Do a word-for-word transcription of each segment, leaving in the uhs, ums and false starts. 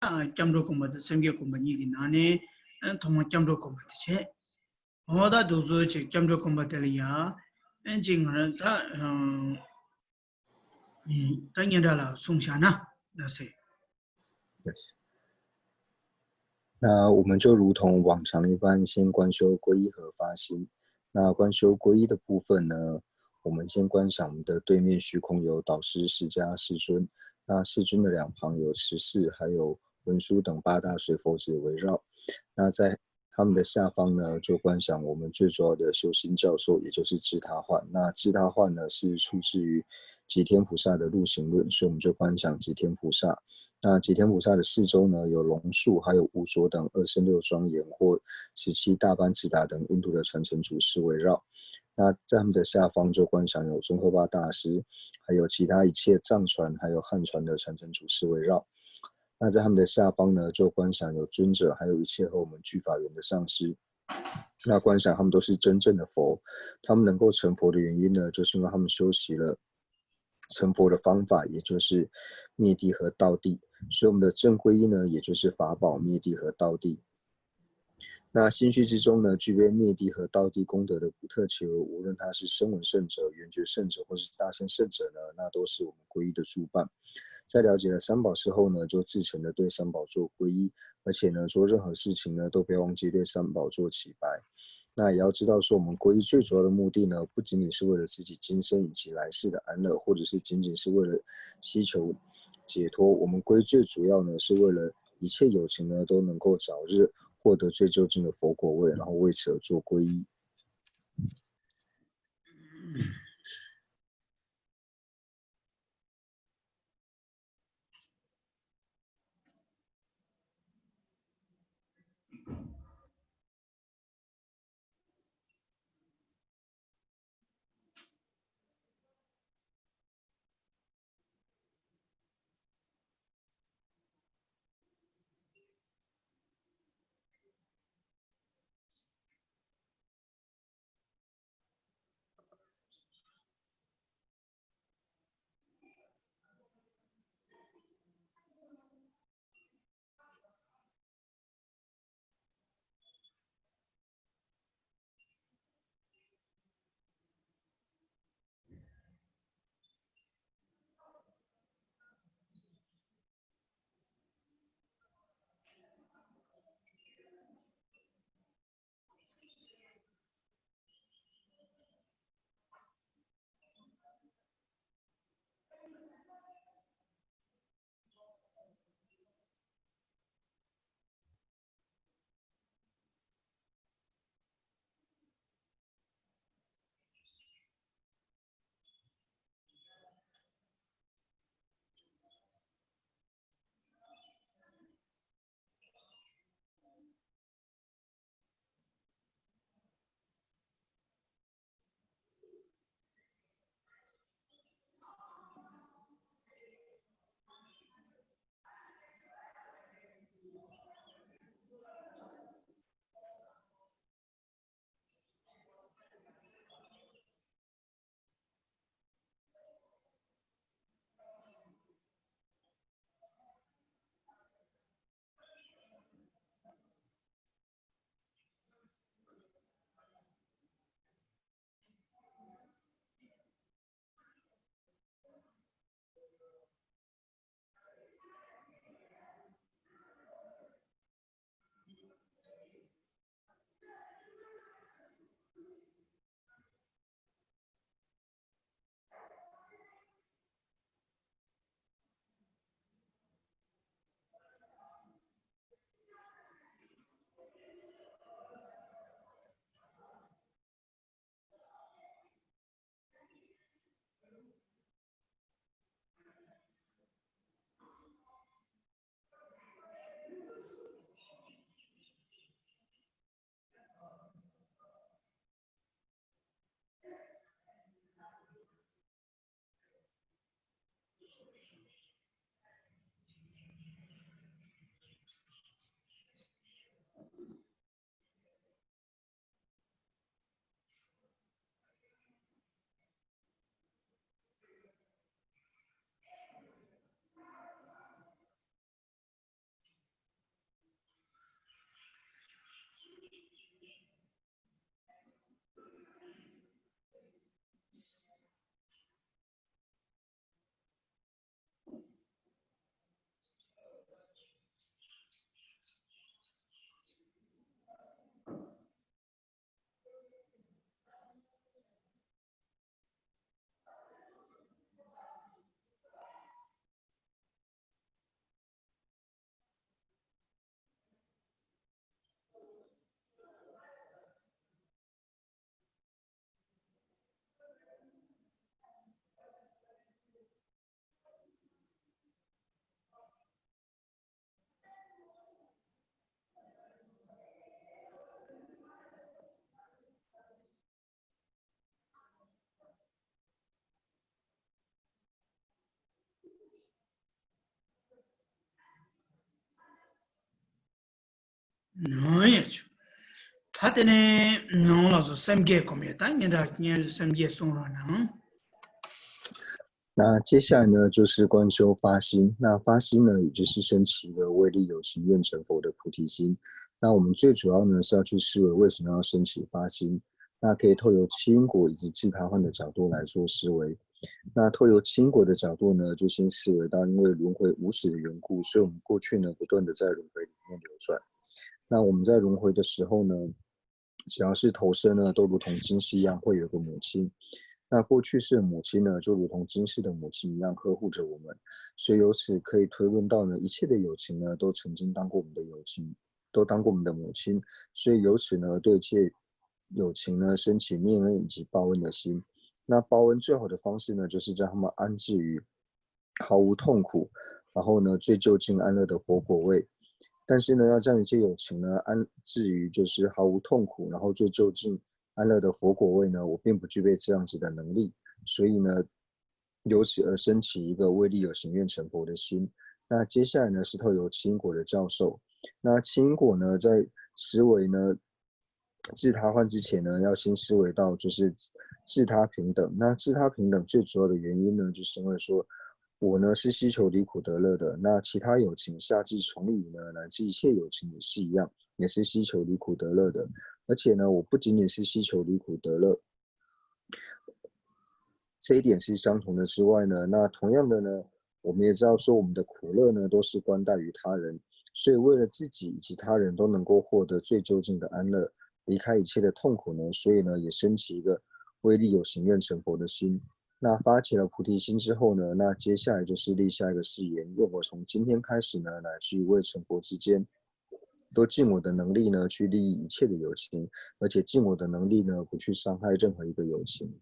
སྐྱབས་འགྲོ་སྒོམ་པ་དང་སེམས་བསྐྱེད་སྒོམ་པ་གཉིས་ཀྱི་ནང་ནས་ཐོག་མར་སྐྱབས་འགྲོ་སྒོམ་པ་དེ་བྱས། འོ་ད་འདུག་ཚོད་ཅིག་སྐྱབས་འགྲོ་སྒོམ་པ་དེ་ལ་ཡ་ཅིག་ང་རང་ད་ད་སྙན་གྲགས་ལ་གསུངས་བཞག་ན་ལ་ཟེར། 那我们就如同往常一般，先观修皈依和发心。那观修皈依的部分呢，我们先观想我们的对面虚空有导师释迦世尊，那世尊的两旁有持世，还有文殊等八大水佛子围绕。那在他们的下方呢，就观想我们最主要的修心教授，也就是智他换。那智他换呢，是出自于吉天菩萨的陆行论，所以我们就观想吉天菩萨。那吉天菩萨的四周呢，有龙树，还有五浊等二圣六庄严，或十七大班智达等印度的传承祖师围绕。那在他们的下方就观想有宗喀巴大师，还有其他一切藏传还有汉传的传承祖师围绕。那在他们的下方呢，就观想有尊者，还有一切和我们具法缘的上师。那观想他们都是真正的佛，他们能够成佛的原因呢，就是因为他们修习了成佛的方法，也就是灭谛和道谛。所以我们的正皈依呢，也就是法宝、灭谛和道谛。那心绪之中呢，具备灭谛和道谛功德的不特求，无论他是声闻圣者、缘觉圣者，或是大乘圣者呢，那都是我们皈依的助伴。在了解了三宝之后呢，就至诚的对三宝做皈依，而且呢，做任何事情呢，都不要忘记对三宝做祈拜。那也要知道说，我们皈依最主要的目的呢，不仅仅是为了自己今生以及来世的安乐，或者是仅仅是为了希求解脱。我们皈依最主要呢，是为了一切有情呢都能够早日获得最究竟的佛果位，然后为此而做皈依。ནོ་ཡ་ཆུ། ད་དེ་ནས་ནང་ལ་སོ་སེམས་བསྐྱེད་སྒོམ་ཡོད་ད་ངེད་འདྲ་ངེད་སེམས་བསྐྱེད་གསུང་རོགས་གནང་། 那接下来呢，就是观修发心。那发心呢，也就是升起一个为利有情愿成佛的菩提心。那我们最主要呢是要去思维为什么要升起发心。那可以透由七因果以及自他换的角度来做思维。那透由七因果的角度呢，就先思维到因为轮回无始的缘故，所以我们过去呢不断的在轮回里面流转。那我们在轮回的时候呢，只要是投生呢，都如同今世一样会有一个母亲。那过去世的母亲呢，就如同今世的母亲一样呵护着我们，所以由此可以推论到呢，一切的有情呢，都曾经当过我们的有情，都当过我们的母亲，所以由此呢，对一切有情呢，升起念恩以及报恩的心。那报恩最好的方式呢，就是将他们安置于毫无痛苦，然后呢，最究竟安乐的佛果位。但是呢，要将一切有情呢安置于就是毫无痛苦，然后最究竟安乐的佛果位呢，我并不具备这样子的能力，所以呢，由此而升起一个为利有情愿成佛的心。那接下来呢，是透由七因果的教授。那七因果呢，在思维呢，自他换之前呢，要先思维到就是自他平等。那自他平等最主要的原因呢，就是因为说我呢是希求离苦得乐的，那其他有情下至虫蚁呢，乃至一切有情也是一样，也是希求离苦得乐的。而且呢，我不仅仅是希求离苦得乐，这一点是相同的之外呢，那同样的呢，我们也知道说我们的苦乐呢都是关待于他人，所以为了自己以及他人都能够获得最究竟的安乐，离开一切的痛苦呢，所以呢也升起一个为利有情愿成佛的心。那发起了菩提心之后呢，那接下来就是立下一个誓言，愿我从今天开始呢，乃至于未成佛之间，都尽我的能力呢去利益一切的有情，而且尽我的能力呢不去伤害任何一个有情。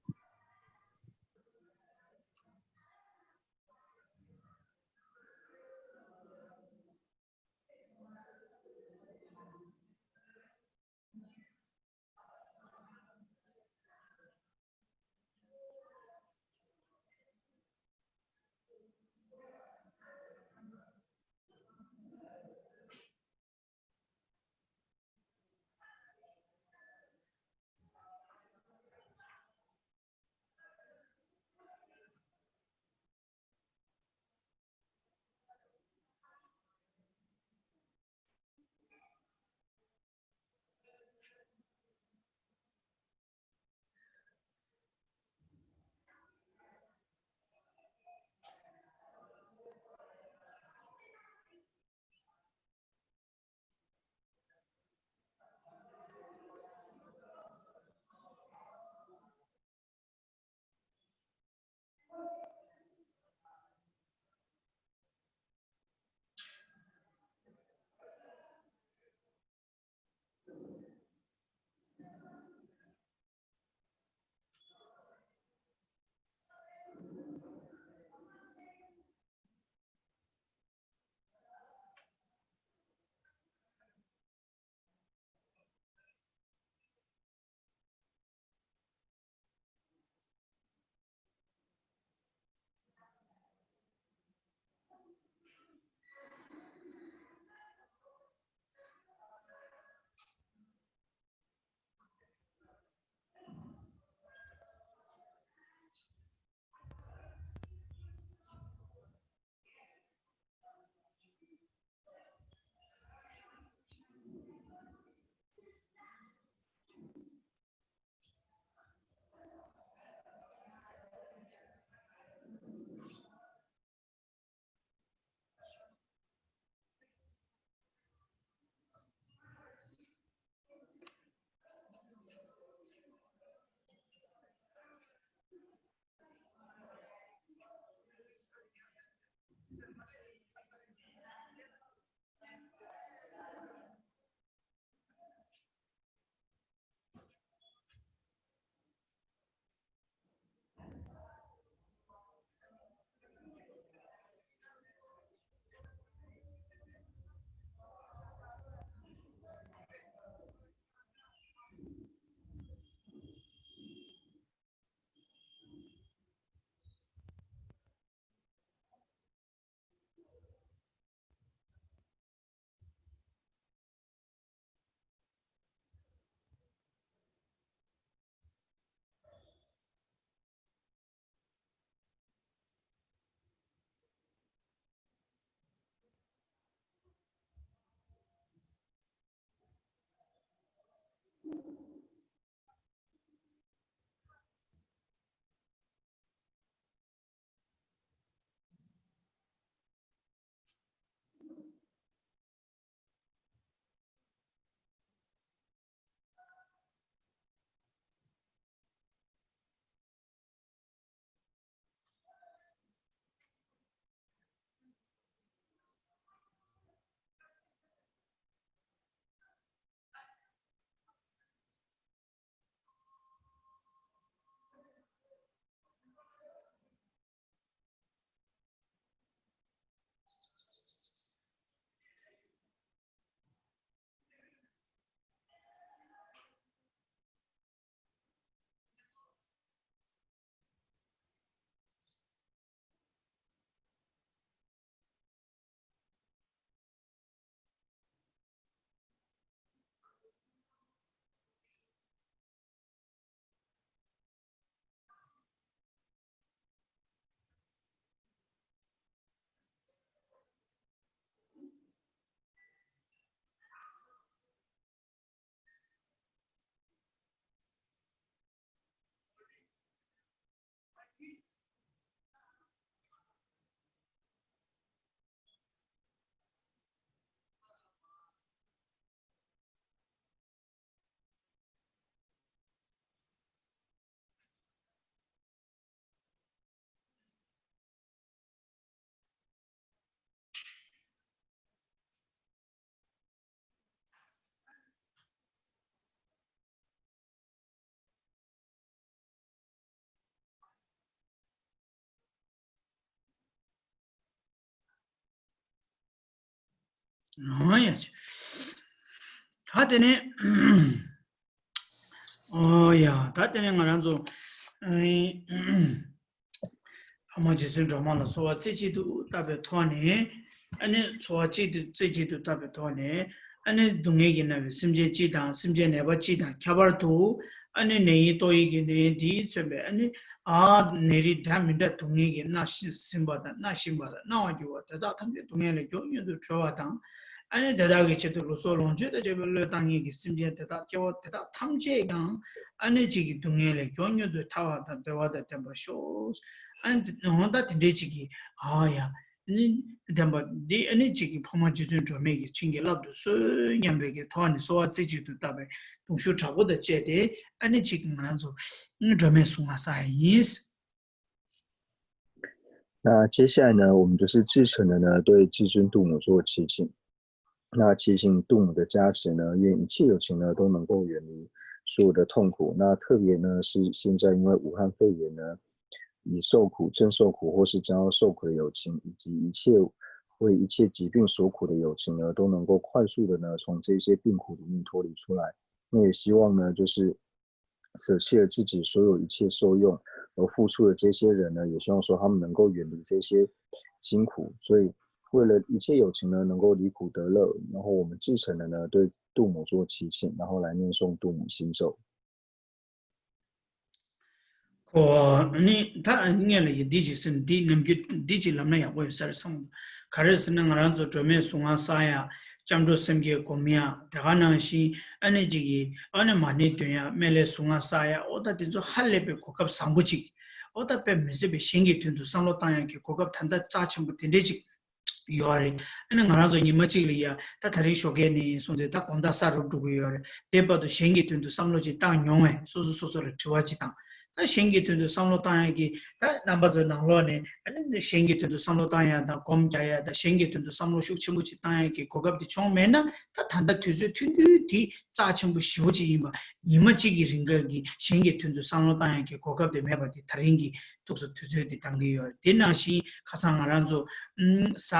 ཨོ་ཡ། ད་དེ་ནས། ཨོ་ཡ། ད་དེ་ནས་ང་རང་ཚོ། ཨེ། ཕ་མ་རྗེ་བཙུན་སྒྲོལ་མ་ལ་གསོལ་བ་རྩེ་གཅིག་ཏུ་བཏབ་པའི་ཐོག་ནས། ཨ་ནི་གསོལ་བ་གཅིག་ཏུ་རྩེ་གཅིག་ཏུ་བཏབ་པའི་ཐོག་ནས། ཨ་ནི་སྡུག་བསྔལ་གྱིས་མནར་བའི་སེམས་ཅན་སྤྱི་དང་སེམས་ཅན་ནད་པ་སྤྱི་དང་ཁྱད་པར་དུ། ཨ་ནི་ནད་ཡིན་ཏོག་དབྱིབས་ཀྱི་ནད་ཡིན་འདིས་མཚོན་པའི། ཨ་ནི་ཨ་ནད་རིགས་འདྲ་མི་འདྲ་སྡུག་བསྔལ་གྱིས་མནར་ཞིང་ཟིན་པ་དང་མནར་བཞིན་པ་དང་མནར་བར་འགྱུར་བ་དེ་དག་ཐམས་ཅད་སྡུག་བསྔལ་ལས་མགྱོགས་མྱུར་དུ་གྲོལ་བ་དང་། ཨ་ནི་དེ་དག་གི་ཆེད་དུ་ལུས་སྲོག་ལོངས་སྤྱོད་དང་བཅས་པའི་བློས་བཏང་མཁན་གྱི་སེམས་ཅན་དེ་དག་སྐྱེ་བོ་དེ་དག་ཐམས་ཅད་ཀྱང་། ཨ་ནི་གཅིག་གི་སྡུག་བསྔལ་ལས་མགྱོགས་མྱུར་དུ་ཐར་བ་དང་བདེ་བ་དང་ལྡན་པར་ཤོག། ཨ་ནི་འོ་ད་དེ་འདྲའི་གཅིག་གི། ཨ་ཡ། ཨ་ནི་བདེན་པ་འདི་ཨ་ནི་གཅིག་གི་ཕ་མ་རྗེ་བཙུན་སྒྲོལ་མས་ཀྱི་བྱིན་གྱིས་བརླབ་ཏུ་གསོལ་སྙམ་པའི་གི་ཐོག་ནས་གསོལ་བ་རྩེ་གཅིག་ཏུ་བཏབ་པའི་གདུང་ཤུགས་དྲག་པོ་དང་བཅས་ཏེ། ཨ་ནི་གཅིག་གི་ང་རང་ཚོ་སྒྲོལ་མའི་གཟུངས་སྔགས་བསགས་ཡ་ཡིན། 那接下来呢，我们就是至诚的呢，对至尊度母做祈请。那祈请度母的加持呢，愿一切有情呢都能够远离所有的痛苦。那特别呢是现在因为武汉肺炎呢，以受苦、正受苦或是将要受苦的有情，以及一切为一切疾病所苦的有情呢，都能够快速的呢从这些病苦里面脱离出来。那也希望呢，就是舍弃了自己所有一切受用而付出的这些人呢，也希望说他们能够远离这些辛苦。所以，为了一切有情呢能够离苦得乐，然后我们至诚的呢对度母做祈请，然后来念诵度母心咒。 ཁོ་ནི་ད་ངས་ལ་ཡི་འདི་ཅིག་ཟེར་ནས་འདི་ནམ་རྒྱུན་འདི་ཅིག་ལབ་ན་ཡག་པོ་ཡོད་ས་རེད་བསམ། ག་རེ་ཟེར་ན་ང་རང་ཚོ་སྒྲོལ་མའི་གཟུངས་སྔགས་བསགས་ཡ། སྐྱབས་འགྲོ་སེམས་བསྐྱེད་སྒོམ་ཡ། དེ་ག་ནང་བཞིན་ཨ་ནི་ཅིག་གིས་ཨ་ནི་མ་ཎི་འདོན་ཡ། སྨན་བླའི་གཟུངས་སྔགས་བསགས་ཡ། ཨོ་ད་དེ་ཚོ་ཧ་ལས་པའི་གོ་སྐབས་བཟང་པོ་ཅིག་ཨོ་ད་དཔེ་མི་སྲིད་པའི་གཞན་གྱི་དོན་དུ་བསམ་བློ་བཏང་ཡ་གི་གོ་སྐབས་ད་ལྟ་རྩ་ཆེན་པོ་དེ་འདྲས་ཅིག་ཡོད་རེད། ཨ་ནི་ང་རང་ཚོ་ཉི་མ་གཅིག་ལ་ཡ་ད་ད་རིང་ཞོགས་ཀས་ནས་བཟུང་སྟེ་ད་དགོང་དག་གསར་རུ་འགྲོ་གི་ཡོད་རེད། དེ་བར་དུ་གཞན་གྱི་དོན་དུ་བསམ་བློ་ཅིག་བཏང་མྱོང་བས་སོ་སོ་སོ་སོ་ལ་དྲི་བ་ཅིག་བཏང་། ད་གཞན་གྱི་དོན་དུ་བསམ་བློ་བཏང་ཡ་གི་ད་རྣམ་པ་ཚོའི་ནང་ལོགས་ནས་ཨ་ནི་གཞན་གྱི་དོན་དུ་བསམ་བློ་བཏང་ཡ་དང་སྒོམ་རྒྱག་ཡ་དང་གཞན་གྱི་དོན་དུ་བསམ་བློ་ཤུགས་ཆེན་པོ་ཅིག་བཏང་ཡ་གི་གོ་སྐབས་དེ་བྱུང་མེད་ན། ད་ད་ལྟ་དུས་ཚོད་ཐུང་ཐུང་དེ་རྩ་ཆེན་པོ་ཞེ་པོ་ཅིག་ཡིན་པ། ཉི་མ་གཅིག་གི་རིང་ག་གི་གཞན་གྱི་དོན་དུ་བསམ་བློ་བཏང་ཡ་གི་གོ་སྐབས་དེ་མེད་པ་དེ་ད་རིང་གི་ཐུགས་སུ་དུས་ཚོད་དེ་བཏང་གི་ཡོད། དེ་ནང་བཞིན་ཁ་སང་ང་རང་ཚོ་ཨུམ་ས་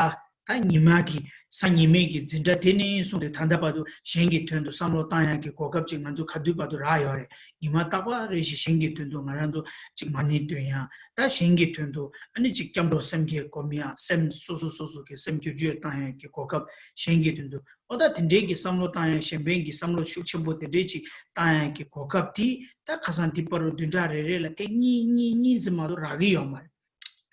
ད་ཉི་མ་གི་ས་ཉི་མའི་གི་འཛིན་གྲྭ་དེ་ནས་བཟུང་སྟེ་ད་ལྟ་བར་དུ་གཞན་གྱི་དོན་དུ་བསམ་བློ་བཏང་ཡ་གི་གོ་སྐབས་ཅིག་ང་ཚོ་ག་དུས་བར་དུ་རག་ཡོད་རེད། ཉི་མ་རྟག་པར་རེ་བཞིན་གཞན་གྱི་དོན་དུ་ང་རང་ཚོ་ཅིག་མ་ཎི་འདོན་ཡ། ད་གཞན་གྱི་དོན་དུ་ཨ་ནི་ཅིག་སྐྱབས་འགྲོ་སེམས་བསྐྱེད་སྒོམ་ཡ། སེམས་སོ་སོ་སོ་སོ་གི་སེམས་བསྒྱུར་བཅོས་བཏང་ཡ་གི་གོ་སྐབས། གཞན་གྱི་དོན་དུ། ཨོ་ད་དེ་འདྲའི་གི་བསམ་བློ་བཏང་ཡ། གཞན་ཕན་གྱི་བསམ་བློ་ཤུགས་ཆེན་པོ་དེ་འདྲའི་ཅིག་བཏང་ཡ་གི་གོ་སྐབས་དེ་ད་ཁ་སང་འདི་བར་དུ་བདུན་ཕྲག་རེ་རེ་ལ་ཐེངས་གཉིས་གཉིས་གཉིས་ཙམ་མ་གཏོགས་རག་གི་ཡོད་མ་རེད།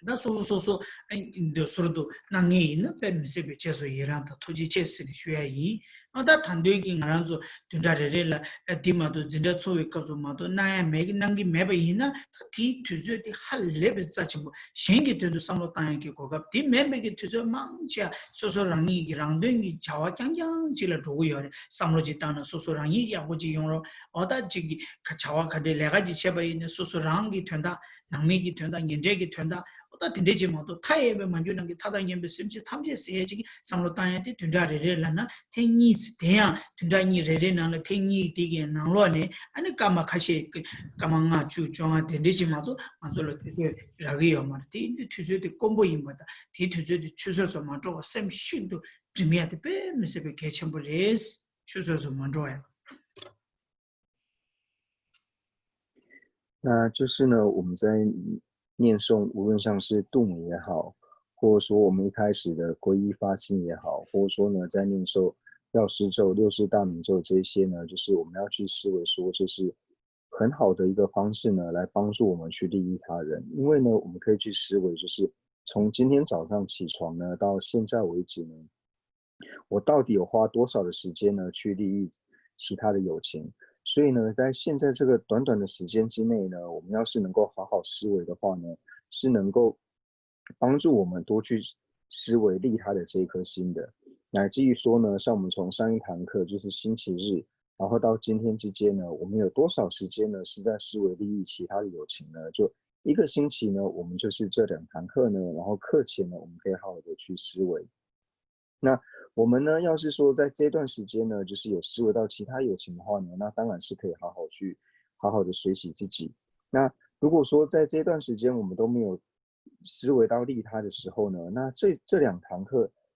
ད་སོ་སོ་སོ་སོ་ཨ་འདི་ཟུར་དུ་གནང་ངེས་ཡིན་ན་དཔེ་མི་སྲིད་པའི་རྗེས་སུ་ཡི་རང་དང་ཐུགས་རྗེ་ཆེ་ཟེར་ནས་ཞུ་ཡ་ཡིན། ཨ་ད་ད་འདོད་ཀྱི་ང་རང་ཚོ་བདུན་ཕྲག་རེ་རེ་ལ་ཨ་འདི་མ་གཏོགས་འཛིན་གྲྭ་འཚོགས་པའི་སྐབས་སུ་མ་གཏོགས་གནང་ཡ་མེད་གི་གནང་གི་མེད་པ་ཡིན་ན། ད་དེའི་དུས་ཚོད་དེ་ཧ་ལས་པའི་རྩ་ཆེན་པོ། གཞན་གྱི་དོན་དུ་བསམ་བློ་བཏང་ཡ་གི་གོ་སྐབས་དེ་མེད་པའི་གི་དུས་ཚོད་མང་ཆེ་སོ་སོ་རང་ཉིད་ཀྱི་རང་དོན་གྱི་བྱ་བ་རྐྱང་རྐྱང་ཅིག་ལ་འགྲོ་གི་ཡོད་རེད། བསམ་བློ་ཅིག་བཏང་ན་སོ་སོ་རང་ཉིད་ཡག་པོ་ཅིག་ཡོང་རོགས། འོ་ད་ཅིག་གི་བྱ་བ་ག་འདྲའི་ལས་ཀ་ཅིག་བྱས་པ་ཡིན་ན་སོ་སོ་རང་གི་དོན་དག་ནང་མི་གི་དོན་དག་ཉེ་འབྲེལ་གྱི་དོན་དག་འོ་ད་དེ་འདྲས་ཅིག་མ་གཏོགས་མཐའ་ཡས་པའི་མ་གྱུར་ནང་གི་མཐའ་དང་མཉམ་པའི་སེམས་ཅན་ཐམས་ཅད་ཟེར་ཡ་ཅིག་གི་བསམ་བློ་བཏང་ཡ་དེ་བདུན་ཕྲག་རེ་རེ་ལ་ན་ཐེངས་གཉིས། དེ་ཡང་བདུན་ཕྲག་གཉིས་རེ་རེ་ནང་ལ་ཐེངས་གཉིས་དེ་གའི་ནང་ལོགས་ནས་ཨ་ནི་སྐར་མ་ཁ་ཤས་སྐར་མ་ལྔ་བཅུ་བཅོ་ལྔ་དེ་འདྲས་ཅིག་མ་གཏོགས་ང་ཚོ་ལ་དུས་ཚོད་རག་གི་ཡོད་མ་རེད། དེ་ཡིན་དུས་དུས་ཚོད་དེ་དཀོན་པོ་ཡིན་པ་དང་དེའི་དུས་ཚོད་དེ་ཆུད་ཟོས་སུ་མ་འགྲོ་བ་སེམས་ཤིན་ཏུ་སྒྲིམ་ཡ་དེ་དཔེ་མི་སྲིད་པའི་གལ་ཆེན་པོ་རེད། ཆུད་ཟོས་སུ་མ་འགྲོ་བ་ཡ། 那就是呢，我们在念诵，无论像是度母也好，或者说我们一开始的皈依发心也好，或者说呢，在念诵药师咒、六字大明咒这些呢，就是我们要去思维说，就是很好的一个方式呢，来帮助我们去利益他人。因为呢，我们可以去思维，就是从今天早上起床呢，到现在为止呢，我到底有花多少的时间呢，去利益其他的友情？所以呢，在现在这个短短的时间之内呢，我们要是能够好好思维的话呢，是能够帮助我们多去思维利他的这一颗心的，乃至于说呢，像我们从上一堂课就是星期日，然后到今天之间呢，我们有多少时间呢是在思维利益其他的友情呢？就一个星期呢，我们就是这两堂课呢，然后课前呢，我们可以好好的去思维。那我们呢，要是说在这段时间呢，就是有思维到其他友情的话呢，那当然是可以好好去好好的学习自己。那如果说在这段时间我们都没有思维到利他的时候呢，那这这两堂课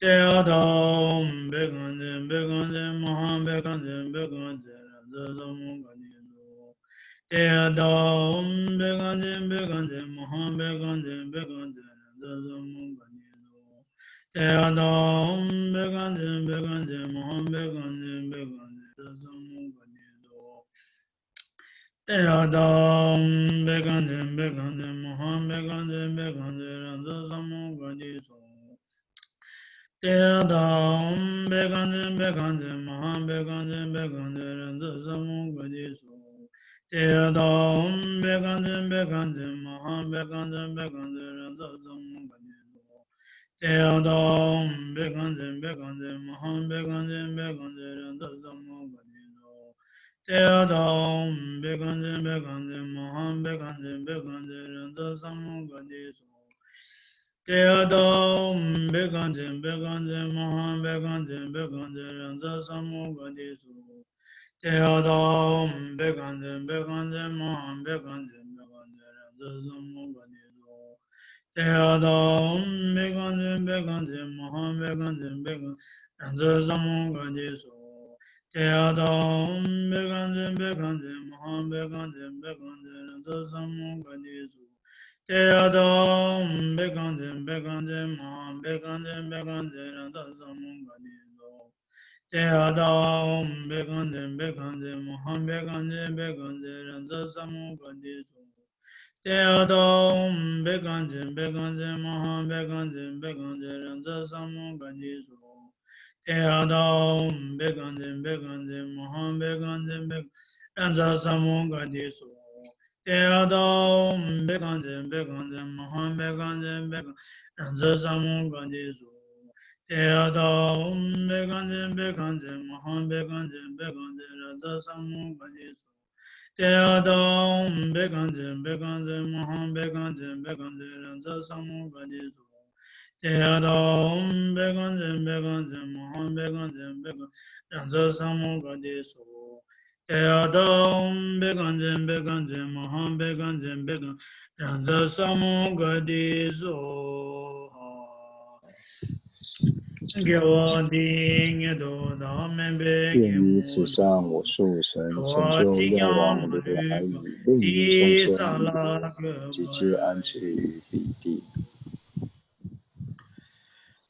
ཏདྱ་ཐཱ། ཨོཾ་བྷཻ་ཥ་ཛྱེ་བྷཻ་ཥ་ཛྱེ་མ་ཧཱ་བྷཻ་ཥ་ཛྱེ་བྷཻ་ཥ་ཛྱེ་རཱ་ཛ་ས་མུདྒ་དྷཱི་སྭཱ་ཧཱ། ཏདྱ་ཐཱ། ཨོཾ་བྷཻ་ཥ་ཛྱེ་བྷཻ་ཥ་ཛྱེ་མ་ཧཱ་བྷཻ་ཥ་ཛྱེ་བྷཻ་ཥ་ཛྱེ་རཱ་ཛ་ས་མུདྒ་དྷཱི་སྭཱ་ཧཱ། ཏདྱ་ཐཱ། ཨོཾ་བྷཻ་ཥ་ཛྱེ་བྷཻ་ཥ་ཛྱེ་མ་ཧཱ་བྷཻ་ཥ་ཛྱེ་བྷཻ་ཥ་ཛྱེ་རཱ་ཛ་ས་མུདྒ་དྷཱི་སྭཱ་ཧཱ། ཏདྱ་ཐཱ། ཨོཾ་བྷཻ་ཥ་ཛྱེ་བྷཻ་ཥ་ཛྱེ་མ་ཧཱ་བྷཻ་ཥ་ཛྱེ་བྷཻ་ཥ་ཛྱེ་རཱ་ཛ་ས་མུདྒ་དྷཱི་སྭཱ་ཧཱ། ཏདྱ་ཐཱ། ཨོཾ་བྷཻ་ཥ་ཛྱེ་བྷཻ་ཥ་ཛྱེ་མ་ཧཱ་བྷཻ་ཥ་ཛྱེ་བྷཻ་ཥ་ཛྱེ་རཱ་ཛ་ས་མུདྒ་དྷཱི་སྭཱ་ཧཱ། ཏདྱ་ཐཱ། ཨོཾ་བྷཻ་ཥ་ཛྱེ་བྷཻ་ཥ་ཛྱེ་མ་ཧཱ་བྷཻ་ཥ་ཛྱེ་བྷཻ་ཥ་ཛྱེ་རཱ་ཛ་ས་མུདྒ་དྷཱི་སྭཱ་ཧཱ། ཏདྱ་ཐཱ། ཨོཾ་བྷཻ་ཥ་ཛྱེ་བྷཻ་ཥ་ཛྱེ་མ་ཧཱ་བྷཻ་ཥ་ཛྱེ་བྷཻ་ཥ་ཛྱེ་རཱ་ཛ་ས་མུདྒ་དྷཱི་སྭཱ་ཧཱ། ཏདྱ་ཐཱ། ཨོཾ་བྷཻ་ཥ་ཛྱེ་བྷཻ་ཥ་ཛྱེ་མ་ཧཱ་བྷཻ་ཥ་ཛྱེ་བྷཻ་ཥ་ཛྱེ་རཱ་ཛ་ས་མུདྒ་དྷཱི་སྭཱ་ཧཱ། ཏདྱ་ཐཱ། ཨོཾ་བྷཻ་ཥ་ཛྱེ་བྷཻ་ཥ་ཛྱེ་མ་ཧཱ་བྷཻ་ཥ་ཛྱེ་བྷཻ་ཥ་ཛྱེ་རཱ་ཛ་ས་མུདྒ་དྷཱི་སྭཱ་ཧཱ། ཏདྱ་ཐཱ། ཨོཾ་བྷཻ་ཥ་ཛྱེ་བྷཻ་ཥ་ཛྱེ་མ་ཧཱ་བྷཻ་ཥ་ཛྱེ་བྷཻ་ཥ་ཛྱེ་རཱ་ཛ་ས་མུདྒ་དྷཱི་སྭཱ་ཧཱ། ཏདྱ་ཐཱ། ཨོཾ་བྷཻ་ཥ་ཛྱེ་བྷཻ་ཥ་ཛྱེ་མ་ཧཱ་བྷཻ་ཥ་ཛྱེ་བྷཻ་ཥ་ཛྱེ་རཱ་ཛ་ས་མུདྒ་དྷཱི་སྭཱ་ཧཱ། ཏདྱ་ཐཱ། ཨོཾ་བྷཻ་ཥ་ཛྱེ་བྷཻ་ཥ་ཛྱེ་མ་ཧཱ་བྷཻ་ཥ་ཛྱེ་བྷཻ་ཥ་ཛྱེ་རཱ་ཛ་ས་མུདྒ་དྷཱི་སྭཱ་ཧཱ། ཏདྱ་ཐཱ། ཨོཾ་བྷཻ་ཥ་ཛྱེ་བྷཻ་ཥ་ཛྱེ་མ་ཧཱ་བྷཻ་ཥ་ཛྱེ་བྷཻ་ཥ་ཛྱེ་རཱ་ཛ་ས་མུདྒ་དྷཱི་སྭཱ་ཧཱ། ཏདྱ་ཐཱ། ཨོཾ་བྷཻ་ཥ་ཛྱེ་བྷཻ་ཥ་ཛྱེ་མ་ཧཱ་བྷཻ་ཥ་ཛྱེ་བྷཻ་ཥ་ཛྱེ་རཱ་ཛ་ས་མུདྒ་དྷཱི་སྭཱ་ཧཱ། ཏདྱ་ཐཱ། ཨོཾ་བྷཻ་ཥ་ཛྱེ་བྷཻ་ཥ་ཛྱེ་མ་ཧཱ་བྷཻ་ཥ་ཛྱེ་བྷཻ་ཥ་ཛྱེ་རཱ་ཛ་ས་མུདྒ་དྷཱི་སྭཱ་ཧཱ། ཏདྱ་ཐཱ། ཨོཾ་བྷཻ་ཥ་ཛྱེ་བྷཻ་ཥ་ཛྱེ་མ་ཧཱ་བྷཻ་ཥ་ཛྱེ་བྷཻ་རཱ་ཛ་ས་མུདྒ་དྷཱི་སྭཱ་ཧཱ། ཏདྱ་ཐཱ། ཨོཾ་བྷཻ་ཥ་ཛྱེ་བྷཻ་ཥ་ཛྱེ་མ་ཧཱ་བྷཻ་ཥ་ཛྱེ་བྷཻ་ཥ་ཛྱེ་རཱ་ཛ་ས་མུདྒ་དྷཱི་སྭཱ་ཧཱ། ཏདྱ་ཐཱ། ཨོཾ་བྷཻ་ཥ་ཛྱེ་བྷཻ་ཥ་ཛྱེ་མ་ཧཱ་བྷཻ་ཥ་ཛྱེ་བྷཻ་ཥ་ཛྱེ་རཱ་ཛ་ས་མུདྒ་དྷཱི་སྭཱ་ཧཱ། ཏདྱ་ཐཱ། ཨོཾ་བྷཻ་ཥ་ཛྱེ་བྷཻ་ཥ་ཛྱེ་མ་ཧཱ་བྷཻ་ཥ་ཛྱེ་བྷཻ་ཥ་ཛྱེ་རཱ་ཛ་ས་མུདྒ་དྷཱི་སྭཱ་ཧཱ། ཏདྱ་ཐཱ། ཨོཾ་བྷཻ་ཥ་ཛྱེ་བྷཻ་ཥ་ཛྱེ་མ་ཧཱ་བྷཻ་ཥ་ཛྱེ་བྷཻ་ཥ་ཛྱེ་རཱ་ཛ་ས་མུདྒ་དྷཱི་སྭཱ་ཧཱ། ཏདྱ་ཐཱ། ཨོཾ་བྷཻ་ཥ་ཛྱེ་བྷཻ་ཥ་ཛྱེ་མ་ཧཱ་བྷཻ་ཥ་ཛྱེ་བྷཻ་ཥ་ཛྱེ་རཱ་ཛ་ས་མུདྒ་དྷཱི་སྭཱ་ཧཱ། དགེ་བ་འདི་ཉིད་དུ་བདག་སྨོན་པས། 愿以此上我速成，成就愿望如海雨，令于众生集皆安居彼地。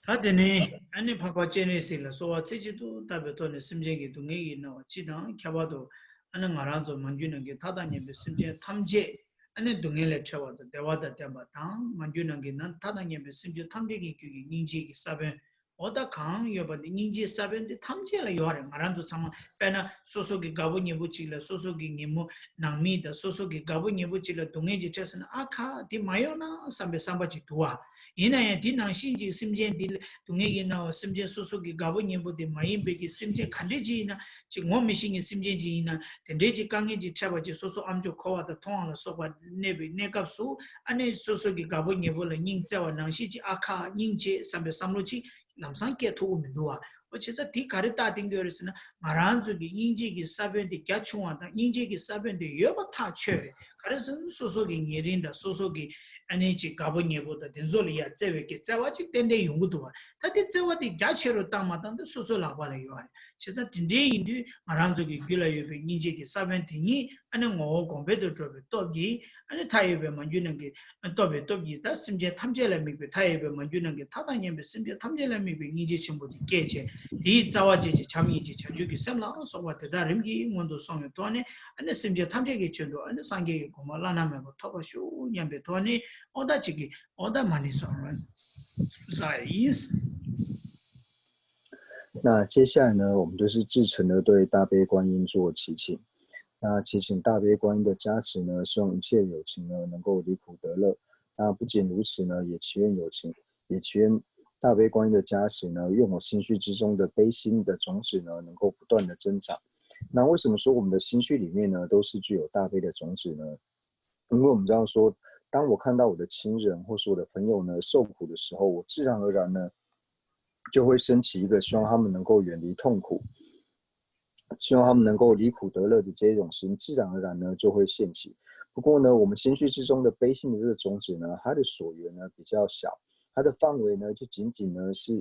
ད་དེ་ནས་ཨ་ནི་འཕགས་པ་སྤྱན་རས་གཟིགས་ལ་གསོལ་བ་ཚིག་གཅིག་ཏུ་བཏབ་པའི་ཐོག་ནས་སེམས་ཅན་གྱི་སྡུག་བསྔལ་གྱི་སྣང་བ་སྤྱི་དང་ཁྱད་པར་དུ་ཨ་ནི་ང་རང་ཚོ་མ་གྱུར་ནམ་མཁའི་མཐའ་དང་མཉམ་པའི་སེམས་ཅན་ཐམས་ཅད་ཨ་ནི་སྡུག་བསྔལ་ལས་བྲལ་བ་དང་བདེ་བ་དང་ལྡན་པ་དང་མ་གྱུར་ནམ་མཁའི་ནང་མཐའ་དང་མཉམ་པའི་སེམས་ཅན་ཐམས་ཅད་ཀྱི་རྒྱུད་ཀྱི་སྙིང་རྗེ་གི་ས་བོན། འོ་ད་གང་ཡོད་པ་དེ་སྙིང་རྗེའི་ས་བོན་དེ་ཐམས་ཅད་ལ་ཡོད་རེད། ང་རང་ཚོ་ཚང་མ་དཔེར་ན་སོ་སོ་གི་དགའ་པོ་ཉེ་པོ་གཅིག་ལ་སོ་སོ་གི་ཉེ་མོ་ནང་མི་དང་སོ་སོ་གི་དགའ་པོ་ཉེ་པོ་གཅིག་ལ་སྡུག་བསྔལ་ཅིག་འཕྲད་སོང་ན་ཨ་ཁ་དེ་མ་ཡོང་ན་བསམ་པའི་བསམ་པ་ཅིག་འདུག་བ། ཡིན་ན་ཡང་དེ་ནང་བཞིན་ཅིག་སེམས་ཅན་དེ་ལ་སྡུག་བསྔལ་གྱི་སྣང་བ་སེམས་ཅན་སོ་སོ་གི་དགའ་པོ་ཉེ་པོ་དེ་མ་ཡིན་པའི་གི་སེམས་ཅན་ག་འདྲས་ཅིག་ཡིན་ན་ཅིག་ངོ་མི་ཤེས་ཀྱི་སེམས་ཅན་ཅིག་ཡིན་ན་དེ་འདྲས་ཅིག་དཀའ་ངལ་ཅིག་འཕྲད་པ་ཅིག་སོ་སོ་ཨམ་ཅོག་འཁོར་བ་དང་མཐོང་བ་ལ་སོགས་པ་གནས་པའི་གནས་སྐབས་སུ་ཨ་ནི་སོ་སོ་གི་དགའ་པོ་ཉེ་པོ་ལ་སྙིང་བརྩེ་བ་ནང་བཞིན་ཅིག་ཨ་ཁ་སྙིང་རྗེ་བསམ་པའི་བསམ་བློ་ཅིག་ལམ་སང་སྐྱེ་ཐུབ་ཀྱི་མི་འདུག་བ། འོ་བྱས་ཙང་དེ་ག་རེ་རྟགས་བསྟན་གྱི་ཡོད་རེད་ཟེར་ན་ང་རང་ཚོ་གི་སྙིང་རྗེ་གི་ས་བོན་དེ་རྒྱ་ཆུང་བ་དང་སྙིང་རྗེ་གི་ས་བོན་དེ་ཡོད་པ་ཐག་ཆོད་རེད། ག་རེ་ཟེར་ན་སོ་སོ་གི་ཉེ་རིང་དང་སོ་སོ་གི་ཨ་ནི་ཅིག་དགའ་པོ་ཉེ་པོ་དང་དེ་ཚོ་ལ་ཡ་བརྩེ་བའི་གི་བརྩེ་བ་ཅིག་ཏན་ཏན་ཡོང་གི་འདུག་བ། ད་དེ་བརྩེ་བ་དེ་རྒྱ་ཆེ་རུ་བཏང་མ་བཏང་དེ་སོ་སོ་ལག་པ་ལ་ཡོད་རེད། བྱས་ཙང་དེ་འདྲའི་ཡིན་དུས་ང་རང་ཚོ་གི་རྒྱུད་ལ་ཡོད་པའི་སྙིང་རྗེ་གི་ས་བོན་དེ་ཉིད་ཨ་ནི་ངོ་བོ་གོང་འཕེལ་དུ་འགྲོ་བའི་སྟོབས་ཀྱིས་ཨ་ནི་མཐའ་ཡས་པའི་མ་གྱུར་ནམ་མཁའི་སྟོབས་པའི་སྟོབས་ཀྱིས་ད་སེམས་ཅན་ཐམས་ཅད་ལ་དམིགས་པའི་མཐའ་ཡས་པའི་མ་གྱུར་ནམ་མཁའི་མཐའ་དང་མཉམ་པའི་སེམས་ཅན་ཐམས་ཅད་ལ་དམིགས་པའི་སྙིང་རྗེ་ཆེན་པོ་དེ་སྐྱེས་བྱས་དེའི་རྩ་བ་བཅད་ཅིང་བྱམས་སྙིང་རྗེ་བྱང་ཆུབ་ཀྱི་སེམས་ལ་སོགས་པ་དེ་དག་རིམ་གྱིས་སྔོན་དུ་སོང་བའི་ཐོག་ནས་ཨ་ནི་སེམས་ཅན་ཐམས་ཅད་ཀྱི་ཆེད་དུ་ཨ་ནི་སངས་རྒྱས་ཀྱི་གོ་འཕང་བླ་ན་མེད་པ་ཐོབ་པར་ཤོག་སྙམ་པའི་ཐོག་ནས་ཨོ་ད་ཅིག་གི་ཨོ་ད་མ་ཎི་སོང་རོལ་ཟ་ཡིན། 那接下来呢，我们就是至诚的对大悲观音做祈请。那祈请大悲观音的加持呢，希望一切有情呢能够离苦得乐。那不仅如此呢，也祈愿有情，也祈愿大悲观音的加持呢，愿我心绪之中的悲心的种子呢，能够不断的增长。那为什么说我们的心绪里面呢，都是具有大悲的种子呢？因为我们知道说，当我看到我的亲人或是我的朋友呢受苦的时候，我自然而然呢就会升起一个希望他们能够远离痛苦，希望他们能够离苦得乐的这一种心，自然而然呢就会现起。不过呢，我们心绪之中的悲心的这个种子呢，它的所缘呢比较小，它的范围呢就仅仅呢是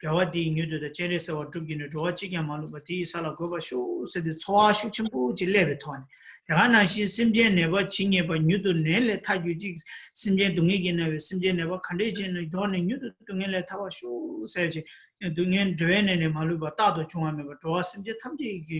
དགེ་བ་དེའི་མྱུར་དུ་དང་སྤྱན་རས་གཟིགས་དབང་སྒྲུབ་ཀྱི་ནི་འགྲོ་བ་གཅིག་ཀྱང་མ་ལུས་པ་དེ་ཡི་ས་ལ་འགོད་པར་ཤོག་ཟེར་ཏེ་ཚོར་བ་ཤུགས་ཆེན་པོ་ཅིག་སླེབས་པའི་ཐོག་ནས། དེ་ག་ནང་བཞིན་སེམས་ཅན་ནད་པ་ཇི་སྙེད་པ། མྱུར་དུ་ནད་ལས་ཐར་གྱུར་ཅིག། སེམས་ཅན་སྡུག་བསྔལ་གྱིས་མནར་བའི་སེམས་ཅན་ནད་པ་ག་འདྲས་ཅིག་ནས་མགྱོགས་ནས་མྱུར་དུ་སྡུག་བསྔལ་ལས་ཐར་བར་ཤོག་ཟེར་ཅིག། སྡུག་བསྔལ་འབྲེལ་བའི་ནད་ནི་མ་ལུས་པ། རྟག་ཏུ་འབྱུང་བ་མེད་པ། འགྲོ་བ་སེམས་ཅན་ཐམས་ཅད་ཀྱི་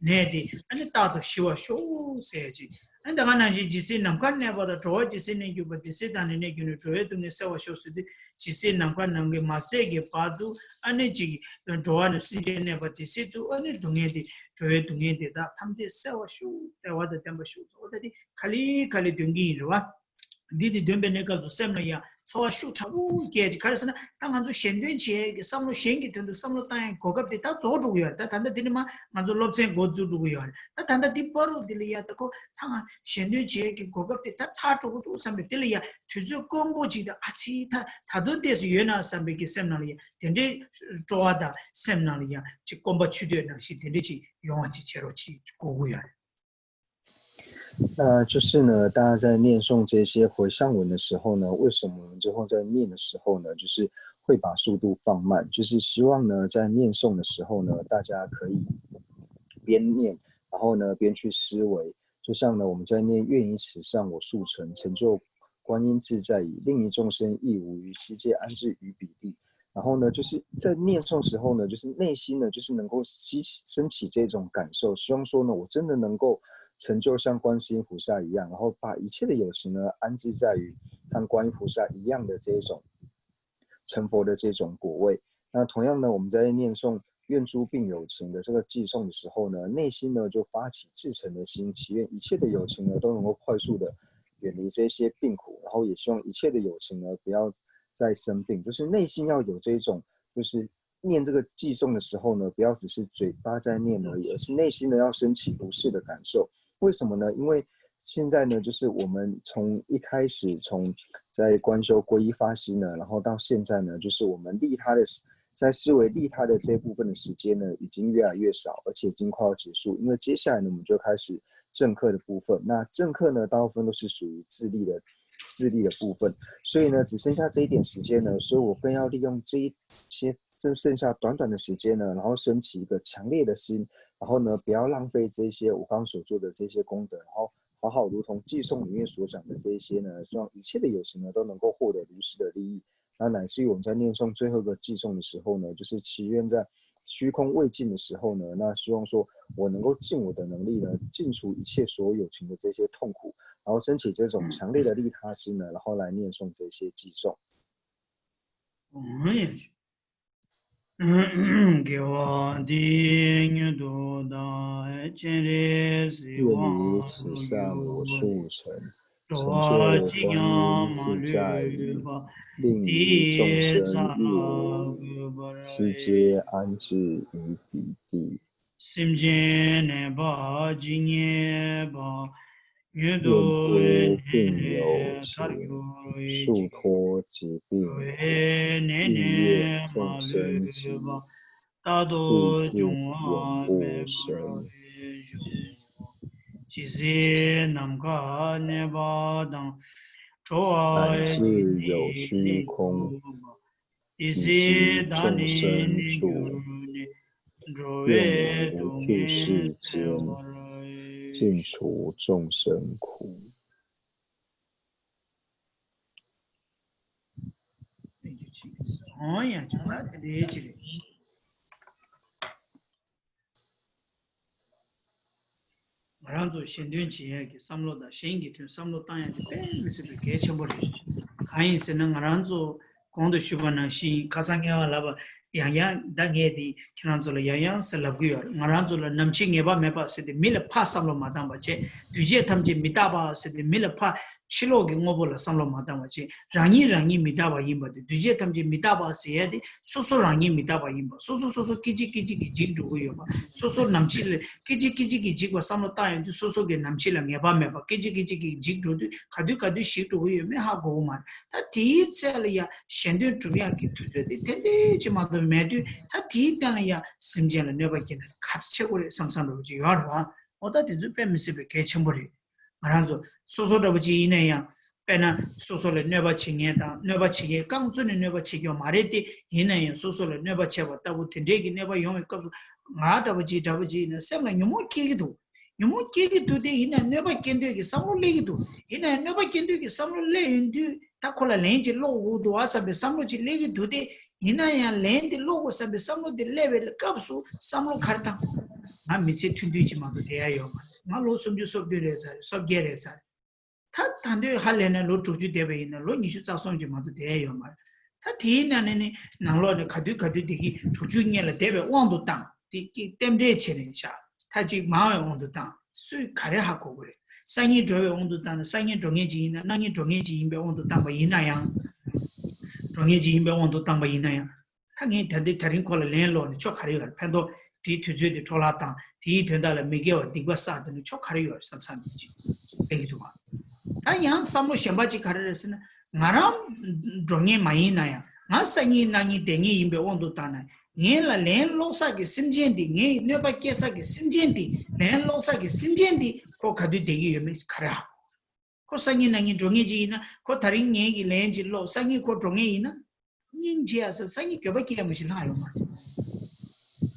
ནད་དེ་ཨ་ནི་རྟག་ཏུ་ཞི་བར་ཤོག་ཟེར་ཅིག། ཨ་ནི་དེ་ག་ནང་བཞིན་ཇི་སྲིད་ནམ་མཁའ་གནས་པ་དང་། འགྲོ་བ་ཇི་སྲིད་གནས་གྱུར་པ། དེ་སྲིད་བདག་ནི་གནས་གྱུར་ནས། འགྲོ་བའི་སྡུག་བསྔལ་བསལ་བར་ཤོག་ཟེར་དུས་ཇི་སྲིད་ནམ་མཁའ་ནམ་མཁའི་མ་ཟད་ཀྱི་བར་དུ་ཨ་ནི་ཅིག་འགྲོ་བ་ནི་སེམས་ཅན་གནས་པ་དེ་སྲིད་དུ་ཨ་ནི་སྡུག་བསྔལ་དེ་འགྲོ་བའི་སྡུག་བསྔལ་དེ་དག་ཐམས་ཅད་བསལ་བར་ཤོག། བདེ་བ་དང་ལྡན་པར་ཤོག་ཟེར་བ་ད་དེ་ག་ལེ་ག་ལེ་འདོན་གྱི་ཡིན་རེད་བ། འདི་དེ་འདོན་པའི་གནས་སྐབས་སུ་སེམས་ལ་ཡང་ཚོར་བ་ཤུགས་དྲག་པོ་སྐྱེས་ཀྱི། ག་རེ་ཟེར་ན་ད་ང་ཚོ་གཞན་དོན་བྱེད་ཡས་ཀྱི་བསམ་བློ་གཞན་གྱི་དོན་དུ་བསམ་བློ་བཏང་ཡས་གོ་སྐབས་དེ་ད་རྫོགས་འགྲོ་གི་ཡོད་རེད། ད་ད་ལྟ་འདི་ནས་མ་ང་ཚོ་སློབ་ཚན་འགོ་འཛུགས་འགྲོ་གི་ཡོད་རེད། ད་ད་ལྟ་འདི་བར་དུ་འདི་ལ་ཡ་ད་ཁོ་ད་ང་གཞན་དོན་བྱེད་ཀྱི་གོ་སྐབས་དེ་ད་ཚར་འགྲོ་གི་འདུག་བསམ་པའི་འདི་ལ་ཡ་དུས་ཚོད་དཀོན་པོ་ཅིག་ད་ཨ་ཙི་ད་ད་དུང་ཏོག་ཙམ་ཡོད་ན་བསམ་པའི་གི་སེམས་ནང་ལ་ཡ་དེ་འདྲའི་སྤྲོ་བ་དང་སེམས་ནང་ལ་ཡ་ཅིག་སྐོམ་པ་ཆུ་འདོད་ནང་བཞིན་དེ་འདྲ་ཅིག་ཡོང་བ་ཅིག་བྱེད་རོགས་ཅིག་དགོས་ཀྱི་ཡོད་རེད། 那就是呢，大家在念诵这些回向文的时候呢，为什么我们最后在念的时候呢，就是会把速度放慢？就是希望呢，在念诵的时候呢，大家可以边念，然后呢边去思维。就像呢，我们在念“愿以此上我速成，成就观音自在已，令一众生亦无余，悉皆安置于彼地。”然后呢，就是在念诵时候呢，就是内心呢，就是能够激升起这种感受，希望说呢，我真的能够成就像观世音菩萨一样，然后把一切的有情呢安置在于像观音菩萨一样的这一种成佛的这种果位。那同样呢，我们在念诵“愿诸病有情”的这个偈颂的时候呢，内心呢就发起至诚的心，祈愿一切的有情呢都能够快速的远离这些病苦，然后也希望一切的有情呢不要再生病，就是内心要有这一种，就是念这个偈颂的时候呢，不要只是嘴巴在念而已，而是内心呢要升起如是的感受。为什么呢？因为现在呢，就是我们从一开始从在观修皈依发心呢，然后到现在呢，就是我们利他的在思维利他的这部分的时间呢，已经越来越少，而且已经快要结束。因为接下来呢，我们就开始正课的部分。那正课呢，大部分都是属于自利的自利的部分，所以呢，只剩下这一点时间呢，所以我更要利用这一些，剩剩下短短的时间呢，然后升起一个强烈的心，然后呢，不要浪费这些我刚刚所做的这些功德，然后好好如同偈颂里面所讲的这一些呢，希望一切的有情呢都能够获得如是的利益。那乃至于我们在念诵最后一个偈颂的时候呢，就是祈愿在虚空未尽的时候呢，那希望说我能够尽我的能力呢，尽除一切所有情的这些痛苦，然后升起这种强烈的利他心呢，然后来念诵这些偈颂。 དགེ་བ་འདི་ཉིད་དུ་བདག་སྤྱན་རས་གཟིགས་དབང་ལུ་ཡོད། འགྲོ་བ་གཅིག་ཀྱང་མ་ལུས་པ། དེའི་ས་ལ་འགོད་པར་བྱ། སེམས་ཅན་ནད་པ་ཇི་སྙེད་པ། མྱུར་དུ་ནད་ལས་ཐར་གྱུར་ཅིག། འགྲོ་བའི་ནད་ནི་མ་ལུས་པ། རྟག་ཏུ་འབྱུང་བ་མེད་པར་ཤོག། ཇི་སྲིད་ནམ་མཁའ་གནས་པ་དང་། འགྲོ་བ་ཇི་སྙེད་གནས་གྱུར་པ། དེ་སྲིད་བདག་ནི་གནས་གྱུར་ནས། འགྲོ་བའི་སྡུག་བསྔལ་སེལ་བར་ཤོག། ཨོ་ཡ་ཆོག་ད་དེ་འདྲའི་ཅིག་རེད། ང་རང་ཚོ་གཞན་དོན་བྱེད་ཡག་གི་བསམ་བློ་དང་གཞན་གྱི་དོན་བསམ་བློ་བཏང་ཡག་དེ་དཔེ་མི་སྲིད་པའི་གལ་ཆེན་པོ་རེད། གང་ཡིན་ཟེར་ན་ང་རང་ཚོ་གོང་དུ་ཞུས་པ་ནང་བཞིན་ཁ་སང་ངས་ལབ་པ་ཡང་ཡང་ད་ངས་དེ་ཁྱེད་རང་ཚོ་ལ་ཡང་ཡང་ཟེར་ལབ་གི་ཡོད་རེད། ང་རང་ཚོ་ལ་ནམ་འཆི་ངེས་པ་མེད་པ་ཟེར་ཏེ་མི་ལ་ཕར་བསམ་བློ་མ་བཏང་བ་བྱས། འདུས་བྱས་ཐམས་ཅད་མི་རྟག་པ་ཟེར་ཏེ་མི་ལ་ཕར་ཕྱི་ལོགས་ཀྱི་དངོས་པོ་ལ་བསམ་བློ་མ་བཏང་བ་བྱས། རང་ཉིད་རང་ཉིད་མི་རྟག་པ་ཡིན་པ་དེ། འདུས་བྱས་ཐམས་ཅད་མི་རྟག་པ་ཟེར་ཡ་དེ་སོ་སོ་རང་ཉིད་མི་རྟག་པ་ཡིན་པ། སོ་སོ་སོ་སོ་སྐད་ཅིག་སྐད་ཅིག་གིས་འཇིག་འགྲོ་གི་ཡོད་པ། སོ་སོ་ནམ་འཆི་ལ་སྐད་ཅིག་སྐད་ཅིག་གིས་འཇིག་པ་བསམ་བློ་བཏང་ཡོང་དུས་སོ་སོ་གི་ནམ་འཆི་ལ་ངེས་པ་མེད་པ། སྐད་ཅིག་སྐད་ཅིག་གིས་འཇིག་འགྲོ་དུས་ག་དུས་ག་དུས་ཞིག་འགྲོ་གི་ཡོད་མེད་ཧ་གོ་གི་མ་རེད། ད་དེའི་ཚད་ལ་ཡ་གཞན་དོན་སྒྲུབ་ཡག་གི་དུས་ཚོད་དེ་ཏན་ཏན་ཅིག་མ་གཏོགས་མེད་དུས། ད་དེའི་སྟེང་ལ་ཡ་སེམས་ཅན་ལ་གནོད་པ་སྐྱེལ་ན་གལ་ཆེ་གི་རེད་བསམ་བསམ་འདྲ་བོ་ཅིག་ཡོད་རེད་བ། འོ་ད་དེ་ཚོ་དཔེ་མི་སྲིད་པའི་གལ་ཆེན་པོ་རེད། ང་རང་ཚོ་སོ་སོ་འདྲ་བོ་ཅིག་ཡིན་ན་ཡང་ དཔེར་ན་སོ་སོ་ལ་གནོད་པ་བྱེད་མཁན་དང་གནོད་པ་བྱེད་མཁན་རྐང་བཙུགས་ནས་གནོད་པ་བྱེད་རྒྱུ་མ་རེད་དེ། ཡིན་ན་ཡང་སོ་སོ་ལ་གནོད་པ་བྱས་པ་ལྟ་བུ་དེ་འདྲས་ཀྱི་གནོད་པ་ཡོང་བའི་སྐབས་སུ་ང་འདྲ་པོ་ཅིག་འདྲ་པོ་ཅིག་ཡིན་ན་སེམས་ལ་ཉོན་མོངས་སྐྱེ་གི་འདུག་ཉོན་མོངས་སྐྱེ་གི་འདུག་སྟེ། ཡིན་ན་གནོད་པ་སྐྱེལ་འདོད་ཀྱི་བསམ་བློ་སླེབས་ཀྱི་འདུག་ཡིན་ན་ཡང་གནོད་པ་སྐྱེལ་འདོད་ཀྱི་བསམ་བློ་སླེབས་ཡོང་དུས་ད་ཁོ་ལ་ལན་ཅིག་སློག་དགོས་འདུག་ཨ་བསམ་པའི་བསམ་བློ་ཅིག་སླེབས་ཀྱི་འདུག་སྟེ། ཡིན་ན་ཡང་ལན་དེ་སློག་དགོས་བསམ་པའི་བསམ་བློ་དེ་སླེབས་པའི་སྐབས་སུ་བསམ་བློ་ག་རེ་བཏང་། ང་མི་ཚེ་ཐུང་ཐུང་ཅིག་མ་གཏོགས་བསྡད་ཡ་ཡོད་མ་རེད། ང་ལོ་སུམ་ཅུ་སོ་བདུན་རེད་ཟེར་རེད། སོ་བརྒྱད་རེད་ཟེར་རེད། ད་ད་འདོད་ཧ་ལས་ནས་ལོ་དྲུག་ཅུ་བསྡད་པ་ཡིན་ན་ལོ་ཉི་ཤུ་རྩ་གསུམ་ཅིག་མ་གཏོགས་བསྡད་ཡ་ཡོད་མ་རེད། ད་དེའི་ནང་ནས་ནི་ནང་ལོགས་ནས་ག་དུས་ག་དུས་བསྡད་ཀྱི་དྲུག་ཅུ་སྔོན་ལ་བསྡད་པའི་དབང་དུ་བཏང་དེ་ཀྱི་རྟེན་འབྲེལ་བྱས་ནས་བཞག་ད་ཅིག་མང་བའི་དབང་དུ་བཏང་སུས་ག་རེ་ཧ་གོ་གི་རེད། སང་ཉིན་འགྲོ་བའི་དབང་དུ་བཏང་ན་སང་ཉིན་འགྲོ་མཁན་ཅིག་ཡིན་ན། གནངས་ཉིན་འགྲོ་མཁན་ཅིག་ཡིན་པའི་དབང་དུ་བཏང་པ་ཡིན་ན་ཡང་། འགྲོ་མཁན་ཅིག་ཡིན་པའི་དབང་དུ་བཏང་པ་ཡིན་ན་ཡང་། ད་ངས་ད་འདི་དེ་རིང་ཁོ་ལ་ལན་སློག་ནས་ཆོ་ག་རེ་ཡོད་རེད། ཕན་ཐོགས་དེའི་དུས་ཚོད་དེ་འཕྲོ་བརླག་བཏང་། དེའི་དོན་དག་ལ་མི་དགེ་བ་སྡིག་པ་བསགས། དེ་ནི་ཆོ་ག་རེ་ཡོད་རེད་བསམ་བསམ་གྱི་ཅིག་སླེབས་ཀྱི་འདུག་བ། ད་ཡང་བསམ་བློ་གཞན་པ་ཅིག་ག་རེ་རེད་ཟེར་ན། ང་རང་འགྲོ་མཁན་མ་ཡིན་ན་ཡང་། ང་སང་ཉིན་གནངས་ཉིན་བསྡད་མཁན་ཡིན་པའི་དབང་དུ་བཏང་ན། ངེད་ལ་ལན་སློག་ས་གི་སེམས་ཅན་དེ། ངའི་གནོད་པ་སྐྱེལ་ས་གི་སེམས་ཅན་དེ། ལན་སློག་ས་གི་སེམས་ཅན་དེ་ཁོ་ག་དུས་བསྡད་ཀྱི་ཡོད་མེད་ག་རེ་ཧ་གོ། ཁོ་སང་ཉིན་གནངས་ཉིན་འགྲོ་མཁན་ཅིག་ཡིན་ན། ཁོ་ད་རིང་ངེད་ཀྱི་ལན་ཅིག་སློག་སང་ཉིན་ཁོ་འགྲོ་མཁན་ཡིན་ན། སྙིང་རྗེ་ཡ་ཟེར། སང་ཉིན་འགྱོད་པ་སྐྱེ་ཡ་མི་ཞིག་ལྷག་ཡོད་མ་རེད།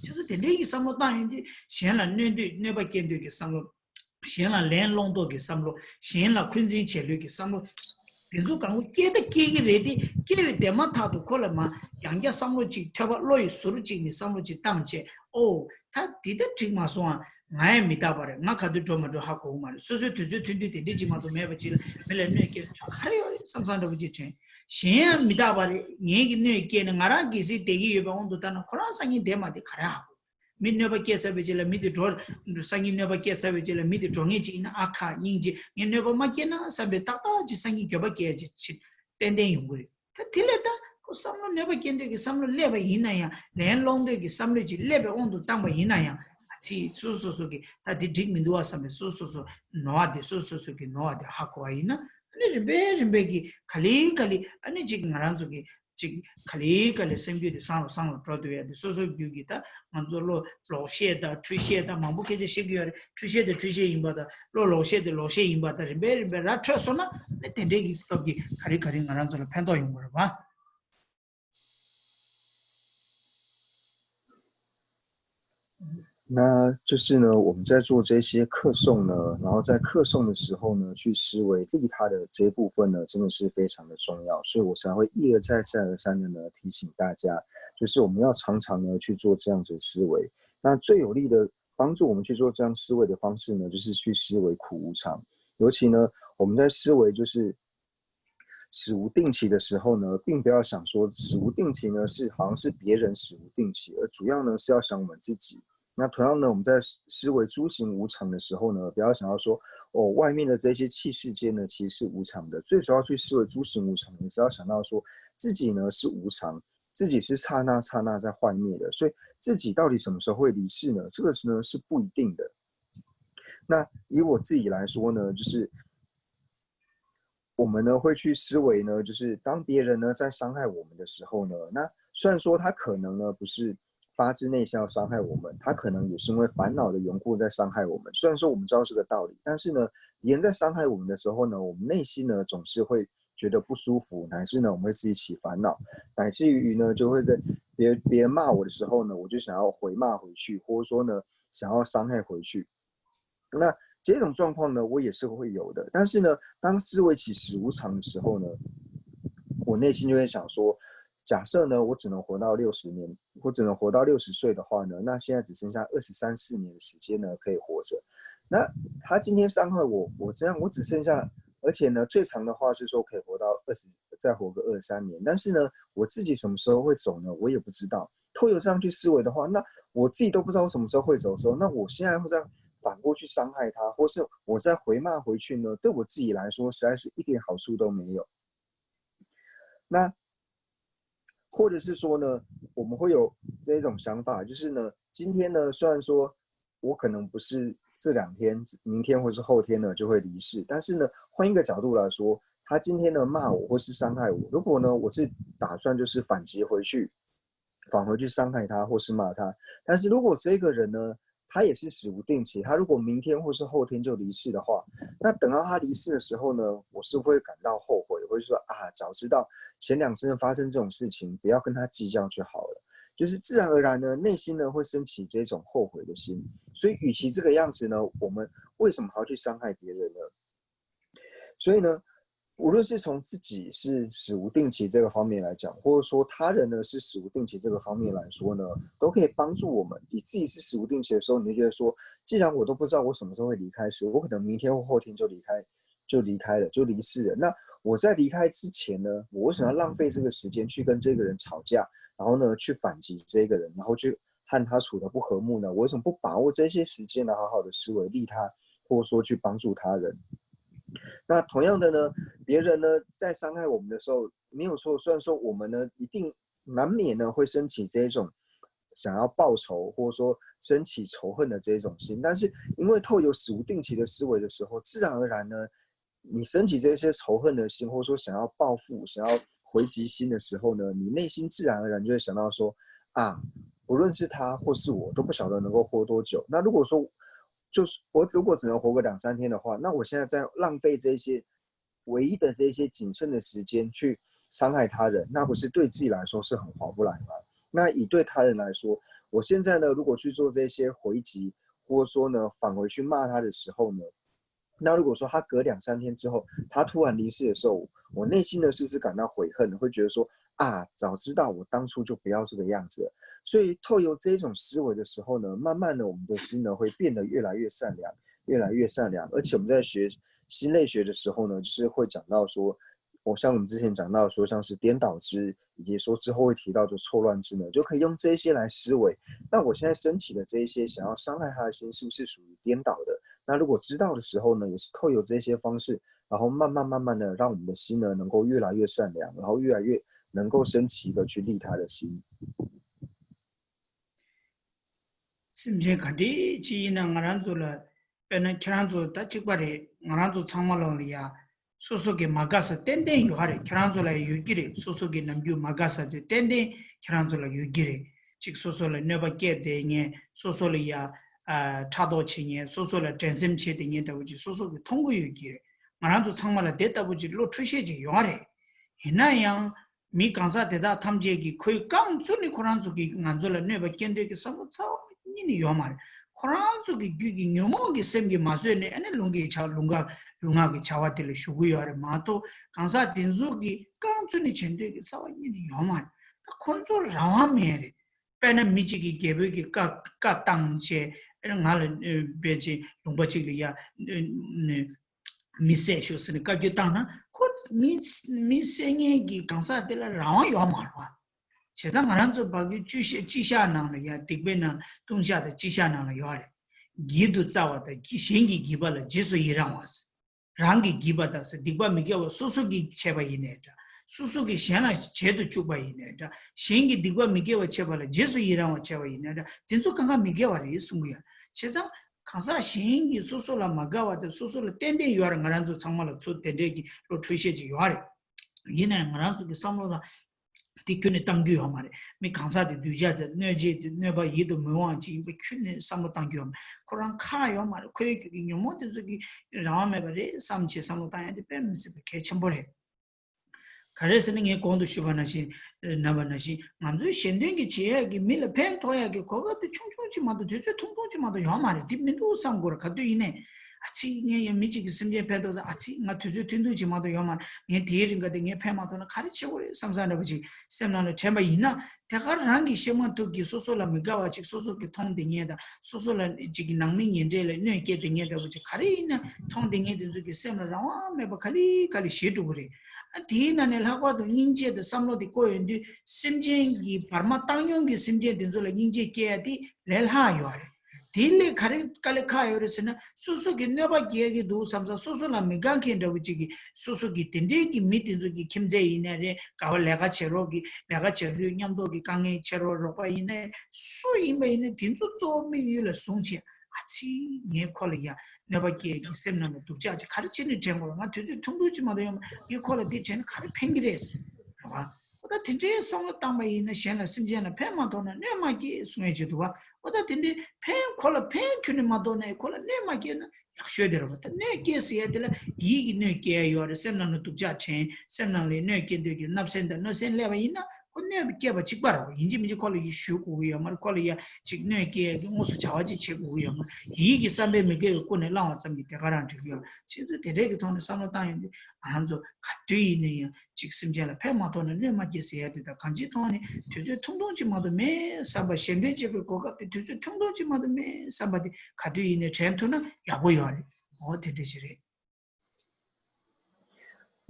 ཁྱོད་ཚོ་དེ་འདྲའི་གི་བསམ་བློ་བཏང་ཡོང་དུས་གཞན་ལ་གནོད་འདོད་གནོད་པ་སྐྱེལ་འདོད་ཀྱི་བསམ་བློ། གཞན་ལ་ལན་སློང་འདོད་ཀྱི་བསམ་བློ། གཞན་ལ་འཁོན་འཛིན་བྱེད་འདོད་ཀྱི་བསམ་བློ། དེ་ཚོ་གང་བོ་སྐྱེ་ད་སྐྱེ་གི་རེད་དེ། སྐྱེ་བའི་དེ་མ་ཐག་ཏུ་ཁོ་ལ་མ་ཡང་བསྐྱར་བསམ་བློ་ཅིག་ཐོད་པ་བློ་ཡི་ཟུར་ཅིག་ནས་བསམ་བློ་ཅིག་བཏང་བྱས། ཨོ། ད་འདི་ད་འགྲིག་མ་སོང་ཨ། ང་ཡང་མི་རྟག་པ་རེད། ང་ག་དུས་འགྲོ་མ་འགྲོ་ཧ་གོ་གི་མ་རེད། སོ་སོའི་དུས་ཚོད་ཐུང་ཐུང་དེ་འདྲ་ཅིག་མ་གཏོགས་མེད་པ་ཅིག་ལ་མི་ལ་གནོད་སྐྱེལ་ཆོག་ག་རེ་ཡོད་རེད་བསམ་བསམ་འདྲ་པོ་ཅིག་དྲན། གཞན་ཡང་མི་རྟག་པ་རེད། ངེད་ཀྱི་གནོད་སྐྱེལ་ནས་ང་རང་གལ་སྲིད་བསྡད་ཀྱི་ཡོད་པའི་དབང་དུ་བཏང་ན། ཁོ་རང་སང་ཉིན་བསྡད་མ་བསྡད་ག་རེ་ཧ་གོ། མི་གནོད་པ་སྐྱེལ་ཚར་བའི་རྗེས་ལ་མི་དེ་འགྲོ། སང་ཉིན་གནོད་པ་སྐྱེལ་ཚར་བའི་རྗེས་ལ་མི་དེ་འགྲོ་མཁན་ཅིག་ཡིན་ན། ཨ་ཁ་སྙིང་རྗེ། ངས་གནོད་པ་མ་སྐྱེལ་ན་བསམ་པའི་ཏག་ཏག་ཅིག་སང་ཉིན་འགྱོད་པ་སྐྱེལ་ཅིག་ཅིག་ཏན་ཏན་ཡོང་གི་རེད། ད་དེ་ལས་ད་ཁོ་བསམ་བློ་གནོད་པ་སྐྱེལ་འདོད་ཀྱི་བསམ་བློ་སླེབས་པ་ཡིན་ན་ཡང་། ལན་སློང་འདོད་ཀྱི་བསམ་བློ་ཅིག་སླེབས་པའི་དབང་དུ་བཏང་པ་ཡིན་ན་ཡང་། ཨ་ཙི། སོ་སོ་སོ་གི་ད་དེ་འགྲིག་མི་འདུག་བ་བསམ་པའི་སོ་སོ་སོ་ནོར་བ་དེ། སོ་སོ་སོ་གི་ནོར་བ་དེ་ཧ་གོ་བ་ཡིན་ན། ཨ་ནི་རིམ་པས་རིམ་པས་ཀྱི་ག་ལེ་ག་ལེ་ཨ་ནི་ཅིག་ང་རང་ཚོ་གི་ཅིག་ག་ལེ་ག་ལེ་སེམས་རྒྱུད་དེ་སངས་ལ་སངས་ལ་འགྲོ་འདུག་ཡ་དེ། སོ་སོ་རྒྱུད་ཀྱི་ད་ང་ཚོ་བློ་ལོག་བཤད་དང་འཁྲུལ་བཤད་དང་མང་པོ་སྐད་ཆ་བཤད་ཀྱི་ཡོད་རེད། འཁྲུལ་བཤད་དེ་འཁྲུལ་བཤད་ཡིན་པ་དང་། བློ་ལོག་བཤད་དེ་ལོག་བཤད་ཡིན་པ་དང་། རིམ་པས་རིམ་པས་ར་འཕྲོད་སོང་ན། ཨ་ནི་དེ་འདྲའི་གི་སྟོབས་ཀྱིས་ག་རེ་ག་རེ་ང་རང་ཚོ་ལ་ཕན་ཐོགས་ཡོང་གི་རེད་བ། 那就是呢，我们在做这些课诵呢，然后在课诵的时候呢，去思维利他的这一部分呢，真的是非常的重要，所以我才会一而再、再而三的呢提醒大家，就是我们要常常呢去做这样子的思维。那最有力的帮助我们去做这样思维的方式呢，就是去思维苦无常。尤其呢，我们在思维就是死无定期的时候呢，并不要想说死无定期呢是好像是别人死无定期，而主要呢是要想我们自己。那同样呢，我们在思维诸行无常的时候呢，不要想到说哦，外面的这些器世间呢其实是无常的。最主要去思维诸行无常，你是要想到说自己呢是无常，自己是刹那刹那在幻灭的，所以自己到底什么时候会离世呢？这个是呢是不一定的。那以我自己来说呢，就是我们呢会去思维呢，就是当别人呢在伤害我们的时候呢，那虽然说他可能呢不是发自内心要伤害我们，他可能也是因为烦恼的缘故在伤害我们。虽然说我们知道这个道理，但是呢，别人在伤害我们的时候呢，我们内心呢总是会觉得不舒服，乃至呢我们会自己起烦恼，乃至于呢就会在别别人骂我的时候呢，我就想要回骂回去，或者说呢想要伤害回去。那这种状况呢，我也是会有的。但是呢，当思维起死无常的时候呢，我内心就会想说，假设呢，我只能活到六十年，我只能活到六十岁的话呢，那现在只剩下二十三四年的时间呢，可以活着。那他今天伤害我，我这样，我只剩下，而且呢，最长的话是说可以活到二十，再活个二三年。但是呢，我自己什么时候会走呢？我也不知道。透由这样去思维的话，那我自己都不知道我什么时候会走的时候，那我现在会再反过去伤害他，或是我再回骂回去呢？对我自己来说，实在是一点好处都没有。那或者是说呢，我们会有这种想法，就是呢，今天呢，虽然说我可能不是这两天、明天或是后天呢就会离世，但是呢，换一个角度来说，他今天呢骂我或是伤害我，如果呢我是打算就是反击回去，返回去伤害他或是骂他，但是如果这个人呢他也是死无定期。他如果明天或是后天就离世的话，那等到他离世的时候呢，我是不会感到后悔，我会说啊，早知道前两次发生这种事情，不要跟他计较就好了。就是自然而然呢，内心呢会升起这种后悔的心。所以，与其这个样子呢，我们为什么还要去伤害别人呢？所以呢，无论是从自己是死无定期这个方面来讲，或者说他人呢是死无定期这个方面来说呢，都可以帮助我们。你自己是死无定期的时候，你就觉得说，既然我都不知道我什么时候会离开世，我可能明天或后天就离开，就离开了，就离世了。那我在离开之前呢，我为什么要浪费这个时间去跟这个人吵架，然后呢去反击这个人，然后去和他处的不和睦呢？我为什么不把握这些时间来好好的思维利他，或者说去帮助他人？那同样的呢，别人呢在伤害我们的时候，没有错。虽然说我们呢一定难免呢会升起这种想要报仇，或者说升起仇恨的这种心，但是因为透由死无定期的思维的时候，自然而然呢，你升起这些仇恨的心，或者说想要报复、想要回击心的时候呢，你内心自然而然就会想到说，啊，不论是他或是我，都不晓得能够活多久。那如果说就是我如果只能活个两三天的话，那我现在在浪费这些唯一的这些仅剩的时间去伤害他人，那不是对自己来说是很划不来吗？那以对他人来说，我现在呢，如果去做这些回击，或者说呢，返回去骂他的时候呢，那如果说他隔两三天之后，他突然离世的时候，我内心呢是不是感到悔恨，会觉得说，啊，早知道我当初就不要这个样子了。所以透由这一种思维的时候呢，慢慢的我们的心呢会变得越来越善良，越来越善良。而且我们在学心类学的时候呢，就是会讲到说，我像我们之前讲到说，像是颠倒之，以及说之后会提到的错乱之呢，就可以用这一些来思维。那我现在升起的这一些想要伤害他的心，是不是属于颠倒的？那如果知道的时候呢，也是透由这些方式，然后慢慢慢慢的让我们的心呢能够越来越善良，然后越来越能够升起一个去利他的心。སེམས་ཅན་ག་འདྲ་ཅིག་ཡིན་ན་ང་རང་ཚོ་ལ། དཔེར་ན་ཁྱེད་རང་ཚོ་ད་གཅིག་པ་རེད། ང་རང་ཚོ་ཚང་མ་ལོག་ལ་ཡ། སོ་སོ་གི་མ་དགའ་ས་ཏན་ཏན་ཡོད་རེད། ཁྱེད་རང་ཚོ་ལ་ཡོད་ཀྱི་རེད། སོ་སོ་གི་ནམ་རྒྱུན་མ་དགའ་ས་ཚོ་ཏན་ཏན་ཁྱེད་རང་ཚོ་ལ་ཡོད་ཀྱི་རེད། གཅིག་སོ་སོ་ལ་གནོད་པ་སྐྱེལ་བསྡད་མཁན། སོ་སོ་ལ་ཡ། ཨ། ཕྲག་དོག་བྱེད་མཁན། སོ་སོ་ལ་འགྲན་སེམས་བྱེད་བསྡད་མཁན་འདྲ་བོ་ཅིག་སོ་སོ་གི་མཐོང་གི་ཡོད་ཀྱི་རེད། ང་རང་ཚོ་ཚང་མ་ལ་དེ་ལྟ་བུ་ཅིག་བློ་འཁྲུལ་ཤེས་ཅིག་ཡོད་རེད། ཡིན་ན་ཡང་། མི་གང་ཟག་དེ་དག་ཐམས་ཅད་ཀྱིས་ཁོའི་རྐང་བཙུགས་ནས་ཁོ་རང་ཚོ་གིས་ང་ཚོ་ལ་གནོད་པ་སྐྱེལ་འདོད་ཀྱི་བསམ་བློ་རྩ་བ་ཉིད་ནས་ཡོད་མ་རེད། ཁོ་རང་ཚོ་གི་རྒྱུད་ཀྱི་ཉོན་མོངས་ཀྱི་སེམས་ཀྱིས་མ་བཟོད་ནས་ཨ་ནི་ལུང་གི་བྱ་ལུང་ག་ལུང་ངག་གི་བྱ་བ་དེ་ལ་ཞུགས་ཀྱི་ཡོད་རེད་མ་གཏོགས། གང་ཟག་དེ་ཚོ་གིས་རྐང་བཙུགས་ནས་བྱེད་འདོད་ཀྱི་རྩ་བ་ཉིད་ནས་ཡོད་མ་རེད། ད་ཁོ་ཚོར་རང་དབང་མེད་རེད། དཔེར་ན་མི་གཅིག་གིས་རྒྱལ་པོའི་གི་བཀའ་བཀའ་བཏང་བྱས། ཨེ་ང་ལ་ཨེ་བེད་ཅིག་ལུང་པ་གཅིག་ལ་ཡ་ཨེ་ཨེ་མི་བསད་ཤོག་ཟེར་ནས་བཀའ་བཀྱོན་བཏང་ན། ཁོ་མི་མི་བསད་མཁན་གྱི་གང་ཟག་དེ་ལ་རང་དབང་ཡོད་མ་རེད་བ། བྱས་ཙང་ང་རང་ཚོ་ཕ་གི་སྤྱི་བཤད་སྤྱི་བཤད་ནང་ལ་ཡ། སྡིག་པའི་ནང་ལྟུང་བཤགས་དང་སྤྱི་བཤད་ནང་ལ་ཡོད་རེད། བགྱིད་དུ་སྩལ་བ་དང་། གཞན་གྱི་བགྱིས་པ་ལ་རྗེས་སུ་ཡི་རང་བ། རང་གི་བགྱིས་པ་དང་། སྡིག་པ་མི་དགེ་བ་སོ་སོ་གིས་བྱས་པ་ཡིན་ནའི་འདྲ། སོ་སོ་གིས་གཞན་ལ་བྱེད་དུ་བཅུག་པ་ཡིན་ནའི་འདྲ། གཞན་གྱི་སྡིག་པ་མི་དགེ་བ་བྱས་པ་ལ་རྗེས་སུ་ཡི་རང་བ་བྱས་པ་ཡིན་ནའི་འདྲ། དེ་ཚོ་གང་ག་མི་དགེ་བ་རེད་གསུང་གི་ཡོད། བྱས་ཙང་གང་ཟག་གཞན་གྱིས་སོ་སོ་ལ་མ་དགའ་བ་དེ་སོ་སོ་ལ་ཏན་ཏན་ཡོད་རེད། ང་རང་ཚོ་ཚང་མ་ལ་ཚུར་དེ་འདྲས་ཀྱི་བློ་འཁྲུལ་ཤེས་ཅིག་ཡོད་རེད། ཡིན་ནའི་ང་རང་ཚོ་གི་བསམ་བློ་ལ་དེ་ཁྱོན་ནས་བཏང་རྒྱུ་ཡོད་མ་རེད། མི་གང་ཟག་དེ་གདུལ་བྱ་དེ་གནོད་བྱེད་དེ་གནོད་པ་ཡིད་དུ་མི་འོང་བ་ཅིག་ཡིན་པ་ཁྱོན་ནས་བསམ་བློ་བཏང་རྒྱུ་ཡོད་མ་རེད། ཁོ་རང་ཁག་ཡོད་མ་རེད། ཁོའི་རྒྱུད་ཀྱི་ཉོན་མོངས་དེ་ཚོ་གི་རང་དབང་མེད་པ་རེད་བསམ་བྱས་བསམ་བློ་བཏང་ཡ་དེ་དཔེ་མི་སྲིད་པའི་གལ་ཆེན་པོ་རེད། ག་རེ་ཟེར་ན་ངས་གོང་དུ་ཞུས་པ་ནང་བཞིན། ནང་པ་ནང་བཞིན་ང་ཚོའི་གཞན་དོན་གྱི་བྱེད་ཡག་གི་མི་ལ་ཕན་ཐོགས་ཡག་གི་གོ་སྐབས་དེ་ཆུང་ཆུང་ཅིག་མ་གཏོགས། དུས་ཚོད་ཐུང་ཐུང་ཅིག་མ་གཏོགས་ཡོད་མ་རེད། དེ་མི་འདུག་བསམ་དགོས་རེད། ག་དུས་ཡིན་ནའི། ཨ་ཙི། ངས་ཡང་མི་གཅིག་གི་སེམས་ཅན་ཕན་ཐོགས་ས། ཨ་ཙི། ང་དུས་ཚོད་ཐུང་ཐུང་ཅིག་མ་གཏོགས་ཡོད་མ་རེད། ངས་དེའི་རིང་ག་དེ་ངས་ཕན་མ་ཐོགས་ན་ག་རེ་བྱེད་དགོས་རེད་བསམ་བསམ་འདྲ་པོ་ཅིག་སེམས་ནང་ལ་དྲན་པ་ཡིན་ན། དེ་ག་རང་གི་ཤེས་མ་ཐུབ་ཀྱི་སོ་སོ་ལ་མི་དགའ་བ་ཅིག་སོ་སོ་གིས་མཐོང་བསྡད་མཁན་དང་། སོ་སོ་ལ་ཅིག་གི་ནང་མི་ཉེ་འབྲེལ་ལ་གནོད་སྐྱེལ་བསྡད་མཁན་འདྲ་པོ་ཅིག་ག་རེ་ཡིན་ན་མཐོང་བསྡད་མཁན་དེ་ཚོ་གི་སེམས་ལ་རང་དབང་མེད་པ་ག་ལེ་ག་ལེ་བྱེད་འགྲོ་གི་རེད། ཨ། དེའི་ནང་ནས་ལྷག་པར་དུ་སྙིང་རྗེ་དང་བསམ་བློ་དེ་བསྐོ་ཡོང་དུས། སེམས་ཅན་གྱི་བར་མ་བཏང་སྙོམས་ཀྱི་སེམས་ཅན་དེ་ཚོ་ལ་སྙིང་རྗེ་སྐྱེ་ཡ་དེ་ལས་སླ་ཡོད་རེད། དེ་ལས་ག་རེ་དཀའ་ལས་ཁག་ཡོད་རེད་ཟེར་ན། སོ་སོ་གི་གནོད་པ་སྐྱེལ་གྱི་འདུག་བསམ་ས། སོ་སོ་ལ་མི་དགའ་མཁན་འདྲ་བོ་ཅིག་གིས་སོ་སོ་གི་དེ་འདྲའི་གི་མི་དེ་ཚོ་གི་ཁྱིམ་མཚེས་ཡིན་ནའི་རེད། ག་བ་ལས་ཀ་བྱེད་རོགས་ཀྱི་ལས་ཀ་བྱེད་རྒྱུ་མཉམ་དུ་གི་དཀའ་ངལ་འཕྲད་རོགས་རོགས་པ་ཡིན་ནའི། སུ་ཡིན་པ་ཡིན་ནའི་དེ་ཚོ་གཙོ་བོ་དམིགས་ཡུལ་ལ་བཟུང་བྱས། ཨ་ཙི། ངས་ཁོ་ལ་ཡ་གནོད་པ་སྐྱེལ་གྱི་སེམས་ནང་ལ་སྡུག་ཅག་ཅིག་ག་རེ་བྱས་ནས་དྲན་དགོས་རེད། ང་དུས་ཚོད་ཐུང་ཐུང་ཅིག་མ་གཏོགས་ཡོད་མ། ངས་ཁོ་ལ་དེ་དྲན་ན་ག་རེ་ཕན་གྱི་རེད་ཟེར་བ། འོ་ད་དེ་འདྲའི་བསམ་བློ་བཏང་པ་ཡིན་ན། གཞན་ལ་སེམས་ཅན་ལ་ཕན་མ་ཐོགས་ན་གནོད་མ་སྐྱེལ་གསུང་ཡས་ཅིག་འདུག་བ། ད་དེ་འདྲའི་ཕན་ཁོ་ལ་ཕན་ཐོགས་ནས་མ་གཏོགས་ནས་ཁོ་ལ་གནོད་མ་སྐྱེལ་ན་ཡག་ཤོས་དེ་རེད་པ། ད་གནོད་སྐྱེལ་ཟེར་ཡ་དེ་ལ་ཡིད་ཀྱི་གནོད་སྐྱེལ་ཡ་ཡོད་རེད། སེམས་ནང་ལ་སྡུག་ཅག་དྲན། སེམས་ནང་ལ་གནོད་སྐྱེལ་འདོད་ཀྱི་བརྣབ་སེམས་དང་གནོད་སེམས་སླེབས་པ་ཡིན་ན་ཁོ་གནོད་པ་སྐྱེལ་བ་གཅིག་པ་རེད་པ། ཡིན་གཅིག་མིན་གཅིག་ཁོ་ལ་ཡིད་ཞུ་དགོས་ཀྱི་ཡོད་མ་རེད། ཁོ་ལ་ཡ་ཅིག་གནོད་སྐྱེལ་ཡ་གི་དངོས་སུ་བྱ་བ་ཅིག་བྱེད་དགོས་ཀྱི་ཡོད་མ་རེད། ཡིད་ཀྱི་བསམ་པས་མི་དགེ་བའི་ཀུན་ནས་བསླང་བ་ཙམ་གྱིས་དེ་ག་རང་འགྲིག་གི་ཡོད་རེད། ཁྱེད་ཚོས་དེ་འདྲས་ཀྱི་ཐོག་ནས་བསམ་བློ་བཏང་ཡོང་དུས་ང་རང་ཚོ་ག་དུས་ཡིན་ན་ཡང་ཅིག་སེམས་ཅན་ལ་ཕན་མ་ཐོགས་ན་གནོད་མ་སྐྱེལ་ཟེར་ཡ་དེ་དང་། གང་ཅིའི་ཐོག་ནས་དུས་ཚོད་ཐུང་ཐུང་ཅིག་མ་གཏོགས་མེད་བསམ་པ། གཞན་དོན་བྱེད་པའི་གོ་སྐབས་དེ་དུས་ཚོད་ཐུང་ཐུང་ཅིག་མ་གཏོགས་མེད་བསམ་པ་དེ་ག་དུས་ཡིན་ནའི་དྲན་ཐུབ་ན་ཡག་པོ་ཡོད་རེད། འོ་དེ་འདྲ་ཞིག་རེད།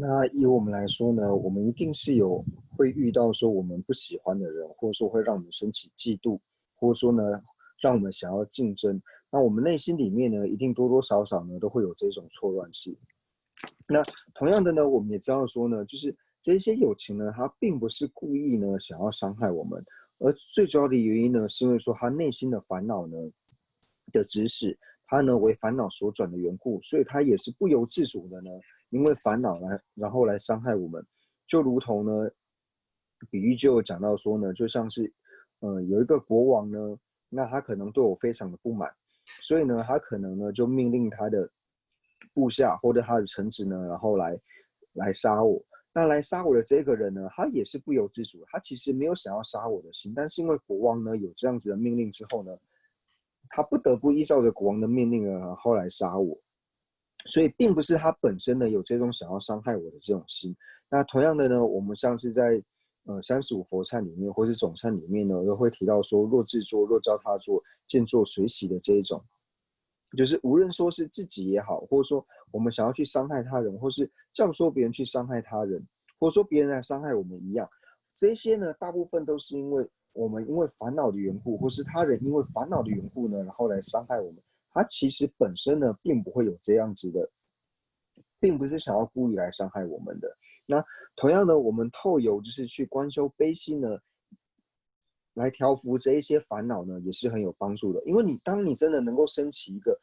那以我们来说呢，我们一定是有会遇到说我们不喜欢的人，或者说会让我们生起嫉妒，或者说呢，让我们想要竞争。那我们内心里面呢，一定多多少少呢，都会有这种错乱性。那同样的呢，我们也知道说呢，就是这些友情呢，他并不是故意呢想要伤害我们，而最主要的原因呢，是因为说他内心的烦恼呢的指使，他呢为烦恼所转的缘故，所以他也是不由自主的呢，因为烦恼来，然后来伤害我们。就如同呢，比喻就有讲到说呢，就像是，呃，有一个国王呢，那他可能对我非常的不满，所以呢，他可能呢就命令他的部下或者他的臣子呢，然后来来杀我。那来杀我的这个人呢，他也是不由自主，他其实没有想要杀我的心，但是因为国王呢有这样子的命令之后呢，他不得不依照着国王的命令呢，然后来杀我。所以并不是他本身呢有这种想要伤害我的这种心。那同样的呢，我们像是在呃三十五佛忏里面，或是总忏里面呢，都会提到说，若自作，若教他作，见作随喜的这一种。就是无论说是自己也好，或者说我们想要去伤害他人，或是教唆别人去伤害他人，或者说别人来伤害我们一样，这些呢，大部分都是因为我们因为烦恼的缘故，或是他人因为烦恼的缘故呢，然后来伤害我们。他其实本身呢，并不会有这样子的，并不是想要故意来伤害我们的。那同样呢，我们透由就是去观修悲心呢，来调伏这一些烦恼呢，也是很有帮助的。因为你当你真的能够升起一个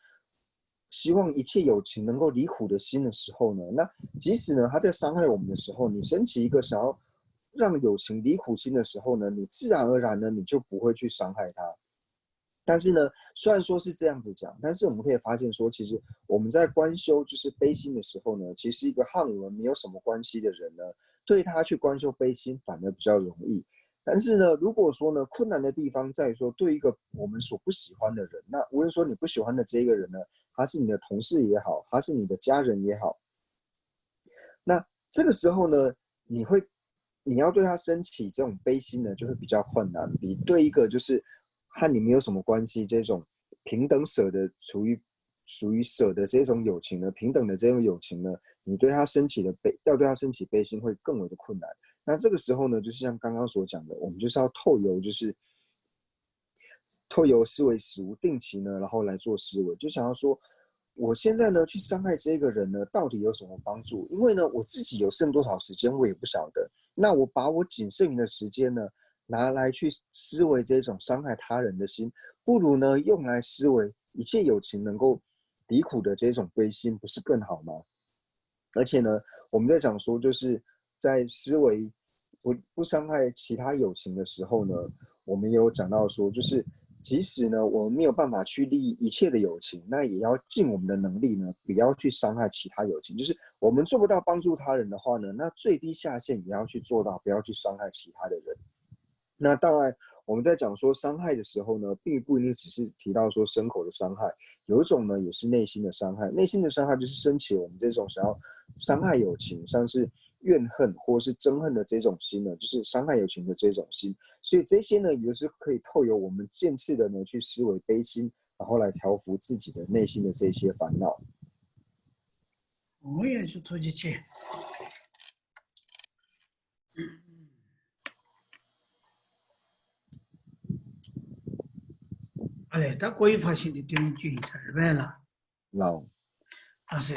希望一切友情能够离苦的心的时候呢，那即使呢他在伤害我们的时候，你升起一个想要让友情离苦心的时候呢，你自然而然呢你就不会去伤害他。但是呢，虽然说是这样子讲，但是我们可以发现说，其实我们在观修就是悲心的时候呢，其实一个和我们没有什么关系的人呢，对他去观修悲心反而比较容易。但是呢，如果说呢，困难的地方在于说，对一个我们所不喜欢的人，那无论说你不喜欢的这一个人呢，他是你的同事也好，他是你的家人也好，那这个时候呢，你会你要对他升起这种悲心呢，就会比较困难，比对一个就是和你没有什么关系这种平等舍的，属于属于舍的这种友情呢，平等的这种友情呢，你对他升起的悲，要对他升起悲心会更为的困难。那这个时候呢，就是像刚刚所讲的，我们就是要透由就是透由思维死无定期呢，然后来做思维，就想要说，我现在呢去伤害这个人呢，到底有什么帮助？因为呢，我自己有剩多少时间，我也不晓得。那我把我仅剩余的时间呢，拿来去思维这种伤害他人的心，不如呢用来思维一切友情能够离苦的这种悲心，不是更好吗？而且呢，我们在讲说，就是在思维不不伤害其他友情的时候呢，我们也有讲到说，就是即使呢我们没有办法去利益一切的友情，那也要尽我们的能力呢，不要去伤害其他友情。就是我们做不到帮助他人的话呢，那最低下限也要去做到，不要去伤害其他的人。那当然，我们在讲说伤害的时候呢，并不一定只是提到说牲口的伤害，有一种呢也是内心的伤害。内心的伤害就是升起我们这种想要伤害友情，像是怨恨或是憎恨的这种心呢，就是伤害友情的这种心。所以这些呢，也就是可以透由我们渐次的呢去思维悲心，然后来调伏自己的内心的这些烦恼。我也是突击去。ཨ་ལས། ད་ཀོ་ཡི་ཕ་ཤིན་ཏུ་སྐྱོན་བཅུ་ཡིན་ས་རེད་པས་ལ། ལའོ། ཨ་སེ།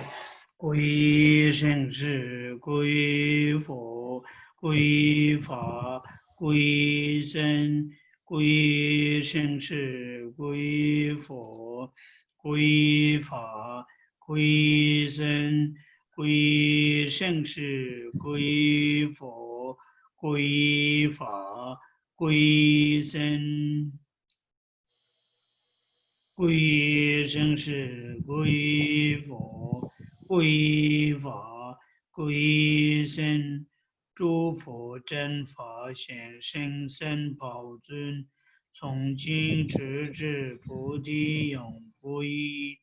归于生死归于佛，归于法，归于僧，归于生死归于佛，归于法，归于僧，归于生死归于佛，归于法，归于僧。故以身是，故以佛，故以法，故以身。诸佛正法显，甚深宝尊，从今直至菩提永不移。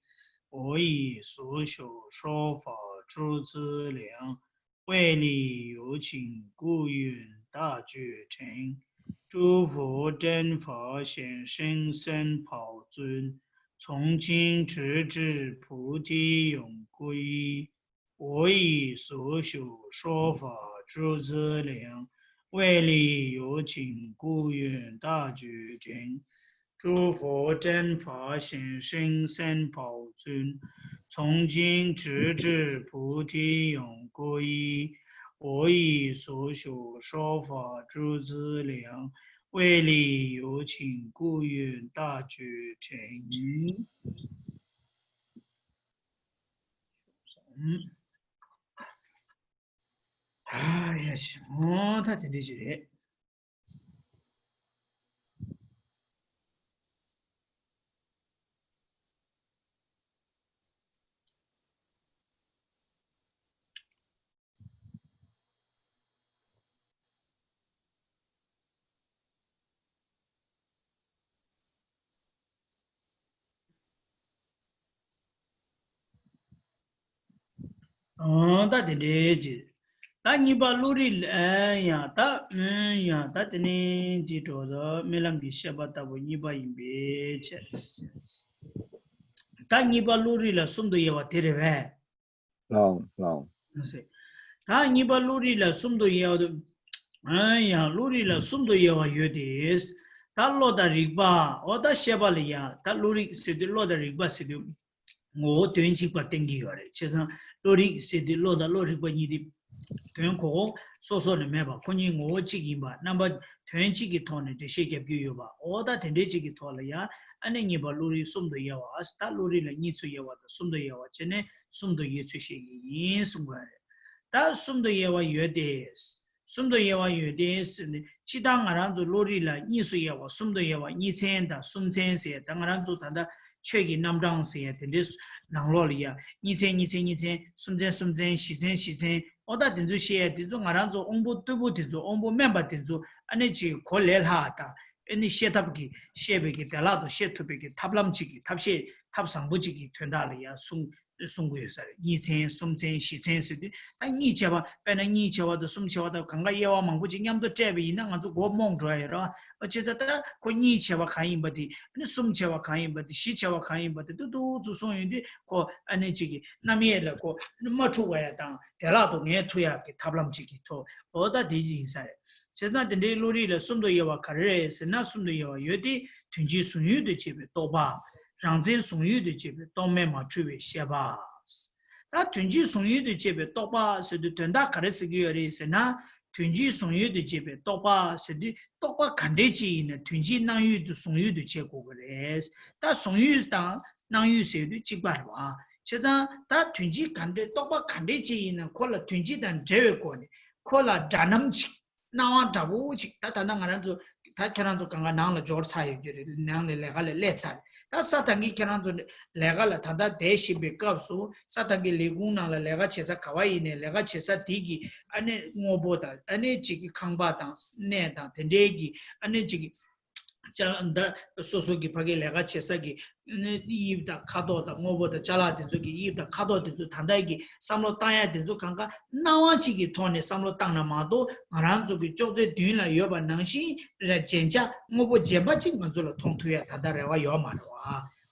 我以所学说法，诸资粮， 为利有情，故愿大觉成。诸佛正法显，甚深宝尊，从今直至菩提永不移。我以所学说法，诸资粮，为利有情，故愿大觉成。 诸佛正法显，甚深宝尊，从今直至菩提永不移。我以所学说法，诸资粮，为利有情，故愿大觉成。嗯，哎呀，行，他天天就这。 ཨང་། ད་དེ་འདྲའི་ཅིག་ད་གཉིས་པ་བློ་རིག་ལ་ཡང་ད་ཡང་ད་དེ་ནི་འདི་འགྲོ་ད་རྨི་ལམ་གྱི་ཤེས་པ་ལྟ་བུ་གཉིས་པ་ཡིན་པའི་ཕྱིར། ད་གཉིས་པ་བློ་རིག་ལ་གསུམ་དུ་དབྱེ་བ་དེ་རེད་པས། ལའོ་ལའོ། ད་གཉིས་པ་བློ་རིག་ལ་གསུམ་དུ་དབྱེ་བ་དུ། ཨང་། ཡང་བློ་རིག་ལ་གསུམ་དུ་དབྱེ་བ་ཡོད་དེ། ད་བློ་དང་རིག་པ། འོ་ད་ཤེས་པ་ལ་ཡང་ད་བློ་རིག་ཟེར་དུས་བློ་དང་རིག་པ་ཟེར་དུས། ངོ་བོ་དོན་གཅིག་པར་བསྟན་གྱི་ཡོད་རེད། བྱས་ཙང་བློ་རིག་ཟེར་དུས་བློ་དང་བློ་རིག་པ་གཉིས་དེ་དོན་གོ་སོ་སོ་ནས་མེད་པ། ཁོ་གཉིས་ངོ་བོ་གཅིག་ཡིན་པ། རྣམ་པ་དོན་གཅིག་གི་ཐོག་ནས་འགྲེལ་བཤད་རྒྱབ་ཀྱི་ཡོད་པ། འོ་ད་དེ་འདྲའི་གཅིག་གི་ཐོག་ལ་ཡང་ཨ་ནི་གཉིས་པ་བློ་རིག་གསུམ་དུ་དབྱེ་བ། ད་བློ་རིག་ལ་གཉིས་སུ་དབྱེ་བ་དང་གསུམ་དུ་དབྱེ་བ་བྱས་ནས་གསུམ་དུ་དབྱེ་ཚུལ་བཤད་ཀྱི་ཡིན་གསུང་གི་རེད། ད་གསུམ་དུ་དབྱེ་བ་ཡོད་དེ། གསུམ་དུ་དབྱེ་བ་ཡོད་དེ་ཟེར་ནས་སྤྱིར་བཏང་ང་རང་ཚོ་བློ་རིག་ལ་གཉིས་སུ་དབྱེ་བ། གསུམ་དུ་དབྱེ་བ། གཉིས་ཚན་དང་གསུམ་ཚན་ཟེར། ད་ང་རང་ཚོ་ད་ལྟ་ཆོས་ཀྱི་རྣམ་གྲངས་ཟེར་ཡ་དེ་འདྲའི་ནང་ལོགས་ལ་ཡ་གཉིས་ཚན་གཉིས་ཚན་གཉིས་ཚན། གསུམ་ཚན་གསུམ་ཚན། བཞི་ཚན་བཞི་ཚན། ཨོ་ད་དེ་ཚོ་བཤད་ཡ་དེ་ཚོ་ང་རང་ཚོ་དབང་པོ་རྟུལ་པོ་དེ་ཚོ། དབང་པོ་དམན་པ་དེ་ཚོ་ཨ་ནི་ཅིག་གོ་ལས་སླ་བ་དང་། ཨ་ནི་ཤེས་ཐབས་ཀྱི་བཤད་པའི་གི་བདེ་བླག་ཏུ་བཤད་ཐུབ་པའི་གི་ཐབས་ལམ་ཅིག་གི་ཐབས་ཤེས་ཐབས་བཟང་པོ་ཅིག་གི་དོན་དག་ལ་ཡ་གསུང་གསུང་གི་ཡོད་ས་རེད། གཉིས་ཚན་གསུམ་ཚན་བཞི་ཚན་ཟེར་དུས་ད་གཉིས་བྱས་པ། དཔེར་ན་གཉིས་བྱས་པ་དང་གསུམ་བྱས་པ་དང་གང་ག་དབྱེ་བ་མང་པོ་ཅིག་མཉམ་དུ་སྤྲད་པ་ཡིན་ན་ང་ཚོ་མགོ་རྨོངས་འགྲོ་ཡ་ཡོད་རེད་བ། ཨ་བྱས་ཙང་ད་ཁོ་གཉིས་བྱས་པ་གང་ཡིན་པ་དེ། ཨ་ནི་གསུམ་བྱས་པ་གང་ཡིན་པ་དེ། བཞི་བྱས་པ་གང་ཡིན་པ་དེ་ཏུ་ཏུ་ཚུར་གསུངས་ཡོང་དུས་ཁོ་ཨ་ནི་ཅིག་གི་རྣམ་དབྱེ་ལ་ཁོ་མ་འཁྲུག་པ་ཡ་དང་བདེ་བླག་ཏུ་ངེས་ཐུབ་ཡ་གི་ཐབས་ལམ་ཅིག་གི་ཐོག་འོ་ད་དེ་ཅིག་ཡིན་ས་རེད། བྱས་ཙང་དེ་འདྲའི་བློ་རིག་ལ་གསུམ་དུ་དབྱེ་བ་ག་རེ་རེད་ཟེར་ན། གསུམ་དུ་དབྱེ་བ་ཡོད་དེ། དོན་སྤྱི་གཟུང་ཡུལ་དུ་བྱེད་པའི་རྟོག་པ། རང་མཚན་གཟུང་ཡུལ་དུ་བྱེད་པའི་རྟོག་མེད་མ་འཁྲུལ་བའི་ཤེས་པ། ད་དོན་སྤྱི་གཟུང་ཡུལ་དུ་བྱེད་པའི་རྟོག་པ་ཟེར་དུས་དོན་དག་ག་རེ་ཟེར་གྱི་ཡོད་རེད་ཟེར་ན། དོན་སྤྱི་གཟུང་ཡུལ་དུ་བྱེད་པའི་རྟོག་པ་ཟེར་དུས་རྟོག་པ་ག་འདྲས་ཅིག་ཡིན་ན་དོན་སྤྱི་སྣང་ཡུལ་དུ་གཟུང་ཡུལ་དུ་བྱེད་དགོས་ཀྱི་རེད། ད་གཟུང་ཡུལ་དང་སྣང་ཡུལ་ཟེར་དུས་གཅིག་པ་རེད་བ། བྱས་ཙང་ད་དོན་སྤྱི་ག་འདྲས། རྟོག་པ་ག་འདྲས་ཅིག་ཡིན་ན་ཁོ་ལ་དོན་སྤྱི་དང་འབྲེལ་བའི་སྒོ་ནས་ཁོ་ལ་འདྲ་མཉམ་ཅིག་སྣང་བ་འདྲ་པོ་ཅིག་ད་ད་ལྟ་ང་རང་ཚོ་ད་ཁྱེད་རང་ཚོ་གང་ག་ནང་ལ་འབྱོར་ཚར་ཡོད་ཀྱི་རེད། ནང་ལ་ལས་ཀ་ལ་སླེབས་ཚར་རེད། ད་ས་ཐག་གི་ཁྱེད་རང་ཚོ་ལས་ཀ་ལ་ད་ལྟ་བསྡད་བཞིན་པའི་སྐབས་སུ་ས་ཐག་གི་ལས་ཁུངས་ནང་ལ་ལས་ཀ་བྱེད་ས་ག་བ་ཡིན་ནའི་ལས་ཀ་བྱེད་ས་དེ་གི་ཨ་ནི་དངོས་པོ་དང་ཨ་ནི་ཅིག་གི་ཁང་པ་དང་གནས་དང་དེ་འདྲའི་གི་ཨ་ནི་ཅིག་གི་ཅ་ད་སོ་སོ་གི་ཕ་གི་ལས་ཀ་བྱེད་ས་གི་དབྱིབས་དང་ཁ་དོག་དང་དངོས་པོ་དང་ཅ་ལག་དེ་ཚོ་གི་དབྱིབས་དང་ཁ་དོག་དེ་ཚོ་ད་ལྟ་གི་བསམ་བློ་བཏང་ཡ་དེ་ཚོ་གང་ག་སྣང་བ་གཅིག་གི་ཐོག་ནས་བསམ་བློ་བཏང་ན་མ་གཏོགས། ང་རང་ཚོ་གི་ཅོག་ཙེ་མདུན་ལ་ཡོད་པ་ནང་བཞིན་རེད། རྒྱན་ཆ་དངོས་པོ་རྒྱན་པ་གཅིག་ང་ཚོ་ལ་མཐོང་ཐུབ་ཡ་ད་ལྟ་རེ་བ་ཡོད་མ་རེད་བ།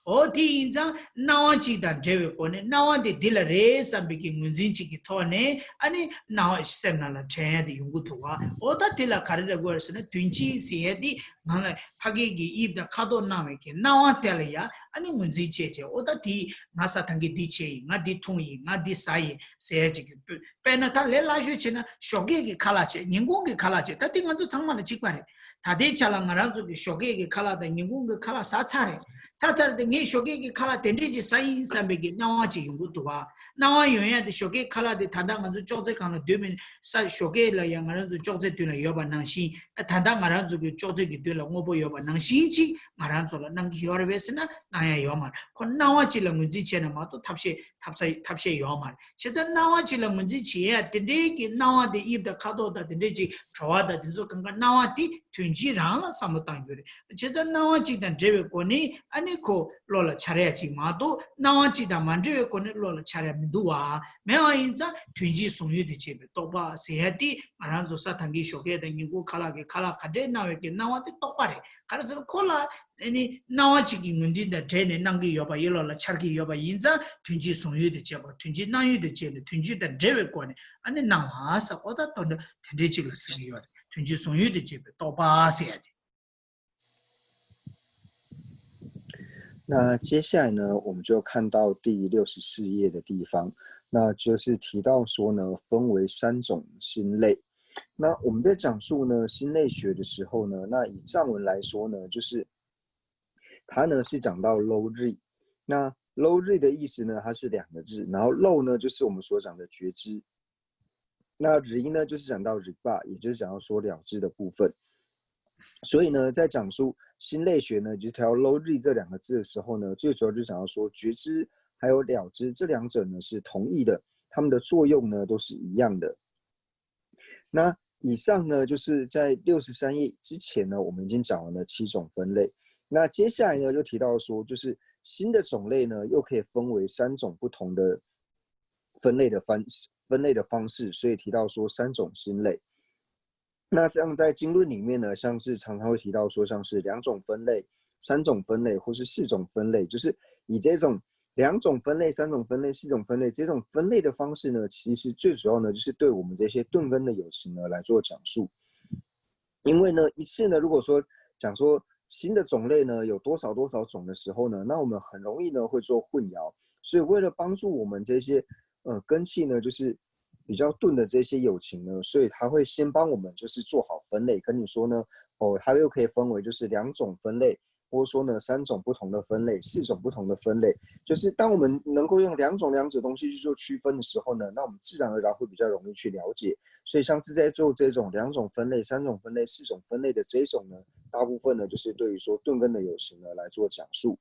འོ་དེ་ཡིན་ཙང་སྣང་བ་གཅིག་དང་འབྲེལ་བའི་སྒོ་ནས་སྣང་བ་དེ་འདི་ལ་རེད་བསམ་པའི་གི་ངོས་འཛིན་གཅིག་གི་ཐོག་ནས་ཨ་ནི་སྣང་བ་སེམས་ནང་ལ་དྲན་ཡ་དེ་ཡོང་གི་འདུག་བ། འོ་ད་དེ་ལ་ག་རེ་རེད་དགོས་རེད་ཟེར་ན། དོན་སྤྱི་ཟེར་ཡ་དེ་ང་ལ་ཕ་གི་གི་དབྱིབས་དང་ཁ་དོག་སྣང་བའི་གི་སྣང་བ་དེ་ལ་ཡ་ཨ་ནི་ངོས་འཛིན་བྱས་བྱས། འོ་ད་དེ་ང་ས་ཐང་གི་འདི་བྱས་ཡིན། ང་འདི་འཐུང་ཡིན། ང་འདི་ཟ་ཡིན་ཟེར་ཡ་ཅིག་གི་དཔེར་ན་ད་ལས་སླ་ཤོས་བྱས་ན་ཞོགས་ཀས་ཀྱི་ཁ་ལག་བྱས། ཉིན་གུང་གི་ཁ་ལག་བྱས། ད་དེ་ང་ཚོ་ཚང་མ་ལ་གཅིག་པ་རེད། ད་ལྟའི་ཆ་ལ་ང་རང་ཚོ་གི་ཞོགས་ཀས་ཀྱི་ཁ་ལག་དང་ཉིན་གུང་གི་ཁ་ལག་ཟ་ཚར་རེད། ཟ་ཚར་དེ་ ངའི་ཞོགས་ཀས་ཀྱི་ཁ་ལག་དེ་འདྲས་ཅིག་ཟ་ཡིན་བསམ་པའི་གི་སྣང་བ་ཅིག་ཡོང་གི་འདུག་བ། སྣང་བ་ཡོང་ཡ་དེ་ཞོགས་ཀས་ཁ་ལག་དེ་ད་ལྟ་ང་ཚོ་ཅོག་ཙེ་སྒང་ལ་སྡོད་མི་ས་ཞོགས་ཀས་ལ་ཡང་ང་རང་ཚོ་ཅོག་ཙེ་མདུན་ལ་ཡོད་པ་ནང་བཞིན། ད་ལྟ་ང་རང་ཚོ་གི་ཅོག་ཙེ་གི་མདུན་ལ་དངོས་པོ་ཡོད་པ་ནང་བཞིན་ཅིག་ང་རང་ཚོ་ལ་སྣང་གི་ཡོད་རེད་པས་ཟེར་ན་སྣང་ཡ་ཡོད་མ་རེད། ཁོ་སྣང་བ་ཅིག་ལ་ངོས་འཛིན་བྱས་ན་མ་གཏོགས་ཐབས་ཤེས་ཐབས་ས་ཐབས་ཤེས་ཡོད་མ་རེད། བྱས་ཙང་སྣང་བ་ཅིག་ལ་ངོས་འཛིན་བྱེད་ཡ་དེ་འདྲའི་གི་སྣང་བ་དེ་དབྱིབས་དང་ཁ་དོག་དང་དེ་འདྲའི་ཅིག་བྲོ་བ་དང་དེ་ཚོ་གང་ག་སྣང་བ་དེ་དོན་སྤྱི་རང་ལ་བསམ་བློ་བཏང་རྒྱུ་རེད། བྱས་ཙང་སྣང་བ་གཅིག་དང་འབྲེལ་བའི་སྒོ་ནས་ཨ་ནི་ཁོ་བློ་ལ་འཆར་ཡ་གཅིག་མ་གཏོགས། སྣང་བ་གཅིག་དང་མ་འབྲེལ་བའི་སྒོ་ནས་བློ་ལ་འཆར་ཡ་མི་འདུག་བ། མེད་པ་ཡིན་ཙང་དོན་སྤྱིའི་བཟུང་ཡུལ་དུ་བྱས་པའི་རྟོག་པ་ཟེར་ཡ་དེ་ང་རང་ཚོ་ས་དང་གི་ཞོགས་ཀས་དང་ཉིན་གུང་ཁ་ལག་གི་ཁ་ལག་ག་འདྲའི་སྣང་བའི་གི་སྣང་བ་དེ་རྟོག་པ་རེད། ག་རེ་ཟེར་ན་ཁོ་ལ་ཨ་ནི་སྣང་བ་གཅིག་གི་ངོས་འཛིན་དང་འབྲེལ་ནས་སྣང་གི་ཡོད་པ་ཡིད་བློ་ལ་འཆར་གྱི་ཡོད་པ་ཡིན་ཙང་དོན་སྤྱིའི་བཟུང་ཡུལ་དུ་བྱས་པ། དོན་སྤྱིའི་སྣང་ཡུལ་དུ་བྱས་ནས་དོན་སྤྱི་དང་འབྲེལ་བའི་སྒོ་ནས་ཨ་ནི་སྣང་བ་ཟེར་ཨོ་ད་དོན་འདྲ་དེ་འདྲའི་ཅིག་ལ་ཟེར་གྱི་ཡོད་རེད། དོན་སྤྱིའི་བཟུང་ཡུལ་དུ་བྱས་པའི་རྟོག་པ་ཟེར་ཡ་དེ། 那接下来呢，我们就看到第六十四页的地方，那就是提到说呢，分为三种心类。那我们在讲述呢心类学的时候呢，那以藏文来说呢，就是它呢是讲到 lo ri。那 lo ri 的意思呢，它是两个字，然后 lo 呢就是我们所讲的觉知，那 ri 呢就是讲到 ri 吧，也就是讲到说了知的部分。所以呢，在讲述心类学呢，就提到 lo ri 这两个字的时候呢，最主要就讲到说觉知还有了知这两者呢是同义的，它们的作用呢都是一样的。那以上呢，就是在六十三页之前呢，我们已经讲完了七种分类。那接下来呢，就提到说，就是新的种类呢，又可以分为三种不同的分类的方分类的方式，所以提到说三种心类。那像在经论里面呢，像是常常会提到说，像是两种分类、三种分类或是四种分类，就是以这种两种分类、三种分类、四种分类这种分类的方式呢，其实最主要呢就是对我们这些顿根的友情呢来做讲述。因为呢，一次呢，如果说讲说新的种类呢有多少多少种的时候呢，那我们很容易呢会做混淆。所以为了帮助我们这些呃根器呢，就是比较钝的这些友情呢，所以他会先帮我们就是做好分类，跟你说呢，哦，它又可以分为就是两种分类，或者说呢三种不同的分类、四种不同的分类，就是当我们能够用两种两种东西去做区分的时候呢，那我们自然而然会比较容易去了解。所以像是在做这种两种分类、三种分类、四种分类的这一种呢，大部分呢就是对于说顿根的友情呢来做讲述。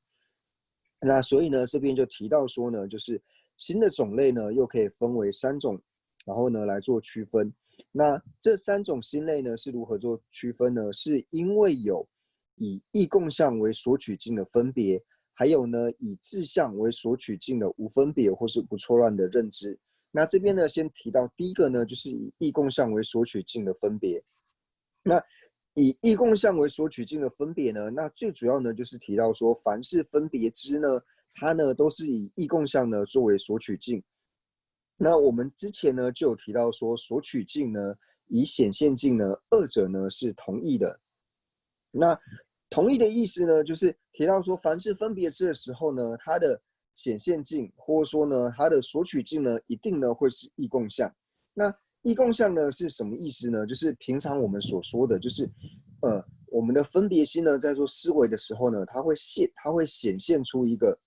那所以呢，这边就提到说呢，就是新的种类呢又可以分为三种，然后呢来做区分。那这三种心类呢是如何做区分呢？是因为有以异共相为索取境的分别，还有呢以自相为索取境的无分别或是不错乱的认知。那这边呢，先提到第一个呢，就是以异共相为索取境的分别。那以异共相为索取境的分别呢，那最主要呢就是提到说，凡是分别之呢，它呢都是以异共相呢作为索取境。那我们之前呢就有提到说，索取境呢以显现境呢，二者呢是同义的。那同义的意思呢，就是提到说，凡是分别之的时候呢，它的显现境或者说呢，它的索取境呢，一定呢会是异共相。那异共相呢是什么意思呢？就是平常我们所说的，就是呃，我们的分别心呢，在做思维的时候呢，它会现它会显现出一个，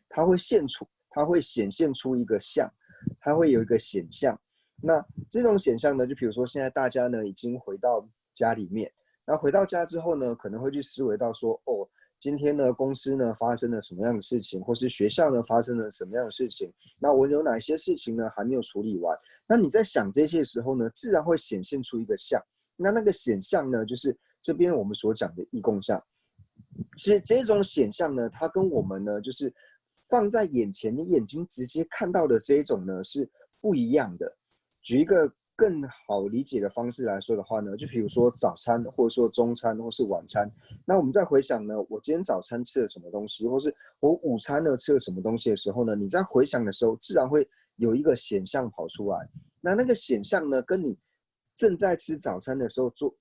它会现出它会显现出一个相，它会有一个显象。那这种显象呢，就比如说现在大家呢已经回到家里面，那回到家之后呢，可能会去思维到说，哦，今天呢公司呢发生了什么样的事情，或是学校呢发生了什么样的事情，那我有哪些事情呢还没有处理完？那你在想这些时候呢，自然会显现出一个相。那那个显象呢，就是这边我们所讲的异共相。其实这种显象呢，它跟我们呢，就是放在眼前，你眼睛直接看到的这一种呢，是不一样的。举一个更好理解的方式来说的话呢，就比如说早餐，或者说中餐，或是晚餐。那我们再回想呢，我今天早餐吃了什么东西，或是我午餐呢吃了什么东西的时候呢，你在回想的时候，自然会有一个显象跑出来。那那个显象呢，跟你正在吃早餐的时候桌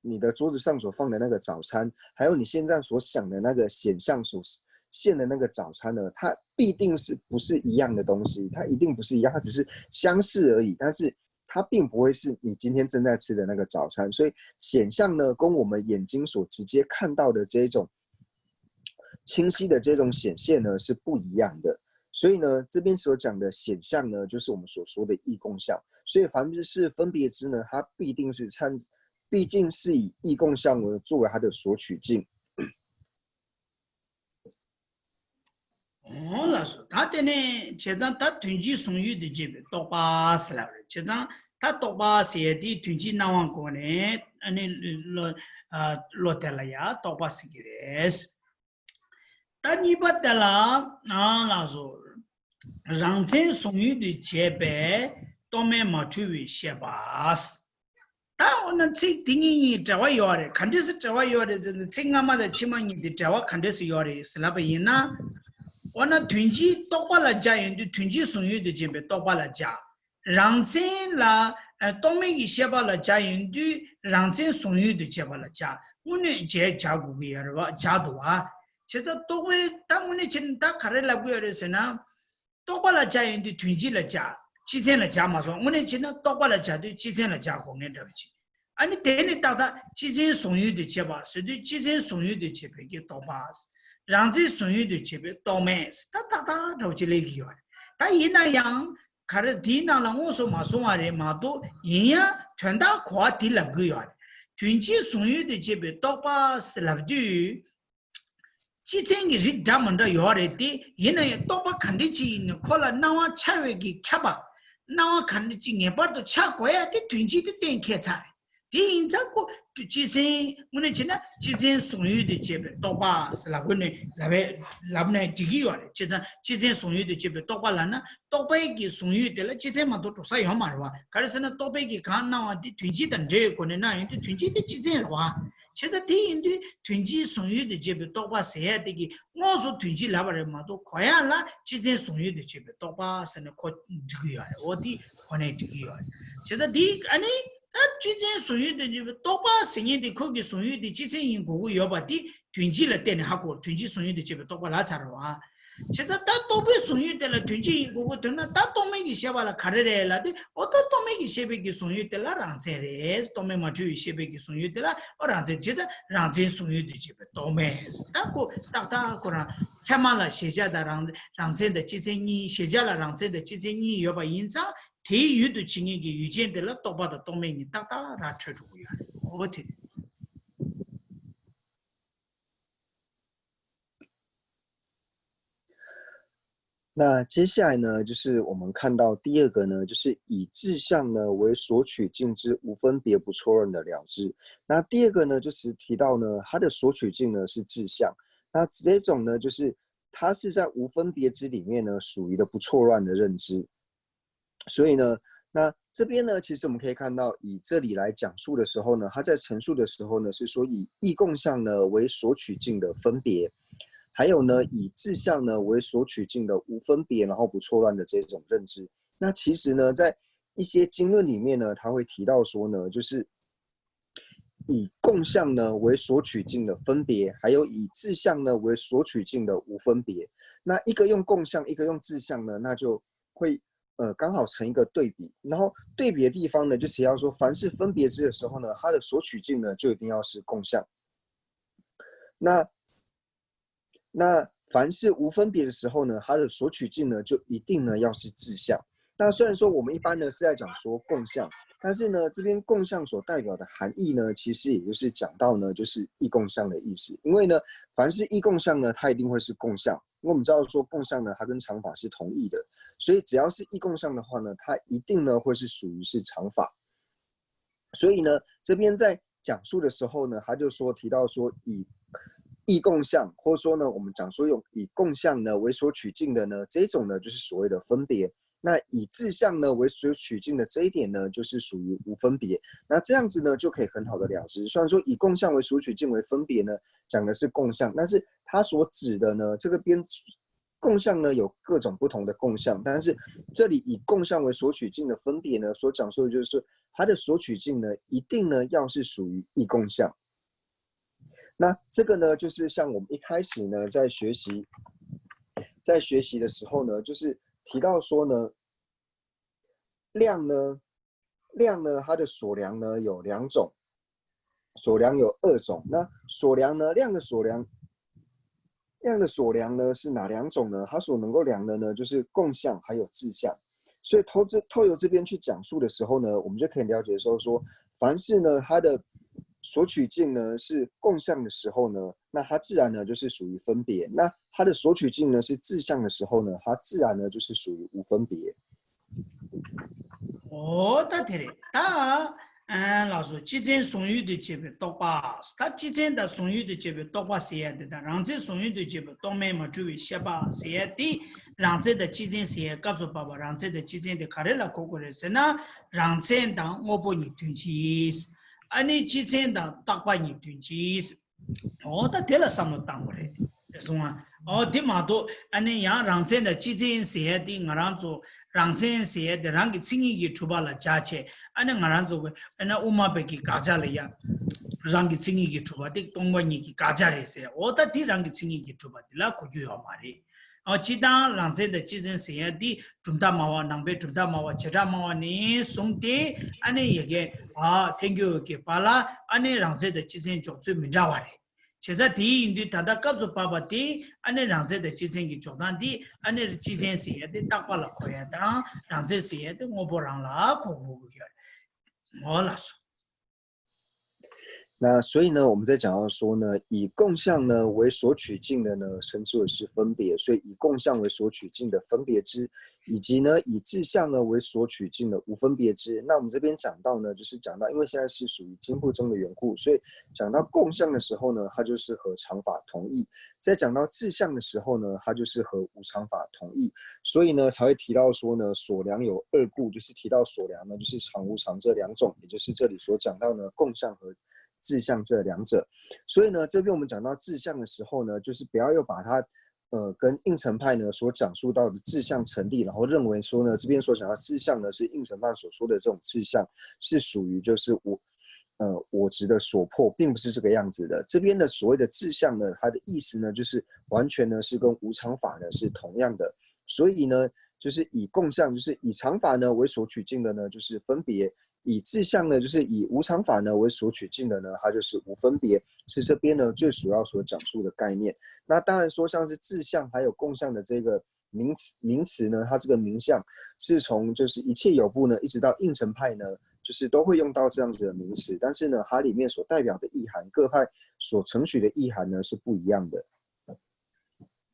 你的桌子上所放的那个早餐，还有你现在所想的那个显象所现的那个早餐呢，它必定是不是一样的东西？它一定不是一样，它只是相似而已。但是它并不会是你今天正在吃的那个早餐。所以显象呢，跟我们眼睛所直接看到的这一种清晰的这种显现呢是不一样的。所以呢，这边所讲的显象呢，就是我们所说的异共相。所以凡是分别之呢，它必定是参，毕竟是以异共相为作为它的索取境。 འོང་ལགས་སོ། ད་དེ་ནས་བྱས་ཙང་ད་དོན་སྤྱིའི་གཟུང་ཡུལ་དུ་བྱེད་པའི་རྟོག་པ་ཟེར་ལབ་རེད། བྱས་ཙང་ད་རྟོག་པ་ཟེར་ཡ་དེ་དོན་སྤྱིའི་སྣང་བ་སྒོ་ནས་ཨ་ནི་བློ་ཨ་བློ་དེ་ལ་ཡ་རྟོག་པ་ཟེར་གྱི་རེད། ད་གཉིས་པ་དེ་ལ་ཨ་ལགས་སོ། རང་མཚན་གཟུང་ཡུལ་དུ་བྱེད་པའི་རྟོག་མེད་མ་འཁྲུལ་བའི་ཤེས་པ། ད་འོ་ན་ཚིག་དེ་གཉིས་གཉིས་འབྲེལ་བ་ཡོད་རེད། ག་འདྲས་སེ་འབྲེལ་བ་ཡོད་རེད་ཟེར་ན། ཚིག་སྔ་མ་དང་ཕྱི་མ་གཉིས་དེ་འབྲེལ་བ་ག་འདྲས་སེ་ཡོད་རེད་ཟེར་ལབ་པ་ཡིན་ན། འོ་ན་དོན་སྤྱིའི་རྟོག་པ་ལ་སྦྱར་ཡོང་དུས་དོན་སྤྱིའི་གཟུང་ཡུལ་དུ་བྱེད་པའི་རྟོག་པ་ལ་སྦྱར། རང་མཚན་ལ་ཨ་རྟོག་མེད་ཀྱི་ཤེས་པ་ལ་སྦྱར་ཡོང་དུས་རང་མཚན་གཟུང་ཡུལ་དུ་བྱེད་པ་ལ་སྦྱར། དངོས་གནས་བྱས་སྦྱར་དགོས་ཀྱི་ཡོད་རེད་བ། སྦྱར་འདུག་བ། བྱས་ཙང་རྟོག་པའི་ད་དངོས་གནས་བྱས་ན་ད་ག་རེ་ལབ་ཀྱི་ཡོད་རེད་ཟེར་ན། རྟོག་པ་ལ་སྦྱར་ཡོང་དུས་དོན་སྤྱི་ལ་སྦྱར། སྤྱི་མཚན་ལ་སྦྱར་མ་སོང་། དངོས་གནས་བྱས་ན་རྟོག་པ་ལ་སྦྱར་དུས་སྤྱི་མཚན་ལ་སྦྱར་དགོས་ངེས་འདྲ་བ་ཅིག་ཨ་ནི་དེ་ནི་ཏག་ཏག་སྤྱི་མཚན་གཟུང་ཡུལ་དུ་བྱེད་པ་ཟེར་དུས་སྤྱི་མཚན་གཟུང་ཡུལ་དུ་བྱེད་པའི་གི་རྟོག་པ། རང་མཚན་གཟུང་ཡུལ་དུ་བྱེད་པའི་རྟོག་མེད་ད་ཏག་ཏག་འདྲ་བ་ཅིག་སླེབས་ཀྱི་ཡོད་རེད། ད་ཡིན་ན་ཡང་ག་རེ་དེའི་ནང་ལ་དངོས་སུ་མ་སོང་བ་རེད་མ་གཏོགས། ཡིན་ཡང་དོན་དག་གོ་བ་དེ་ལབ་ཀྱི་ཡོད་རེད། དོན་སྤྱིའི་གཟུང་ཡུལ་དུ་བྱེད་པའི་རྟོག་པ་ཟེར་ལབ་དུས། སྤྱི་མཚན་གྱི་རིགས་འདྲ་མི་འདྲ་ཡོད་རེད་དེ། ཡིན་ན་ཡང་རྟོག་པ་ག་འདྲ་ཅིག་ཡིན་ན་ཁོ་ལ་སྣང་བ་འཆར་བའི་གི་ཁྱབ་པ། སྣང་བ་ག་འདྲ་ཅིག་ངེས་པར་དུ་འཆར་དགོས་ཡ་དེ་དོན་སྤྱི་དེ་གཏན་འཁེལ་ཚར་རེད། དེ་ཡིན་ཙང་ཁོ་སྤྱི་མཚན་དངོས་གནས་བྱས་ན་སྤྱི་མཚན་གཟུང་ཡུལ་དུ་བྱེད་པའི་རྟོག་པ་ཟེར་ལབ་དགོས་ནས་ལབ་པའི་ལབ་ནས་འགྲིག་གི་ཡོད་རེད། བྱས་ཙང་སྤྱི་མཚན་གཟུང་ཡུལ་དུ་བྱེད་པའི་རྟོག་པ་ལབ་ན། རྟོག་པའི་གི་གཟུང་ཡུལ་དེ་ལ་སྤྱི་མཚན་མ་གཏོགས་འགྲོ་ས་ཡོད་མ་རེད་བ། ག་རེ་ཟེར་ན་རྟོག་པའི་གི་གང་སྣང་བ་དེ་དོན་སྤྱི་དང་འབྲེལ་བའི་སྒོ་ནས་སྣང་ཡོང་དུས་དོན་སྤྱི་དེ་སྤྱི་མཚན་རེད་བ། བྱས་ཙང་དེ་ཡིན་དུས་དོན་སྤྱིའི་གཟུང་ཡུལ་དུ་བྱེད་པའི་རྟོག་པ་ཟེར་ཡ་དེ་གི་དངོས་སུ་དོན་སྤྱི་ལབ་པ་རེད་མ་གཏོགས། གོ་ཡ་ལ་སྤྱི་མཚན་གཟུང་ཡུལ་དུ་བྱེད་པའི་རྟོག་པ་ཟེར་ནས་གོ་འགྲིག་གི་ཡོད་རེད། འོ་དེ་གོ་ནས་འགྲིག་གི་ཡོད་རེད། བྱས་ཙང་དེ་ཨ་ནི་ད་སྤྱི་མཚན་གཟུང་ཡུལ་དུ་བྱེད་པའི་རྟོག་པ་ཟེར་མཁན་དེ་ཁོ་གི་གཟུང་ཡུལ་དེ་སྤྱི་མཚན་ཡིན་དགོས་ཀྱི་ཡོད་པ་དེ་དོན་སྤྱི་ལ་བརྟེན་ནས་ཧ་གོ། དོན་སྤྱིའི་གཟུང་ཡུལ་དུ་བྱེད་པའི་རྟོག་པ་ལབ་ཚར་བ། བྱས་ཙང་ད་རྟོག་པའི་གཟུང་ཡུལ་དེ་ལ་དོན་སྤྱི་ཡིན་དགོས་པ་ཐོན་ན། ད་རྟོག་མེད་ཀྱི་ཤེས་པ་ལ་ག་རེ་རེད་ལབ་དུས། འོ་ད་རྟོག་མེད་ཀྱི་ཤེས་པའི་གི་གཟུང་ཡུལ་དེ་ལ་རང་མཚན་རེད། རྟོག་མེད་མ་འཁྲུལ་བའི་ཤེས་པའི་གི་གཟུང་ཡུལ་དེ་ལ་འོ་རང་མཚན། བྱས་ཙང་རང་མཚན་གཟུང་ཡུལ་དུ་བྱེད་པའི་རྟོག་མེད། ད་ཁོ་ཏག་ཏག་ཁོ་རང་ཚད་མ་ལ་གཞལ་བྱ་དང་རང་རང་མཚན་དང་སྤྱི་མཚན་གཉིས། གཞལ་བྱ་ལ་རང་མཚན་དང་སྤྱི་མཚན་གཉིས་ཡོད་པ་ཡིན་ཙང་། དེའི་ཡུལ་དུ་བྱེད་མཁན་གྱི་ཡུལ་ཅན་དེ་ལ་རྟོག་པ་དང་རྟོག་མེད་གཉིས་ཏག་ཏག་ར་འཕྲོད་འགྲོ་གི་ཡོད་རེད། འོ་དེ། 那接下来呢，就是我们看到第二个呢，就是以自相呢为索取境之无分别不错乱的了知。那第二个呢，就是提到呢，它的索取境呢是自相。那这种呢，就是它是在无分别之里面呢，属于的不错乱的认知。所以呢，那这边呢，其实我们可以看到，以这里来讲述的时候呢，他在陈述的时候呢，是说以异共相呢为索取境的分别，还有呢，以自相呢为索取境的无分别，然后不错乱的这种认知。那其实呢，在一些经论里面呢，他会提到说呢，就是以共相呢为索取境的分别，还有以自相呢为索取境的无分别。那一个用共相，一个用自相呢，那就会呃刚好成一个对比。然后对比的地方呢，就提到说，凡是分别之的时候呢，它的索取境呢就一定要是共相。那那凡是无分别的时候呢，它的索取境呢就一定呢要是自相。那虽然说我们一般呢是在讲说共相，但是呢这边共相所代表的含义呢，其实也就是讲到呢就是异共相的意思。因为呢凡是异共相呢，它一定会是共相。因为我们知道说共相呢，它跟常法是同义的，所以只要是异共相的话呢，它一定呢会是属于是常法。所以呢，这边在讲述的时候呢，他就说提到说以异共相，或者说呢，我们讲说用以共相呢为索取境的呢，这种呢就是所谓的分别。那以自相呢为索取境的这一点呢，就是属于无分别。那这样子呢，就可以很好的了知。虽然说以共相为索取境为分别呢，讲的是共相，但是它所指的呢，这个边共相呢有各种不同的共相，但是这里以共相为索取境的分别呢，所讲述的就是说它的索取境呢，一定呢要是属于异共相。那这个呢，就是像我们一开始呢在学习，在学习的时候呢，就是提到说呢，量呢，量呢，它的所量呢有两种，所量有二种。那所量呢，量的所量，那样的所量呢是哪两种呢？它所能够量的呢，就是共相还有质相。所以透这透由这边去讲述的时候呢，我们就可以了解说说，凡是呢它的索取境呢是共相的时候呢，那它自然呢就是属于分别；那它的索取境呢是质相的时候呢，它自然呢就是属于无分别。 འོ་ད་དེ་རེད་ད། ཨ་ལགས་སོ། སྤྱི་མཚན་བཟུང་ཡུལ་དུ་བྱེད་པའི་རྟོག་པ། ད་སྤྱི་མཚན་དང་བཟུང་ཡུལ་དུ་བྱེད་པའི་རྟོག་པ་ཟེར་ཡ་དེ་དང་རང་མཚན་བཟུང་ཡུལ་དུ་བྱེད་པའི་རྟོག་མེད་མ་འཁྲུལ་བའི་ཤེས་པ་ཟེར་ཡ་དེ། རང་མཚན་དང་སྤྱི་མཚན་ཟེར་ཡ་སྐབས་སུ་བབ་པ་རང་མཚན་དང་སྤྱི་མཚན་དེ་ག་རེ་ལ་གོ་དགོས་རེད་ཟེར་ན། རང་མཚན་དང་དངོས་པོ་གཉིས་དོན་གཅིག་ཨ་ནི་སྤྱི་མཚན་དང་རྟག་པ་གཉིས་དོན་གཅིག་འོ་ད་དེ་ལ་བསམ་བློ་བཏང་དགོས་རེད། རེད་སོང་ང་། འོ་དེ་མ་གཏོགས་ཨ་ནི་ཡང་རང་མཚན་དང་སྤྱི་མཚན་ཟེར་ཡ་དེ་ང་རང་ཚོ་རང་མཚན་ཟེར་ཡ་དེ་རང་གི་མཚན་ཉིད་ཀྱིས་གྲུབ་པ་ལ་སྦྱར་བྱས། ཨ་ནི་ང་རང་ཚོ་གི་ཨ་ནི་དབུ་མ་པའི་གི་དགག་བྱ་ལ་ཡང་རང་གི་མཚན་ཉིད་ཀྱིས་གྲུབ་པ་དེ་སྟོང་པ་ཉིད་ཀྱི་དགག་བྱ་རེད་ཟེར། འོ་ད་དེ་རང་གི་མཚན་ཉིད་ཀྱིས་གྲུབ་པ་དེ་ལ་གོ་རྒྱུ་ཡོད་མ་རེད། ཨ་སྤྱི་དང་རང་མཚན་དང་སྤྱི་མཚན་ཟེར་ཡ་འདི་གྲུབ་མཐའ་སྨྲ་བ་ནང་པའི་གྲུབ་མཐའ་སྨྲ་བ་བྱེ་བྲག་སྨྲ་བ་ནས་བཟུང་སྟེ་ཨ་ནི་ཡ་གི་ཨ་ཐལ་འགྱུར་གྱི་བར་ལ་ཨ་ནི་རང་མཚན་དང་སྤྱི་མཚན་འཇོག་ཚུལ་མི་འདྲ་བ་རེད། བྱས་ཙང་དེ་ཡིན་དུས་ད་ལྟ་སྐབས་སུ་བབ་པ་དེ་ཨ་ནི་རང་མཚན་དང་སྤྱི་མཚན་གྱི་འཇོག་སྟངས་འདི་ཨ་ནི་སྤྱི་མཚན་ཟེར་ཡ་དེ་རྟག་པ་ལ་གོ་ཡ་དང་རང་མཚན་ཟེར་ཡ་དེ་དངོས་པོ་རང་ལ་གོ་དགོས་ཀྱི་ཡོད་རེད། འོ་ལགས་སོ། 那所以呢，我们在讲到说呢，以共相呢为所取境的呢，称之为是分别。所以以共相为所取境的分别之，以及呢，以质相呢为所取境的无分别之。那我们这边讲到呢，就是讲到，因为现在是属于经部宗的缘故，所以讲到共相的时候呢，它就是和常法同义；在讲到质相的时候呢，它就是和无常法同义。所以呢，才会提到说呢，所量有二故，就是提到所量呢，就是常无常这两种，也就是这里所讲到呢，共相和 质相这两者。所以呢，这边我们讲到质相的时候呢，就是不要又把它呃跟应成派呢所讲述到的质相成立，然后认为说呢，这边所讲到质相呢是应成派所说的这种质相，是属于就是我呃我执的所破，并不是这个样子的。这边的所谓的质相呢，它的意思呢就是完全呢是跟无常法呢是同样的。所以呢，就是以共相，就是以常法呢为所取境的呢，就是分别；以质相呢，就是以无常法呢为所取境的呢，它就是无分别，是这边呢最主要所讲述的概念。那当然说，像是质相还有共相的这个名词名词呢，它这个名相是从就是一切有部呢，一直到应成派呢，就是都会用到这样子的名词，但是呢，它里面所代表的意涵，各派所承许的意涵呢是不一样的。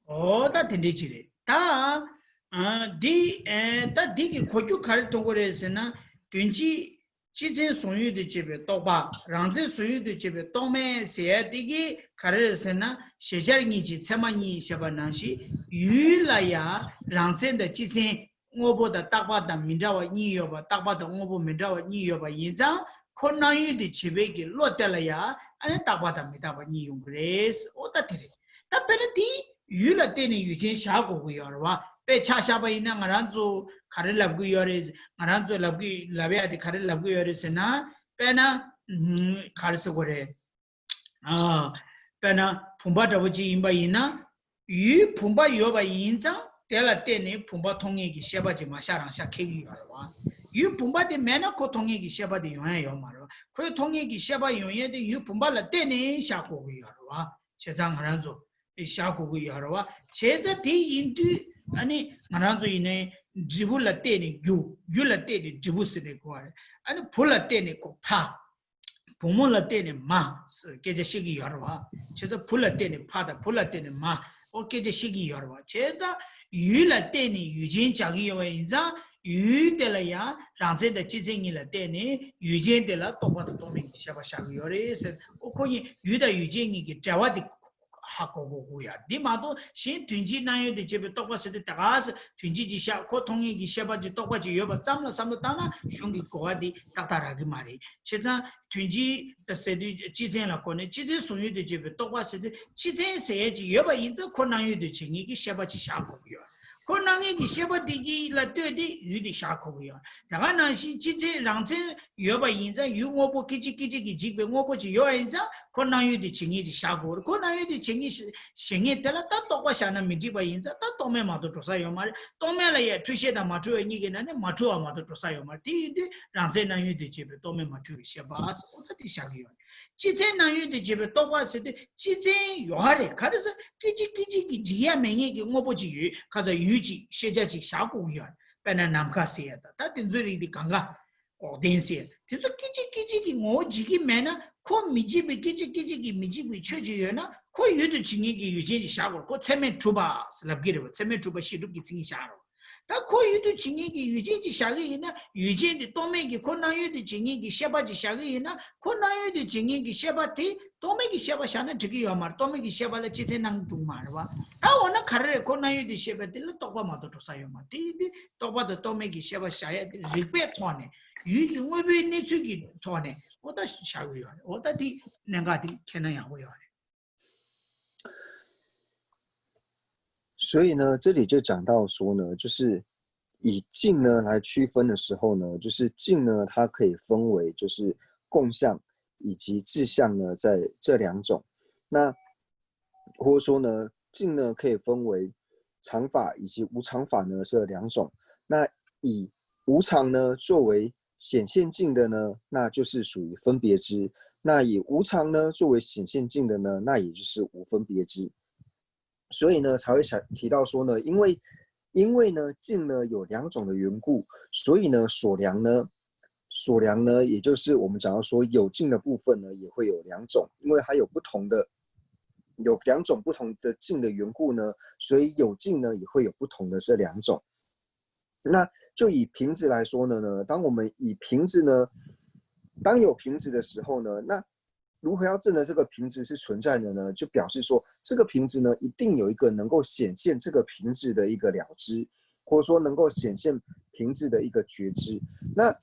འོ་ད་དེ་འདྲའི་ཅིག་རེད་ད། ཨ་འདི་ཨེ་ད་འདི་གི་གོ་རྒྱུ་ག་རེ་མཐོང་གི་རེད་ཟེར་ན། དོན་སྤྱི་སྤྱི་མཚན་བཟུང་ཡུལ་དུ་བྱེད་པའི་རྟོག་པ། རང་མཚན་བཟུང་ཡུལ་དུ་བྱེད་པའི་རྟོག་མེད་ཟེར་ཡ་འདི་གི་ག་རེ་རེད་ཟེར་ན། ཞེས་བྱར་གཉིས་ཀྱི་ཚད་མ་གཉིས་ཞེས་པ་ནང་བཞིན་ཡུལ་ལ་ཡང་རང་མཚན་དང་སྤྱི་མཚན། དངོས་པོ་དང་རྟག་པ་དང་མི་འདྲ་བ་གཉིས་ཡོད་པ། རྟག་པ་དང་དངོས་པོ་མི་འདྲ་བ་གཉིས་ཡོད་པ་ཡིན་ཙང་། ཁོ་སྣང་ཡུལ་དུ་བྱེད་པའི་གི་བློ་དེ་ལ་ཡང་ཨ་ནི་རྟག་པ་དང་མི་རྟག་པ་གཉིས་ཡོང་གི་རེད། འོ་ད་དེ་རེད། ད་དཔེར་ན་དེ་ཡུལ་ལ་བརྟེན་ནས་ཡུལ་ཅན་བཞག་དགོས་ཀྱི་ཡོད་རེད་བ། དཔེ་ཆ་བཞག་པ་ཡིན་ན་ང་རང་ཚོ་ག་རེ་ལབ་ཀྱི་ཡོད་རེད། ང་རང་ཚོ་ལབ་ཀྱི་ལབ་ཡ་དེ་ག་རེ་ལབ་ཀྱི་ཡོད་རེད་ཟེར་ན། དཔེར་ན་ཨ་ག་རེ་ཟེར་དགོས་རེད། ཨ་དཔེར་ན་བུམ་པ་འདྲ་པོ་ཅིག་ཡིན་པ་ཡིན་ན། ཡུལ་བུམ་པ་ཡོད་པ་ཡིན་ཙང་དེ་ལ་བརྟེན་ནས་བུམ་པ་མཐོང་ངེས་ཀྱི་ཤེས་པ་ཅིག་མ་ཤར་རང་ཤར་ཁེལ་གྱི་ཡོད་རེད་བ། ཡུལ་བུམ་པ་དེ་མེད་ན་ཁོ་མཐོང་ངེས་ཀྱི་ཤེས་པ་དེ་ཡོང་ཡ་ཡོད་མ་རེད་བ། ཁོས་མཐོང་ངེས་ཀྱི་ཤེས་པ་ཡོང་ཡ་དེ་ཡུལ་བུམ་པ་ལ་བརྟེན་ནས་ཤར་གོ་གི་ཡོད་རེད་བ། བྱས་ཙང་ང་རང་ཚོ་ཤར་གོ་གི་ཡོད་རེད་བ། བྱས་ཙང་དེ་ཡིན་དུས་ཨ་ནི་ང་རང་ཚོ་ཡིན་ནའི་འབྲས་བུ་ལ་བརྟེན་ནས་རྒྱུ། རྒྱུ་ལ་བརྟེན་ནས་འབྲས་བུ་ཟེར་ནས་གོ་བ་རེད། ཨ་ནི་བུ་ལ་བརྟེན་ནས་ཁོ་ཕ། བུ་མོ་ལ་བརྟེན་ནས་མ་ཟེར་སྐད་ཆ་བཤད་ཀྱི་ཡོད་རེད་བ། བྱས་ཙང་བུ་ལ་བརྟེན་ནས་ཕ་དང་བུ་ལ་བརྟེན་ནས་མ། ཨོ་སྐད་ཆ་བཤད་ཀྱི་ཡོད་རེད་བ། བྱས་ཙང་ཡུལ་ལ་བརྟེན་ནས་ཡུལ་ཅན་བྱ་གི་ཡོད་པ་ཡིན་ཙང་ཡུལ་དེ་ལ་ཡང་རང་མཚན་དང་སྤྱི་མཚན་གཉིས་ལ་བརྟེན་ནས་ཡུལ་ཅན་དེ་ལ་རྟོག་པ་དང་རྟོག་མེད་ཀྱི་ཤེས་པ་བཞག་གི་ཡོད་རེད་ཟེར། ཨོ་ཁོ་གཉིས་ཡུལ་དང་ཡུལ་ཅན་གཉིས་ཀྱི་འབྲེལ་བ་དེ་ཧ་གོ་དགོས་ཀྱི་ཡོད། འདི་མ་གཏོགས་གཞན་དོན་སྤྱིའི་སྣང་ཡུལ་དུ་བྱེད་པའི་རྟོག་པ་ཟེར་དུས་ད་ག་ཟེ་དོན་སྤྱི་ཅིག་བཞག་ཁོ་མཐོང་ངེས་ཀྱི་ཤེས་པ་ཅིག་རྟོག་པ་ཅིག་ཡོད་པ་ཙམ་ལ་བསམ་བློ་བཏང་ན་གཞུང་གི་གོ་བ་འདི་ཏག་ཏག་རག་གི་མ་རེད། བྱས་ཙང་དོན་སྤྱི་ཟེར་དུས་སྤྱི་མཚན་ལ་གོ་ནས་སྤྱི་མཚན་བཟུང་ཡུལ་དུ་བྱེད་པའི་རྟོག་པ་ཟེར་དུས་སྤྱི་མཚན་ཟེར་ཡས་ཅིག་ཡོད་པ་ཡིན་ཙང་ཁོ་སྣང་ཡུལ་དུ་བྱེད་ངེས་ཀྱི་ཤེས་པ་ཅིག་བཞག་དགོས་ཀྱི་ཡོད། ཁོ་སྣང་མཁན་གྱི་ཤེས་པ་དེ་གྱིས་ལ་ལྟོས་ཏེ་ཡུལ་དེ་བཞག་དགོས་ཀྱི་ཡོད། དེ་ག་ནང་བཞིན་སྤྱི་མཚན་རང་མཚན་ཡོད་པ་ཡིན་ཙང་ཡུལ་དངོས་པོ་སྐད་ཅིག་སྐད་ཅིག་གིས་འཇིག་པའི་དངོས་པོ་ཅིག་ཡོད་པ་ཡིན་ཙང་ཁོ་སྣང་ཡུལ་དུ་བྱེད་མཁན་ཅིག་བཞག་དགོས་རེད། ཁོ་སྣང་ཡུལ་དུ་བྱེད་མཁན་ཞེ་མཁན་དེ་ལ་ད་རྟོག་པ་བཞག་ན་མི་འགྲིག་པ་ཡིན་ཙང་ད་རྟོག་མེད་མ་གཏོགས་འགྲོ་ས་ཡོད་མ་རེད། རྟོག་མེད་ལ་ཡང་འཁྲུལ་ཤེས་དང་མ་འཁྲུལ་བ་གཉིས་ཀྱི་ནང་ནས་མ་འཁྲུལ་བ་མ་གཏོགས་འགྲོ་ས་ཡོད་མ་རེད། དེ་ཡིན་དུས་རང་མཚན་སྣང་ཡུལ་དུ་བྱེད་པའི་རྟོག་མེད་མ་འཁྲུལ་བའི་ཤེས་པ་ཟེར་འོ་ད་དེ་བཞག་གི་ཡོད་རེད། སྤྱི་མཚན་སྣང་ཡུལ་དུ་བྱེད་པའི་རྟོག་པ་ཟེར་དུས་སྤྱི་མཚན་ཡོད་རེད། ག་རེ་ཟེར་སྐད་ཅིག་སྐད་ཅིག་གིས་འཇིག་ཡ་མེད་མཁན་གྱི་དངོས་པོ་ཅིག་ཡོད། ཁ་ཚ་ཡུལ་ཅིག་ཤེས་བྱ་ཅིག་བཞག་དགོས་ཀྱི་ཡོད་རེད། དཔེར་ན་ནམ་མཁའ་ཟེར་ཡ་ད་ད་དེ་ཚོའི་རིགས་དེ་གང་ག་འགོག་བདེན་ཟེར་དེ་ཚོ་སྐད་ཅིག་སྐད་ཅིག་གི་ངོ་བོ་འཇིག་གི་མེད་ན་ཁོ་མི་འཇིག་པའི་སྐད་ཅིག་སྐད་ཅིག་གིས་མི་འཇིག་པའི་ཆོས་ཅིག་ཡོད་ན་ཁོ་ཡུལ་དུ་བྱེད་མཁན་གྱི་ཡུལ་ཅན་ཅིག་བཞག་དགོས། ཁོ་ཚད་མས་གྲུབ་པ་ལབ་ཀྱི་རེད་བ། ཚད་མས་གྲུབ་པ་བཤད་སྒྲུབ་ཀྱི་མཚན་ཉིད་བཞག་རེད་བ། ད་ཁོ་ཡུལ་དུ་བྱེད་མཁན་གྱི་ཡུལ་ཅན་ཅིག་བཞག་གི་ཡིན་ན་ཡུལ་ཅན་དེ་རྟོག་མེད་ཀྱི་ཁོ་སྣང་ཡུལ་དུ་བྱེད་མཁན་གྱི་ཤེས་པ་ཅིག་བཞག་གི་ཡིན་ན་ཁོ་སྣང་ཡུལ་དུ་བྱེད་མཁན་གྱི་ཤེས་པ་དེ་རྟོག་མེད་ཀྱི་ཤེས་པ་བཞག་ན་འགྲིག་གི་ཡོད་མ་རེད། རྟོག་མེད་ཀྱི་ཤེས་པ་ལ་སྤྱི་མཚན་སྣང་གི་འདུག་མ་རེད་བ། ད་འོ་ན་ག་རེ་རེད། ཁོ་སྣང་ཡུལ་དུ་ཤེས་པ་དེ་ལ་རྟོག་པ་མ་གཏོགས་འགྲོ་ས་ཡོད་མ་རེད། དེ་ཡིན་དུས་རྟོག་པ་དང་རྟོག་མེད་ཀྱི་ཤེས་པ་བཞག་ཡ་དེ་རིགས་པའི་ཐོག་ནས་ཡུལ་གྱི་དངོས་པོའི་གནས་ཚུལ་གྱི་ཐོག་ནས་འོ་ད་བཞག་གི་ཡོད་རེད། འོ་ད་དེ་གནད་འགག་དེ་མཁྱེན་ན་ཡག་པོ་ཡོད་རེད།所以呢，这里就讲到说呢，就是以境呢来区分的时候呢，就是境呢，它可以分为就是共相以及自相呢，在这两种。那或者说呢，境呢可以分为常法以及无常法呢这两种。那以无常呢作为显现境的呢，那就是属于分别知；那以无常呢作为显现境的呢，那也就是无分别知。所以呢，才会想提到说呢，因为因为呢，境呢有两种的缘故，所以呢，所量呢，所量呢，也就是我们讲到说有境的部分呢，也会有两种，因为它有不同的有两种不同的境的缘故呢，所以有境呢也会有不同的这两种。那就以瓶子来说呢，呢，当我们以瓶子呢，当有瓶子的时候呢，那如何要证得这个瓶子是存在的呢？就表示说这个瓶子呢，一定有一个能够显现这个瓶子的一个了知，或者说能够显现瓶子的一个觉知。那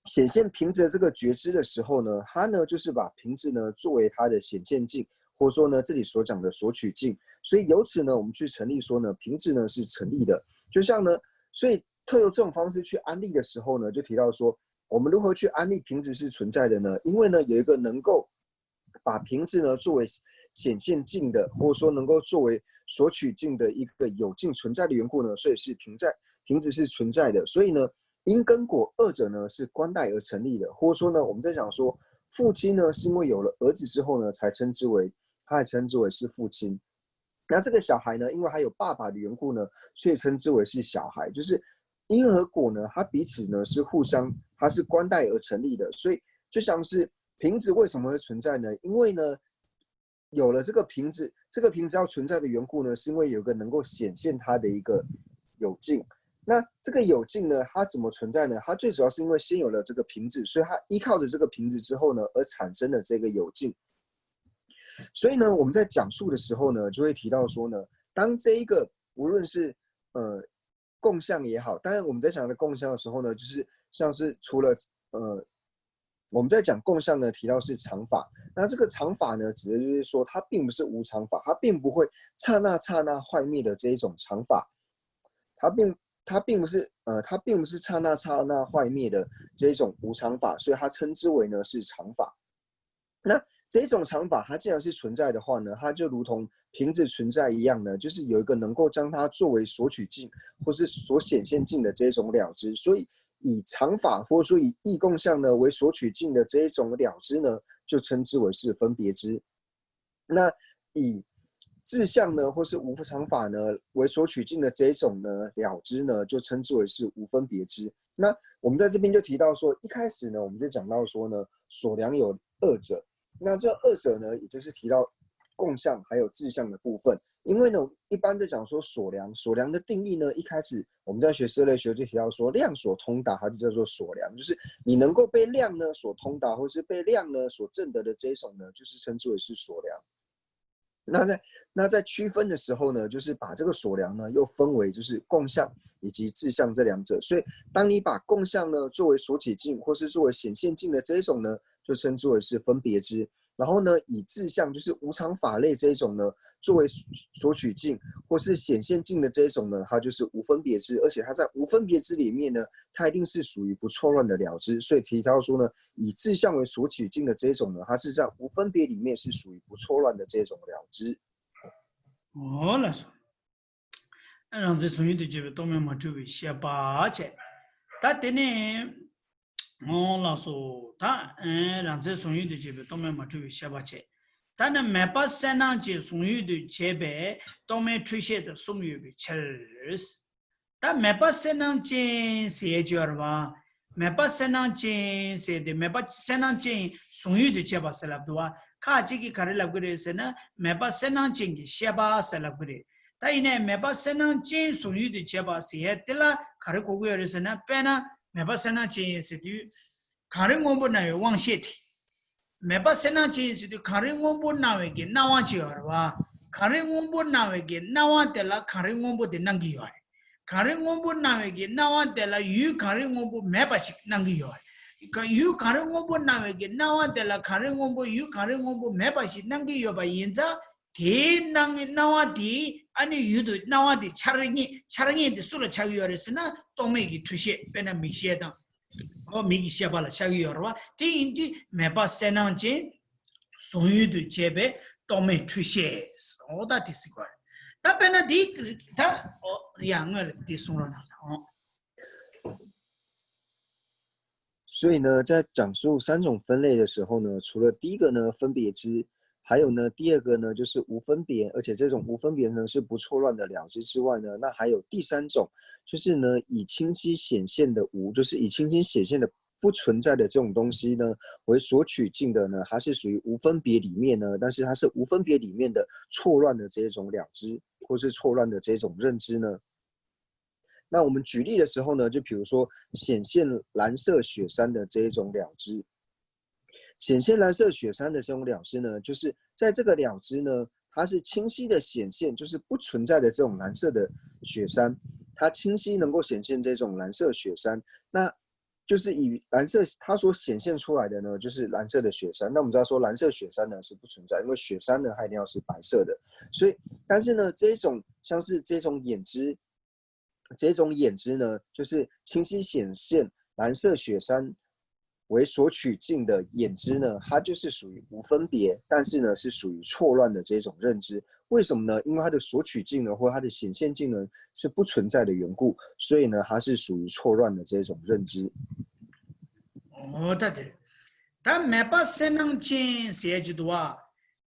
显现瓶子的这个觉知的时候呢，它呢就是把瓶子呢作为它的显现境，或者说呢这里所讲的索取境。所以由此呢，我们去成立说呢，瓶子呢是成立的。就像呢，所以透过这种方式去安立的时候呢，就提到说，我们如何去安立瓶子是存在的呢？因为呢，有一个能够把瓶子呢作为显现境的，或者说能够作为索取境的一个有境存在的缘故呢，所以是瓶在瓶子是存在的。所以呢，因跟果二者呢是观待而成立的，或者说呢，我们在讲说父亲呢是因为有了儿子之后呢，才称之为他还称之为是父亲。那这个小孩呢，因为还有爸爸的缘故呢，所以称之为是小孩。就是因和果呢，它彼此呢是互相，它是观待而成立的。所以就像是瓶子为什么会存在呢？因为呢，有了这个瓶子，这个瓶子要存在的缘故呢，是因为有一个能够显现它的一个有境。那这个有境呢，它怎么存在呢？它最主要是因为先有了这个瓶子，所以它依靠着这个瓶子之后呢，而产生了这个有境。所以呢，我们在讲述的时候呢，就会提到说呢，当这一个无论是呃共相也好，当然我们在讲的共相的时候呢，就是像是除了呃我们在讲共相呢，提到是常法，那这个常法呢，指的就是说它并不是无常法，它并不会刹那刹那坏灭的这一种常法，它并它并不是呃，它并不是刹那刹那坏灭的这一种无常法，所以它称之为呢是常法。那这种常法，它既然是存在的话呢，它就如同瓶子存在一样呢，就是有一个能够将它作为索取境或是所显现境的这一种了知，所以以常法或者说以异共相呢为索取境的这一种了知呢，就称之为是分别知。那以自相呢，或是无常法呢为索取境的这一种呢了知呢，就称之为是无分别知。那我们在这边就提到说，一开始呢，我们就讲到说呢，所量有二者。那这二者呢，也就是提到共相还有自相的部分。因为呢，一般在讲说所量，所量的定义呢，一开始我们在学色类学就提到说，量所通达，它就叫做所量，就是你能够被量呢所通达，或是被量呢所证得的这一种呢，就是称之为是所量。那在那在区分的时候呢，就是把这个所量呢又分为就是共相以及自相这两者。所以当你把共相呢作为索取境，或是作为显现境的这一种呢，就称之为是分别知。然后呢，以自相就是无常法类这一种呢，作为索取境或是显现境的这一种呢，它就是无分别知，而且它在无分别知里面呢，它一定是属于不错乱的了知。所以提到说呢，以自相为索取境的这一种呢，它是在无分别里面是属于不错乱的这种了知。哦，那是。རང་མཚན་བཟུང་ཡུལ་དུ་བྱས་པའི་རྟོག་མེད་མ་འཁྲུལ་བའི་ཤེས་པ་བྱས། ད་དེ་ནས། འོང་ལགས་སོ། ད་རང་མཚན་བཟུང་ཡུལ་དུ་བྱས་པའི་རྟོག་མེད་མ་འཁྲུལ་བའི་ཤེས་པ་བྱས། ད་ནི་མེད་པ་གསལ་སྣང་ཅན་བཟུང་ཡུལ་དུ་བྱས་པའི་རྟོག་མེད་འཁྲུལ་ཤེས་དང་གསུམ་ཡོད་པའི་ཕྱིར། ད་མེད་པ་གསལ་སྣང་ཅན་ཟེར་ཡས་ཅིག་ཡོད་རེད་བ། མེད་པ་གསལ་སྣང་ཅན་ཟེར་ཏེ་མེད་པ་གསལ་སྣང་ཅན་བཟུང་ཡུལ་དུ་བྱས་པ་ཟེར་ལབ་འདུག་བ། ཁ་ཅིག་གིས་ག་རེ་ལབ་ཀྱི་རེད་ཟེར་ན། མེད་པ་གསལ་སྣང་ཅན་གྱི་ཤེས་པ་ཟེར་ལབ་ཀྱི་རེད། ད་ཡིན་ནའི་མེད་པ་གསལ་སྣང་ཅན་བཟུང་ཡུལ་དུ་བྱས་པ་ཟེར་ཡས་དེ་ལ་ག་རེ་གོ་གི་ཡོད་རེད་ཟེར་ན། དཔེར་ན་མེད་པ་གསལ་སྣང་ཅན་ཟེར་དུས། གང་རིག་སྔོན་པོ་སྣང་བའི་དབང་ཤེས་དེ། མེད་པ་གསལ་སྣང་ཅན་ཟེར་དུས་གང་རིག་སྔོན་པོ་སྣང་བའི་གི་སྣང་བ་ཅིག་ཡོད་རེད་བ། གང་རིག་སྔོན་པོ་སྣང་བའི་གི་སྣང་བ་དེ་ལ་གང་རིག་སྔོན་པོ་དེ་སྣང་གི་ཡོད་རེད། གང་རིག་སྔོན་པོ་སྣང་བའི་གི་སྣང་བ་དེ་ལ་ཡུལ་གང་རིག་སྔོན་པོ་མེད་པ་ཞིག་སྣང་གི་ཡོད་རེད། ག- ཡུལ་གང་རིག་སྔོན་པོ་སྣང་བའི་གི་སྣང་བ་དེ་ལ་གང་རིག་སྔོན་པོ་ཡུལ་གང་རིག་སྔོན་པོ་མེད་པ་ཞིག་སྣང་གི་ཡོད་པ་ཡིན་ཙང་། དེའི་སྣང་སྣང་བ་དེ་ཨ་ནི་ཡུལ་དུ་སྣང་བ་དེ་འཆར་ངེས་འཆར་ངེས་དེ་སུ་ལ་ཆགས་ཀྱི་ཡོད་རེད་ཟེར་ན། རྟོག་མེད་ཀྱི་འཁྲུལ་ཤེས། དཔེར་ན་མིག་ཤེས་དང་། ཨོ་མིག་གི་ཤེས་པ་ལ་ཆགས་ཀྱི་ཡོད་རེད་བ། དེ་ཡིན་དུས་མེད་པ་གསལ་སྣང་ཅན་བཟུང་ཡུལ་དུ་བྱས་པའི་རྟོག་མེད་འཁྲུལ་ཤེས། ཨོ་ད་དེ་ཟེར་གོ་རེད། ད་དཔེར་ན་དེ་ད་ཨོ་ཡ་སྔོན་ལ་དེ་གསུང་རོགས་གནང་དང་།所以呢，在讲述三种分类的时候呢，除了第一个呢，分别知，还有呢，第二个呢，就是无分别，而且这种无分别呢是不错乱的了知之外呢，那还有第三种，就是呢，以清晰显现的无，就是以清晰显现的不存在的这种东西呢为索取境的呢，它是属于无分别里面呢，但是它是无分别里面的错乱的这一种了知，或是错乱的这一种认知呢。那我们举例的时候呢，就比如说显现蓝色雪山的这一种了知，显现蓝色雪山的这种了知呢，就是在这个了知呢，它是清晰的显现，就是不存在的这种蓝色的雪山，它清晰能够显现这种蓝色雪山。那就是以蓝色它所显现出来的呢，就是蓝色的雪山。那我们知道说蓝色雪山呢是不存在，因为雪山呢它一定要是白色的。所以，但是呢，这一种像是这种眼知，这种眼知呢，就是清晰显现蓝色雪山为索取境的眼知呢，它就是属于无分别，但是呢是属于错乱的这种认知。为什么呢？因为它的索取境呢，或它的显现境呢是不存在的缘故，所以呢它是属于错乱的这种认知。哦，对对，但没把身上见写几多啊？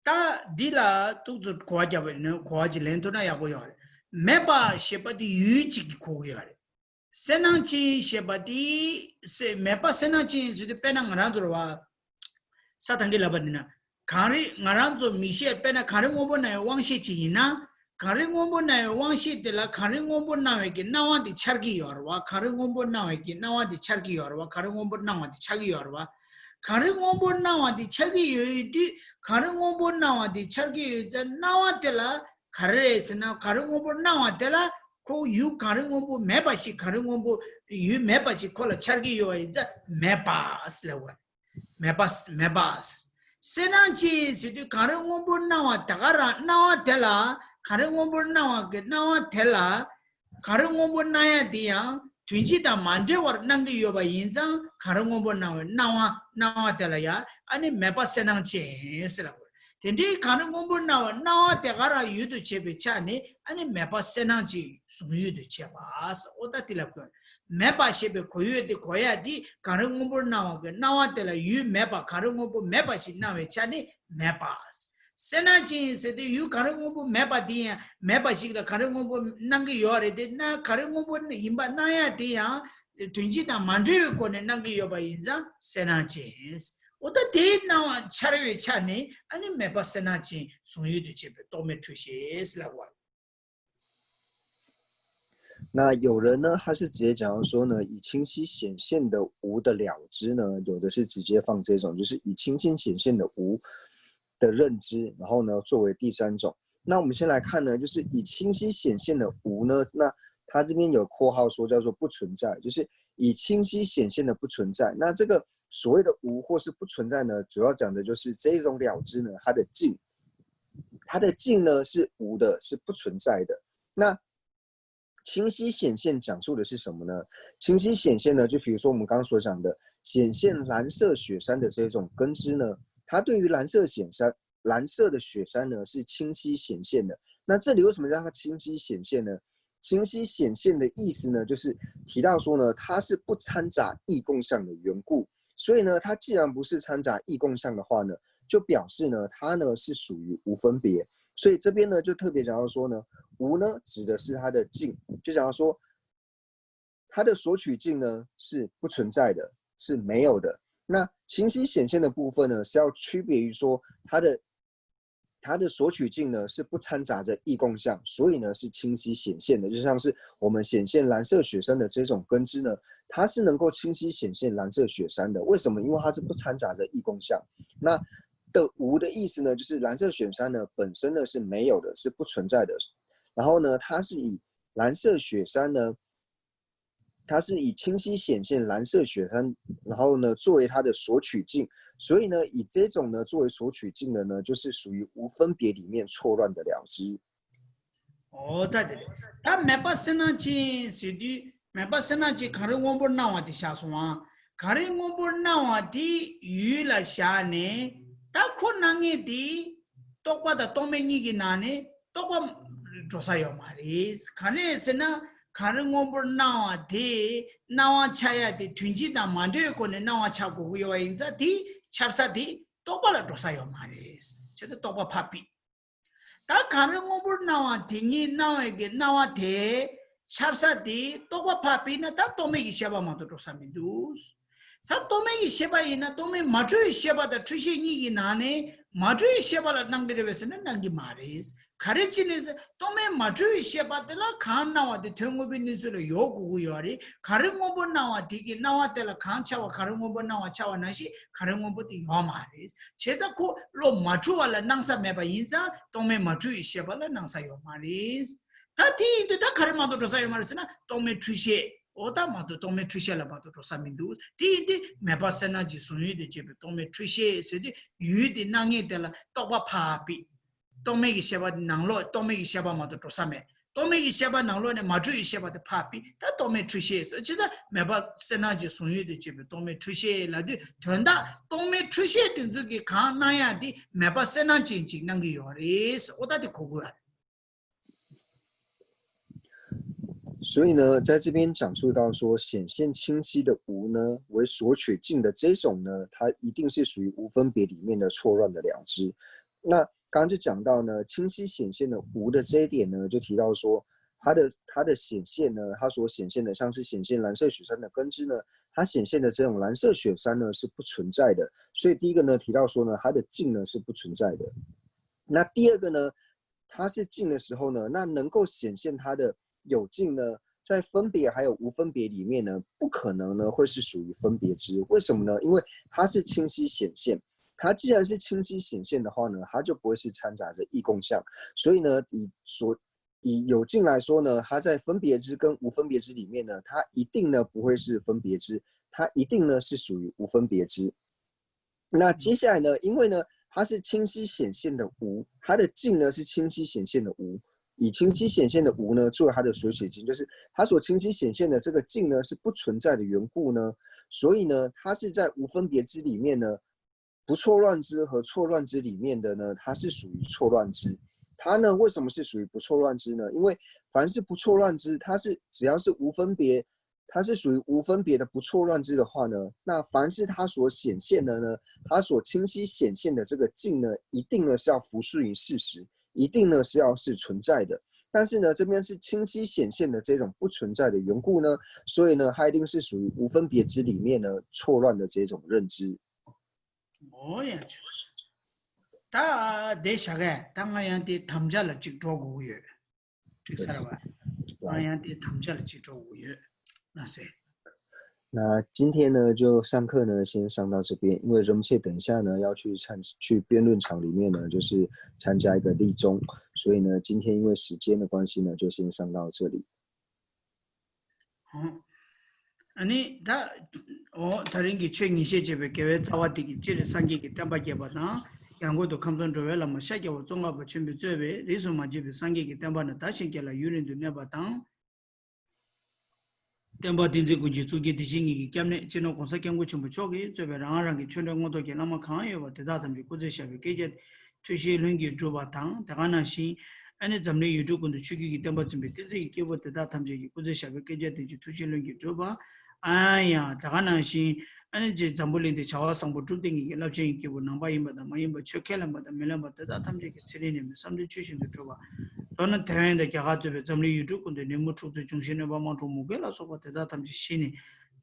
ད་འདི་ལ་ཏོག་ཙམ་གོ་བ་རྒྱབ་པ་ཡིན་ན་གོ་བ་ཅིག་ལེན་ཐུབ་ན་ཡག་པོ་ཡོད་རེད། མེད་པ་ཞེས་པ་དེ་ཡུལ་གཅིག་གིས་གོ་གི་ཡོད་རེད། གསལ་སྣང་ཅན་ཞེས་པ་དེ་སེ་མེད་པ་གསལ་སྣང་ཅན་ཟེར་དུས་དཔེར་ན་ང་རང་ཚོ་རེད་བ། ས་དང་གི་ལབ་པ་འདི་ན། གང་རིག་ང་རང་ཚོ་མིག་ཤེས་དཔེར་ན་གང་རིག་སྔོན་པོ་སྣང་བའི་དབང་ཤེས་ཅིག་ཡིན་ན། གང་རིག་སྔོན་པོ་སྣང་བའི་དབང་ཤེས་དེ་ལ་གང་རིག་སྔོན་པོ་སྣང་བའི་གི་སྣང་བ་དེ་འཆར་གི་ཡོད་རེད་བ། གང་རིག་སྔོན་པོ་སྣང་བའི་གི་སྣང་བ་དེ་འཆར་གི་ཡོད་རེད་བ། གང་རིག་སྔོན་པོ་སྣང་བ་དེ་འཆར་གི་ཡོད་རེད་བ། གང་རིག་སྔོན་པོ་སྣང་བ་དེ་ཆགས་ཀྱི་ཡོད་དུས། གང་རིག་སྔོན་པོ་སྣང་བ་དེ་ཆགས་ཀྱི་ཡོད་ཙང་སྣང་བ་དེ་ལ་ག་རེ་རེད་ཟེར་ན། གང་རིག་སྔོན་པོ་སྣང་བ་དེ་ལ་ཁོ་ཡུལ་གང་རིག་སྔོན་པོ་མེད་པ་ཞིག་གང་རིག་སྔོན་པོ་ཡུལ་མེད་པ་ཞིག་ཁོ་ལ་འཆར་གྱི་ཡོད་པ་ཡིན་ཙང་མེད་པ་ཟེར་ལབ་པ་རེད། མེད་པ་མེད་པ། གསལ་སྣང་ཅན་ཟེར་དུས་གང་རིག་སྔོན་པོ་སྣང་བ་དེ་ག་རང་སྣང་བ་དེ་ལ་གང་རིག་སྔོན་པོ་སྣང་བ་གི་སྣང་བ་དེ་ལ། གང་རིག་སྔོན་པོ་སྣང་ཡ་དེ་ཡང་དོན་སྤྱི་དང་མ་འབྲེལ་བར་སྣང་གི་ཡོད་པ་ཡིན་ཙང་གང་རིག་སྔོན་པོ་སྣང་བའི་སྣང་བ་སྣང་བ་དེ་ལ་ཡང་ཨ་ནི་མེད་པ་གསལ་སྣང་ཅན་ཟེར་ལབ་དགོས། དེ་འདྲའི་གང་རིག་སྔོན་པོ་སྣང་བ་སྣང་བ་དེ་ག་རང་ཡུལ་དུ་བྱེད་པའི་ཆ་ནས་ཨ་ནི་མེད་པ་གསལ་སྣང་ཅན་བཟུང་ཡུལ་དུ་བྱེད་པ་ཟེར། ཨོ་ད་དེ་ལབ་དགོས། མེད་པ་ཞེས་པའི་གོ་ཡུལ་དེ་གོ་ཡ་དེ་གང་རིག་སྔོན་པོ་སྣང་བ་གི་སྣང་བ་དེ་ལ་ཡུལ་མེད་པ་གང་རིག་སྔོན་པོ་མེད་པ་ཞིག་སྣང་བའི་ཆ་ནས་མེད་པ། གསལ་སྣང་ཅན་ཟེར་དུས་ཡུལ་གང་རིག་སྔོན་པོ་མེད་པ་དེ་ཡང་མེད་པ་ཞིག་ལ་གང་རིག་སྔོན་པོ་སྣང་གི་ཡོད་རེད་དེ། ན་གང་རིག་སྔོན་པོ་ཡིན་པ་སྣང་ཡ་དེ་ཡང་དོན་སྤྱི་དང་མ་འབྲེལ་བའི་སྒོ་ནས་སྣང་གི་ཡོད་པ་ཡིན་ཙང་གསལ་སྣང་ཅན། འོ་ད་དེའི་སྣང་བ་འཆར་བའི་ཆ་ནས་ཨ་ནི་མེད་པ་གསལ་སྣང་ཅན་བཟུང་ཡུལ་དུ་བྱེད་པའི་རྟོག་མེད་འཁྲུལ་ཤེས་ལབ་པ། 那有人呢，他是直接讲到说呢，以清晰显现的无的了知呢，有的是直接放这种，就是以清晰显现的无的认知，然后呢作为第三种。那我们先来看呢，就是以清晰显现的无呢，那他这边有括号说叫做不存在，就是以清晰显现的不存在。那这个所谓的无或是不存在呢，主要讲的就是这一种了知呢，它的境，它的境呢是无的，是不存在的。那清晰显现讲述的是什么呢？清晰显现呢，就比如说我们刚刚所讲的，显现蓝色雪山的这种根知呢，它对于蓝色显山、蓝色的雪山呢是清晰显现的。那这里为什么让它清晰显现呢？清晰显现的意思呢，就是提到说呢，它是不掺杂异共相的缘故，所以呢，它既然不是掺杂异共相的话呢，就表示呢，它呢是属于无分别。所以这边呢，就特别讲到说呢，无呢指的是它的境，就讲到说它的索取境呢是不存在的，是没有的。那清晰显现的部分呢，是要区别于说它的它的索取境呢是不掺杂着异共相，所以呢是清晰显现的，就像是我们显现蓝色雪山的这种根知呢，它是能够清晰显现蓝色雪山的。为什么？因为它是不掺杂着异共相。那的无的意思呢，就是蓝色雪山呢本身呢是没有的，是不存在的。然后呢，它是以蓝色雪山呢，它是以清晰显现蓝色雪山，然后呢作为它的索取境，所以呢以这种呢作为索取境的呢，就是属于无分别里面错乱的了知。 ཨོ་ད་དེ་རེད། ད་མེད་པ་སེར་སྣང་ཅན་ཟེར་དུས་མེད་པ་སེར་སྣང་ཅན་གང་རིག་སྔོན་པོར་སྣང་བ་དེ་བཞག་སོང་ཨ། གང་རིག་སྔོན་པོར་སྣང་བ་དེ་ཡུལ་ལ་བཞག་ནས་ད་ཁོ་སྣང་ངེས་དེ་རྟོག་པ་དང་རྟོག་མེད་གཉིས་ཀྱི་ནང་ནས་རྟོག་པ་འགྲོ་ས་ཡོད་མ་རེད། གང་རེད་ཟེར་ན་གང་རིག་སྔོན་པོར་སྣང་བ་དེ་སྣང་བ་འཆར་ཡ་དེ་དོན་སྤྱི་དང་མ་འདྲེས་སྒོ་ནས་སྣང་བ་འཆར་དགོས་ཀྱི་ཡོད་པ་ཡིན་ཙང་དེ་འཆར་ས་དེ་རྟོག་པ་ལ་འགྲོ་ས་ཡོད་མ་རེད། བྱས་ཙང་རྟོག་པ་ཕར་ཕུད། ད་གང་རིག་སྔོན་པོར་སྣང་བ་དེ་ཉིད་སྣང་བའི་གི་སྣང་བ་དེ་འཆར་ས་དེ་རྟོག་པ་ཕར་ཕུད་ན་ད་རྟོག་མེད་ཀྱི་ཤེས་པ་མ་གཏོགས་འགྲོ་ས་མི་འདུག་ད་རྟོག་མེད་ཀྱི་ཤེས་པ་ཡིན་ན་རྟོག་མེད་མ་གྲུབ་པའི་ཤེས་པ་དང་འཁྲུལ་ཤེས་གཉིས་ཀྱི་ནང་ནས་མ་གྲུབ་པའི་ཤེས་པ་ལ་སྣང་གི་རེད་པས་ཟེར་ན་སྣང་གི་མ་རེད། ག་རེ་བྱས་ནས་ཟེར་རྟོག་མེད་མ་གྲུབ་པའི་ཤེས་པ་དེ་ལ་གང་སྣང་བ་དེ་དོན་དངོས་པོའི་གནས་ཚུལ་ལ་ཡོད་དགོས་ཀྱི་ཡོད་རེད། གང་རིག་སྔོན་པོར་སྣང་བ་དེ་གི་སྣང་བ་དེ་ལ་གང་འཆར་བ་གང་རིག་སྔོན་པོར་སྣང་བ་འཆར་བ་ནང་བཞིན་གང་རིག་སྔོན་པོ་དེ་ཡོད་མ་རེད། བྱས་ཙང་ཁོ་བློ་མ་གྲུབ་པ་ལ་སྣང་ས་མེད་པ་ཡིན་ཙང་རྟོག་མེད་མ་གྲུབ་པའི་ཤེས་པ་ལ་སྣང་ས་ཡོད་མ་རེད། ད་དེ་ཡིན་དུས་ད་ག་རེ་མ་གཏོགས་འགྲོ་ས་ཡོད་མ་རེད་ཟེར་ན་རྟོག་མེད་འཁྲུལ་ཤེས། འོ་ད་མ་གཏོགས་རྟོག་མེད་འཁྲུལ་ཤེས་ལ་མ་གཏོགས་འགྲོ་ས་མི་འདུག་དེ་ཡིན་དུས་མེད་པ་སེར་སྣང་གི་གཟུང་ཡུལ་དུ་བྱས་པའི་རྟོག་མེད་འཁྲུལ་ཤེས་ཟེར་དུས་ཡུལ་དེ་སྣང་ངེས་དེ་ལ་རྟོག་པ་ཕར་ཕུད། རྟོག་མེད་ཀྱི་ཤེས་པ་ནང་ལོགས་རྟོག་མེད་ཀྱི་ཤེས་པ་མ་གཏོགས་འགྲོ་ས་མེད། རྟོག་མེད་ཀྱི་ཤེས་པ་ནང་ལོགས་ནས་མ་གྲུབ་པའི་ཤེས་པ་དེ་ཕར་ཕུད་ད་རྟོག་མེད་འཁྲུལ་ཤེས་ཟེར། བྱས་ཙང་མེད་པ་སེར་སྣང་གི་གཟུང་ཡུལ་དུ་བྱས་པའི་རྟོག་མེད་འཁྲུལ་ཤེས་ལབ་དུས་དོན་དག་རྟོག་མེད་འཁྲུལ་ཤེས་དེ་ཚོ་གི་གང་སྣང་ཡ་དེ་མེད་པ་སེར་སྣང་ཅན་ཅིག་སྣང་གི་ཡོད་རེད། འོ་ད་དེ་གོ་དགོས་རེད། 所以呢，在这边讲述到说，显现清晰的无呢，为索取境的这种呢，它一定是属于无分别里面的错乱的了知。那刚刚就讲到呢，清晰显现的无的这一点呢，就提到说，它的它的显现呢，它所显现的像是显现蓝色雪山的根知呢，它显现的这种蓝色雪山呢是不存在的。所以第一个呢，提到说呢，它的境呢是不存在的。那第二个呢，它是境的时候呢，那能够显现它的有境呢，在分别还有无分别里面呢，不可能呢会是属于分别知。为什么呢？因为它是清晰显现，它既然是清晰显现的话呢，它就不会是掺杂着异共相。所以呢，以所以有境来说呢，它在分别知跟无分别知里面呢，它一定呢不会是分别知，它一定呢是属于无分别知。那接下来呢，因为呢它是清晰显现的无，它的境呢是清晰显现的无，以清晰显现的无呢作为它的所取境，就是它所清晰显现的这个境呢是不存在的缘故呢，所以呢它是在无分别知里面呢，不错乱知和错乱知里面的呢，它是属于错乱知。它呢为什么是属于不错乱知呢？因为凡是不错乱知，它是只要是无分别，它是属于无分别的不错乱知的话呢，那凡是它所显现的呢，它所清晰显现的这个境呢，一定呢是要服顺于事实，一定呢是要是存在的。但是呢，这边是清晰显现的这种不存在的缘故呢，所以呢，它一定是属于无分别知里面呢错乱的这种认知。 ཨོ་ཡ་ཆུ། ད་དེ་བཞག་གས་ད་ང་ཡང་དེ་དམ་བཅའ་ལ་ཅིག་འགྲོ་དགོས་ཀྱི་ཡོད། འགྲིག་ཚར་བ། ང་ཡང་དེ་དམ་བཅའ་ལ་ཅིག་འགྲོ་དགོས་ཀྱི་ཡོད། ལགས་སེ། 那今天呢，就上课呢，先上到这边，因为荣切等一下呢要去参去辩论场里面呢，就是参加一个例中，所以呢，今天因为时间的关系呢，就先上到这里。 ཨོ། ཨ་ནི་ད། འོ་ད་རིང་གི་ཆོས་ཉིན་ཤས་བྱས་པའི་དགེ་བའི་རྩ་བ་དེ་གི་སྤྱིར་སངས་རྒྱས་ཀྱི་བསྟན་པ་རྒྱས་པ་དང་། ཡང་སྒོས་སུ་ཁམས་གསུམ་འགྲོ་བའི་བླ་མ་ཤཱཀྱ་པ་ཙོང་ཁ་པ་ཆེན་པོས་གཙོས་པའི་རིས་སུ་མ་ཆད་པའི་སངས་རྒྱས་ཀྱི་བསྟན་པ་ནི་དར་ཞིང་རྒྱས་ལ་ཡུན་རིང་དུ་གནས་པ་དང་། བསྟན་པ་བསྟན་འཛིན་ཀུན་གྱི་གཙུག་རྒྱན་བདེ་ཆེན་གཉིས་ཀྱི་སྐྱབས་གནས་སྤྱི་ནོར་༸གོང་ས་༸སྐྱབས་མགོན་ཆེན་པོ་མཆོག་གིས་གཙོས་པའི་རང་རང་གི་ཆོས་འབྲེལ་དངོས་ཐོག་གི་བླ་མ་གང་ཡོད་པ་དེ་དག་ཐམས་ཅད་སྐུ་ཚེ་ཞབས་པད་བསྐལ་བརྒྱར་ཐུགས་བཞེད་ལྷུན་གྱིས་གྲུབ་པ་དང་། དེ་ག་ནང་བཞིན་ཨ་ནི་འཛམ་གླིང་ཡུལ་གྲུ་ཀུན་ཏུ་ཆོས་ཀྱི་བསྟན་པ་འཛིན་པའི་བསྟན་འཛིན་གྱི་སྐྱེས་བུ་དེ་དག་ཐམས་ཅད་ཀྱི་སྐུ་ཚེ་ཞབས་པད་བསྐལ་བརྒྱར་བརྟན་ཅིང་ཐུགས་བཞེད་ལྷུན་གྱིས་གྲུབ་པ། ཨ་ཡང་དེ་ག་ནང་བཞིན་ཨ་ནི་རྗེ་འཛམ་བུ་གླིང་འདིར་བྱ་བ་བཟང་པོ་སྒྲུབ་བསྟན་མཁན་གྱི་རླབས་ཆེན་གྱི་སྐྱེས་བུ་ནང་པ་ཡིན་པ་དང་མ་ཡིན་པ། ཆོས་ཁས་ལེན་པ་དང་མི་ལེན་པ་དེ་དག་ཐམས་ཅད་ཀྱི་ཚེ་རིང་ནད་མེད་བསམ་དོན་ཆོས་བཞིན་དུ་འགྲུབ་པ། མདོར་ན་ཐའེ་ཝན་དང་རྒྱ་གར་གཙོས་པའི་འཛམ་གླིང་ཡུལ་གྲུ་ཀུན་ཏུ་ནད་མུག་འཁྲུག་རྩོད་འབྱུང་བཞིའི་གནོད་པ་དམག་འཁྲུག་མུ་གེ་ལ་སོགས་པ་དེ་དག་ཐམས་ཅད་ཞི་ནས།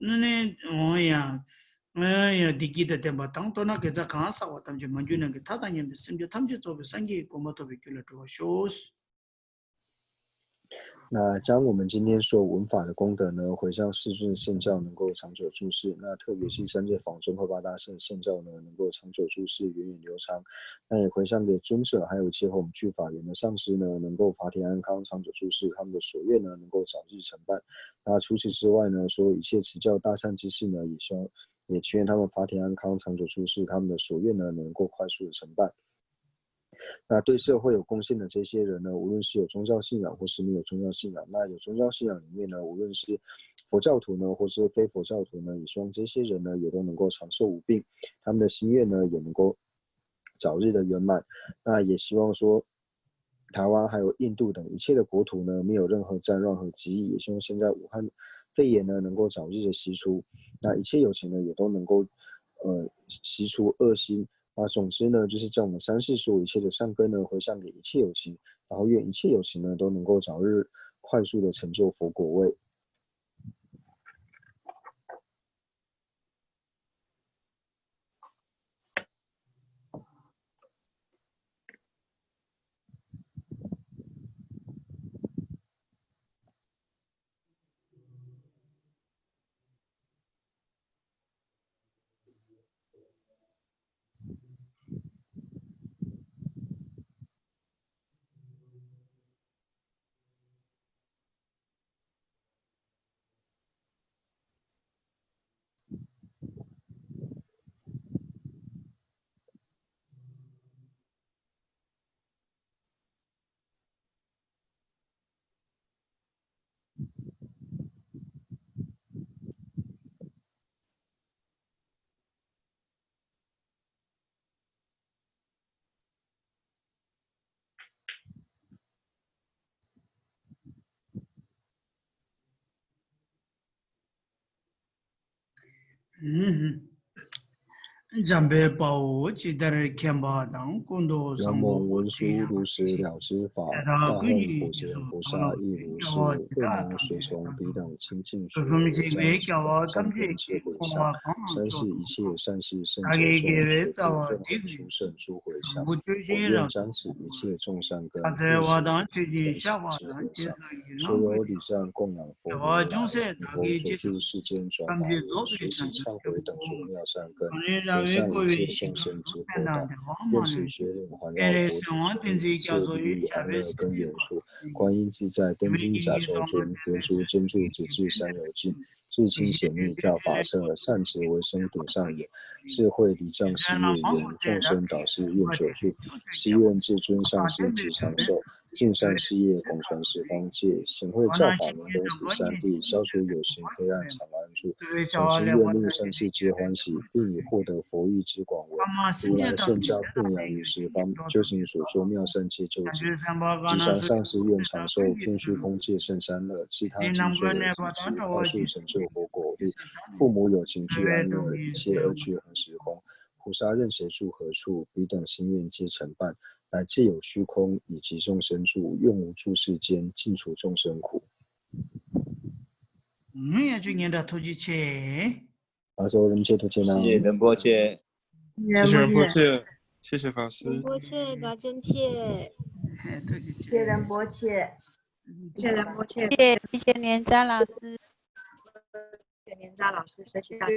གནོད་ནས་འོང་ཡང་། འོང་ཡང་བདེ་སྐྱིད་དང་ལྡན་པ་དང་། མདོར་ན་དགེ་རྩ་གང་བསགས་པ་ཐམས་ཅད་མ་གྱུར་ནམ་མཁའི་མཐའ་དང་མཉམ་པའི་སེམས་ཅན་ཐམས་ཅད་རྫོགས་པའི་སངས་རྒྱས་ཀྱི་གོ་འཕང་ཐོབ་པའི་རྒྱུ་ལ་འགྲོ་བར་ཤོག། 那将我们今天说闻法的功德呢，回向世尊圣教能够长久住世。那特别是三界法身慧法大士的圣教呢，能够长久住世，源远流长。那也回向给尊者，还有一切弘具法缘的上师呢，能够法体安康，长久住世，他们的所愿呢，能够早日成办。那除此之外呢，所有一切持教大善之士呢，也希望也祈愿他们法体安康，长久住世，他们的所愿呢，能够快速的成办。那对社会有贡献的这些人呢，无论是有宗教信仰或是没有宗教信仰，那有宗教信仰里面呢，无论是佛教徒呢，或是非佛教徒呢，也希望这些人呢，也都能够长寿无病，他们的心愿呢，也能够早日的圆满。那也希望说，台湾还有印度等一切的国土呢，没有任何战乱和疾疫，也希望现在武汉肺炎呢，能够早日的息除。那一切有情呢，也都能够呃息除恶心。那总之呢，就是将我们三世所有一切的善根呢，回向给一切有情，然后愿一切有情呢，都能够早日快速的成就佛果位。འཇམ་དཔལ་དཔའ་བོས་ཇི་ལྟར་མཁྱེན་པ་དང་། ཀུན་ཏུ་བཟང་པོ་ཇི་ཡང་མི་འཇིགས་པ་ཇི་ལྟར་ཀུན་གྱི་རྗེས་སུ་བདག་སློབ་ཀྱི་སྐྱེ་བོ་དེ་དག་ཐམས་ཅད་དང་། དུས་གསུམ་གཤེགས་པའི་རྒྱལ་བ་ཐམས་ཅད་ཀྱིས་གོ་བ་གང་བྱུང་བདག་གི་དགེ་བའི་རྩ་བ་འདི་ཀུན། བཟང་པོ་སྤྱོད་བཞིན་རབ་ཏུ་བསྔོ་བ་དང་། ཕྱག་འཚལ་བ་དང་མཆོད་ཅིང་བཤགས་པ་དང་། རྗེས་སུ་ཡི་རང་དུ་བསྔོ་བ་ཅུང་ཟད་བདག་གིས་རྗེས་སུ་ཡི་རང་དུ་བསྔོ་བ་ཅུང་ཟད་བདག་གིས་རྗེས་སུ་ཡི་རང་དུ་བསྔོ་བ། གང་རིང་རང་བཞིན་བསྐོར་བའི་ཞིང་དུ་གསུང་སྤེལ་དང་བདེ་བ་མ་ལུས་པའི། སྤྱན་རས་གཟིགས་དབང་བསྟན་འཛིན་རྒྱ་མཚོ་ཡི་ཞབས་པད་སྲིད་ཀྱི་འཁོར། 观音自在天津甲州尊，天珠珍珠只至山有尽，日清显密教法色，善持为生顶上眼。智慧离障事业圆，众生导师愿久住。誓愿至尊上师即长寿，尽善事业广传十方界。显慧教法名灯普三地，消除有形黑暗长安住。总誓愿令善世皆欢喜，并以获得佛意之广为，如来圣教遍扬于十方，究竟所作妙善皆究竟。吉祥上师愿长寿，遍虚空界甚善乐，其他尽说为自知，快速成就佛果位。父母有情具安乐，一切恶趣恒时空。菩萨任谁住何处，彼等心愿皆成办。来自有虚空，以及众生住，愿无住世间，尽除众生苦。 ཡ་ཆོས་སྙན་གྲགས་ཐུགས་རྗེ་ཆེ། 老师，我们谢谢，谢谢。 谢谢仁波切。 谢谢仁波切，谢谢法师。 རིན་པོ་ཆེ་དགའ་སྤྲོ་ཆེ། ཐུགས་རྗེ་ཆེ། རིན་པོ་ཆེ། 谢谢仁波切。 谢谢连长老师。 谢谢连长老师，谢谢大家。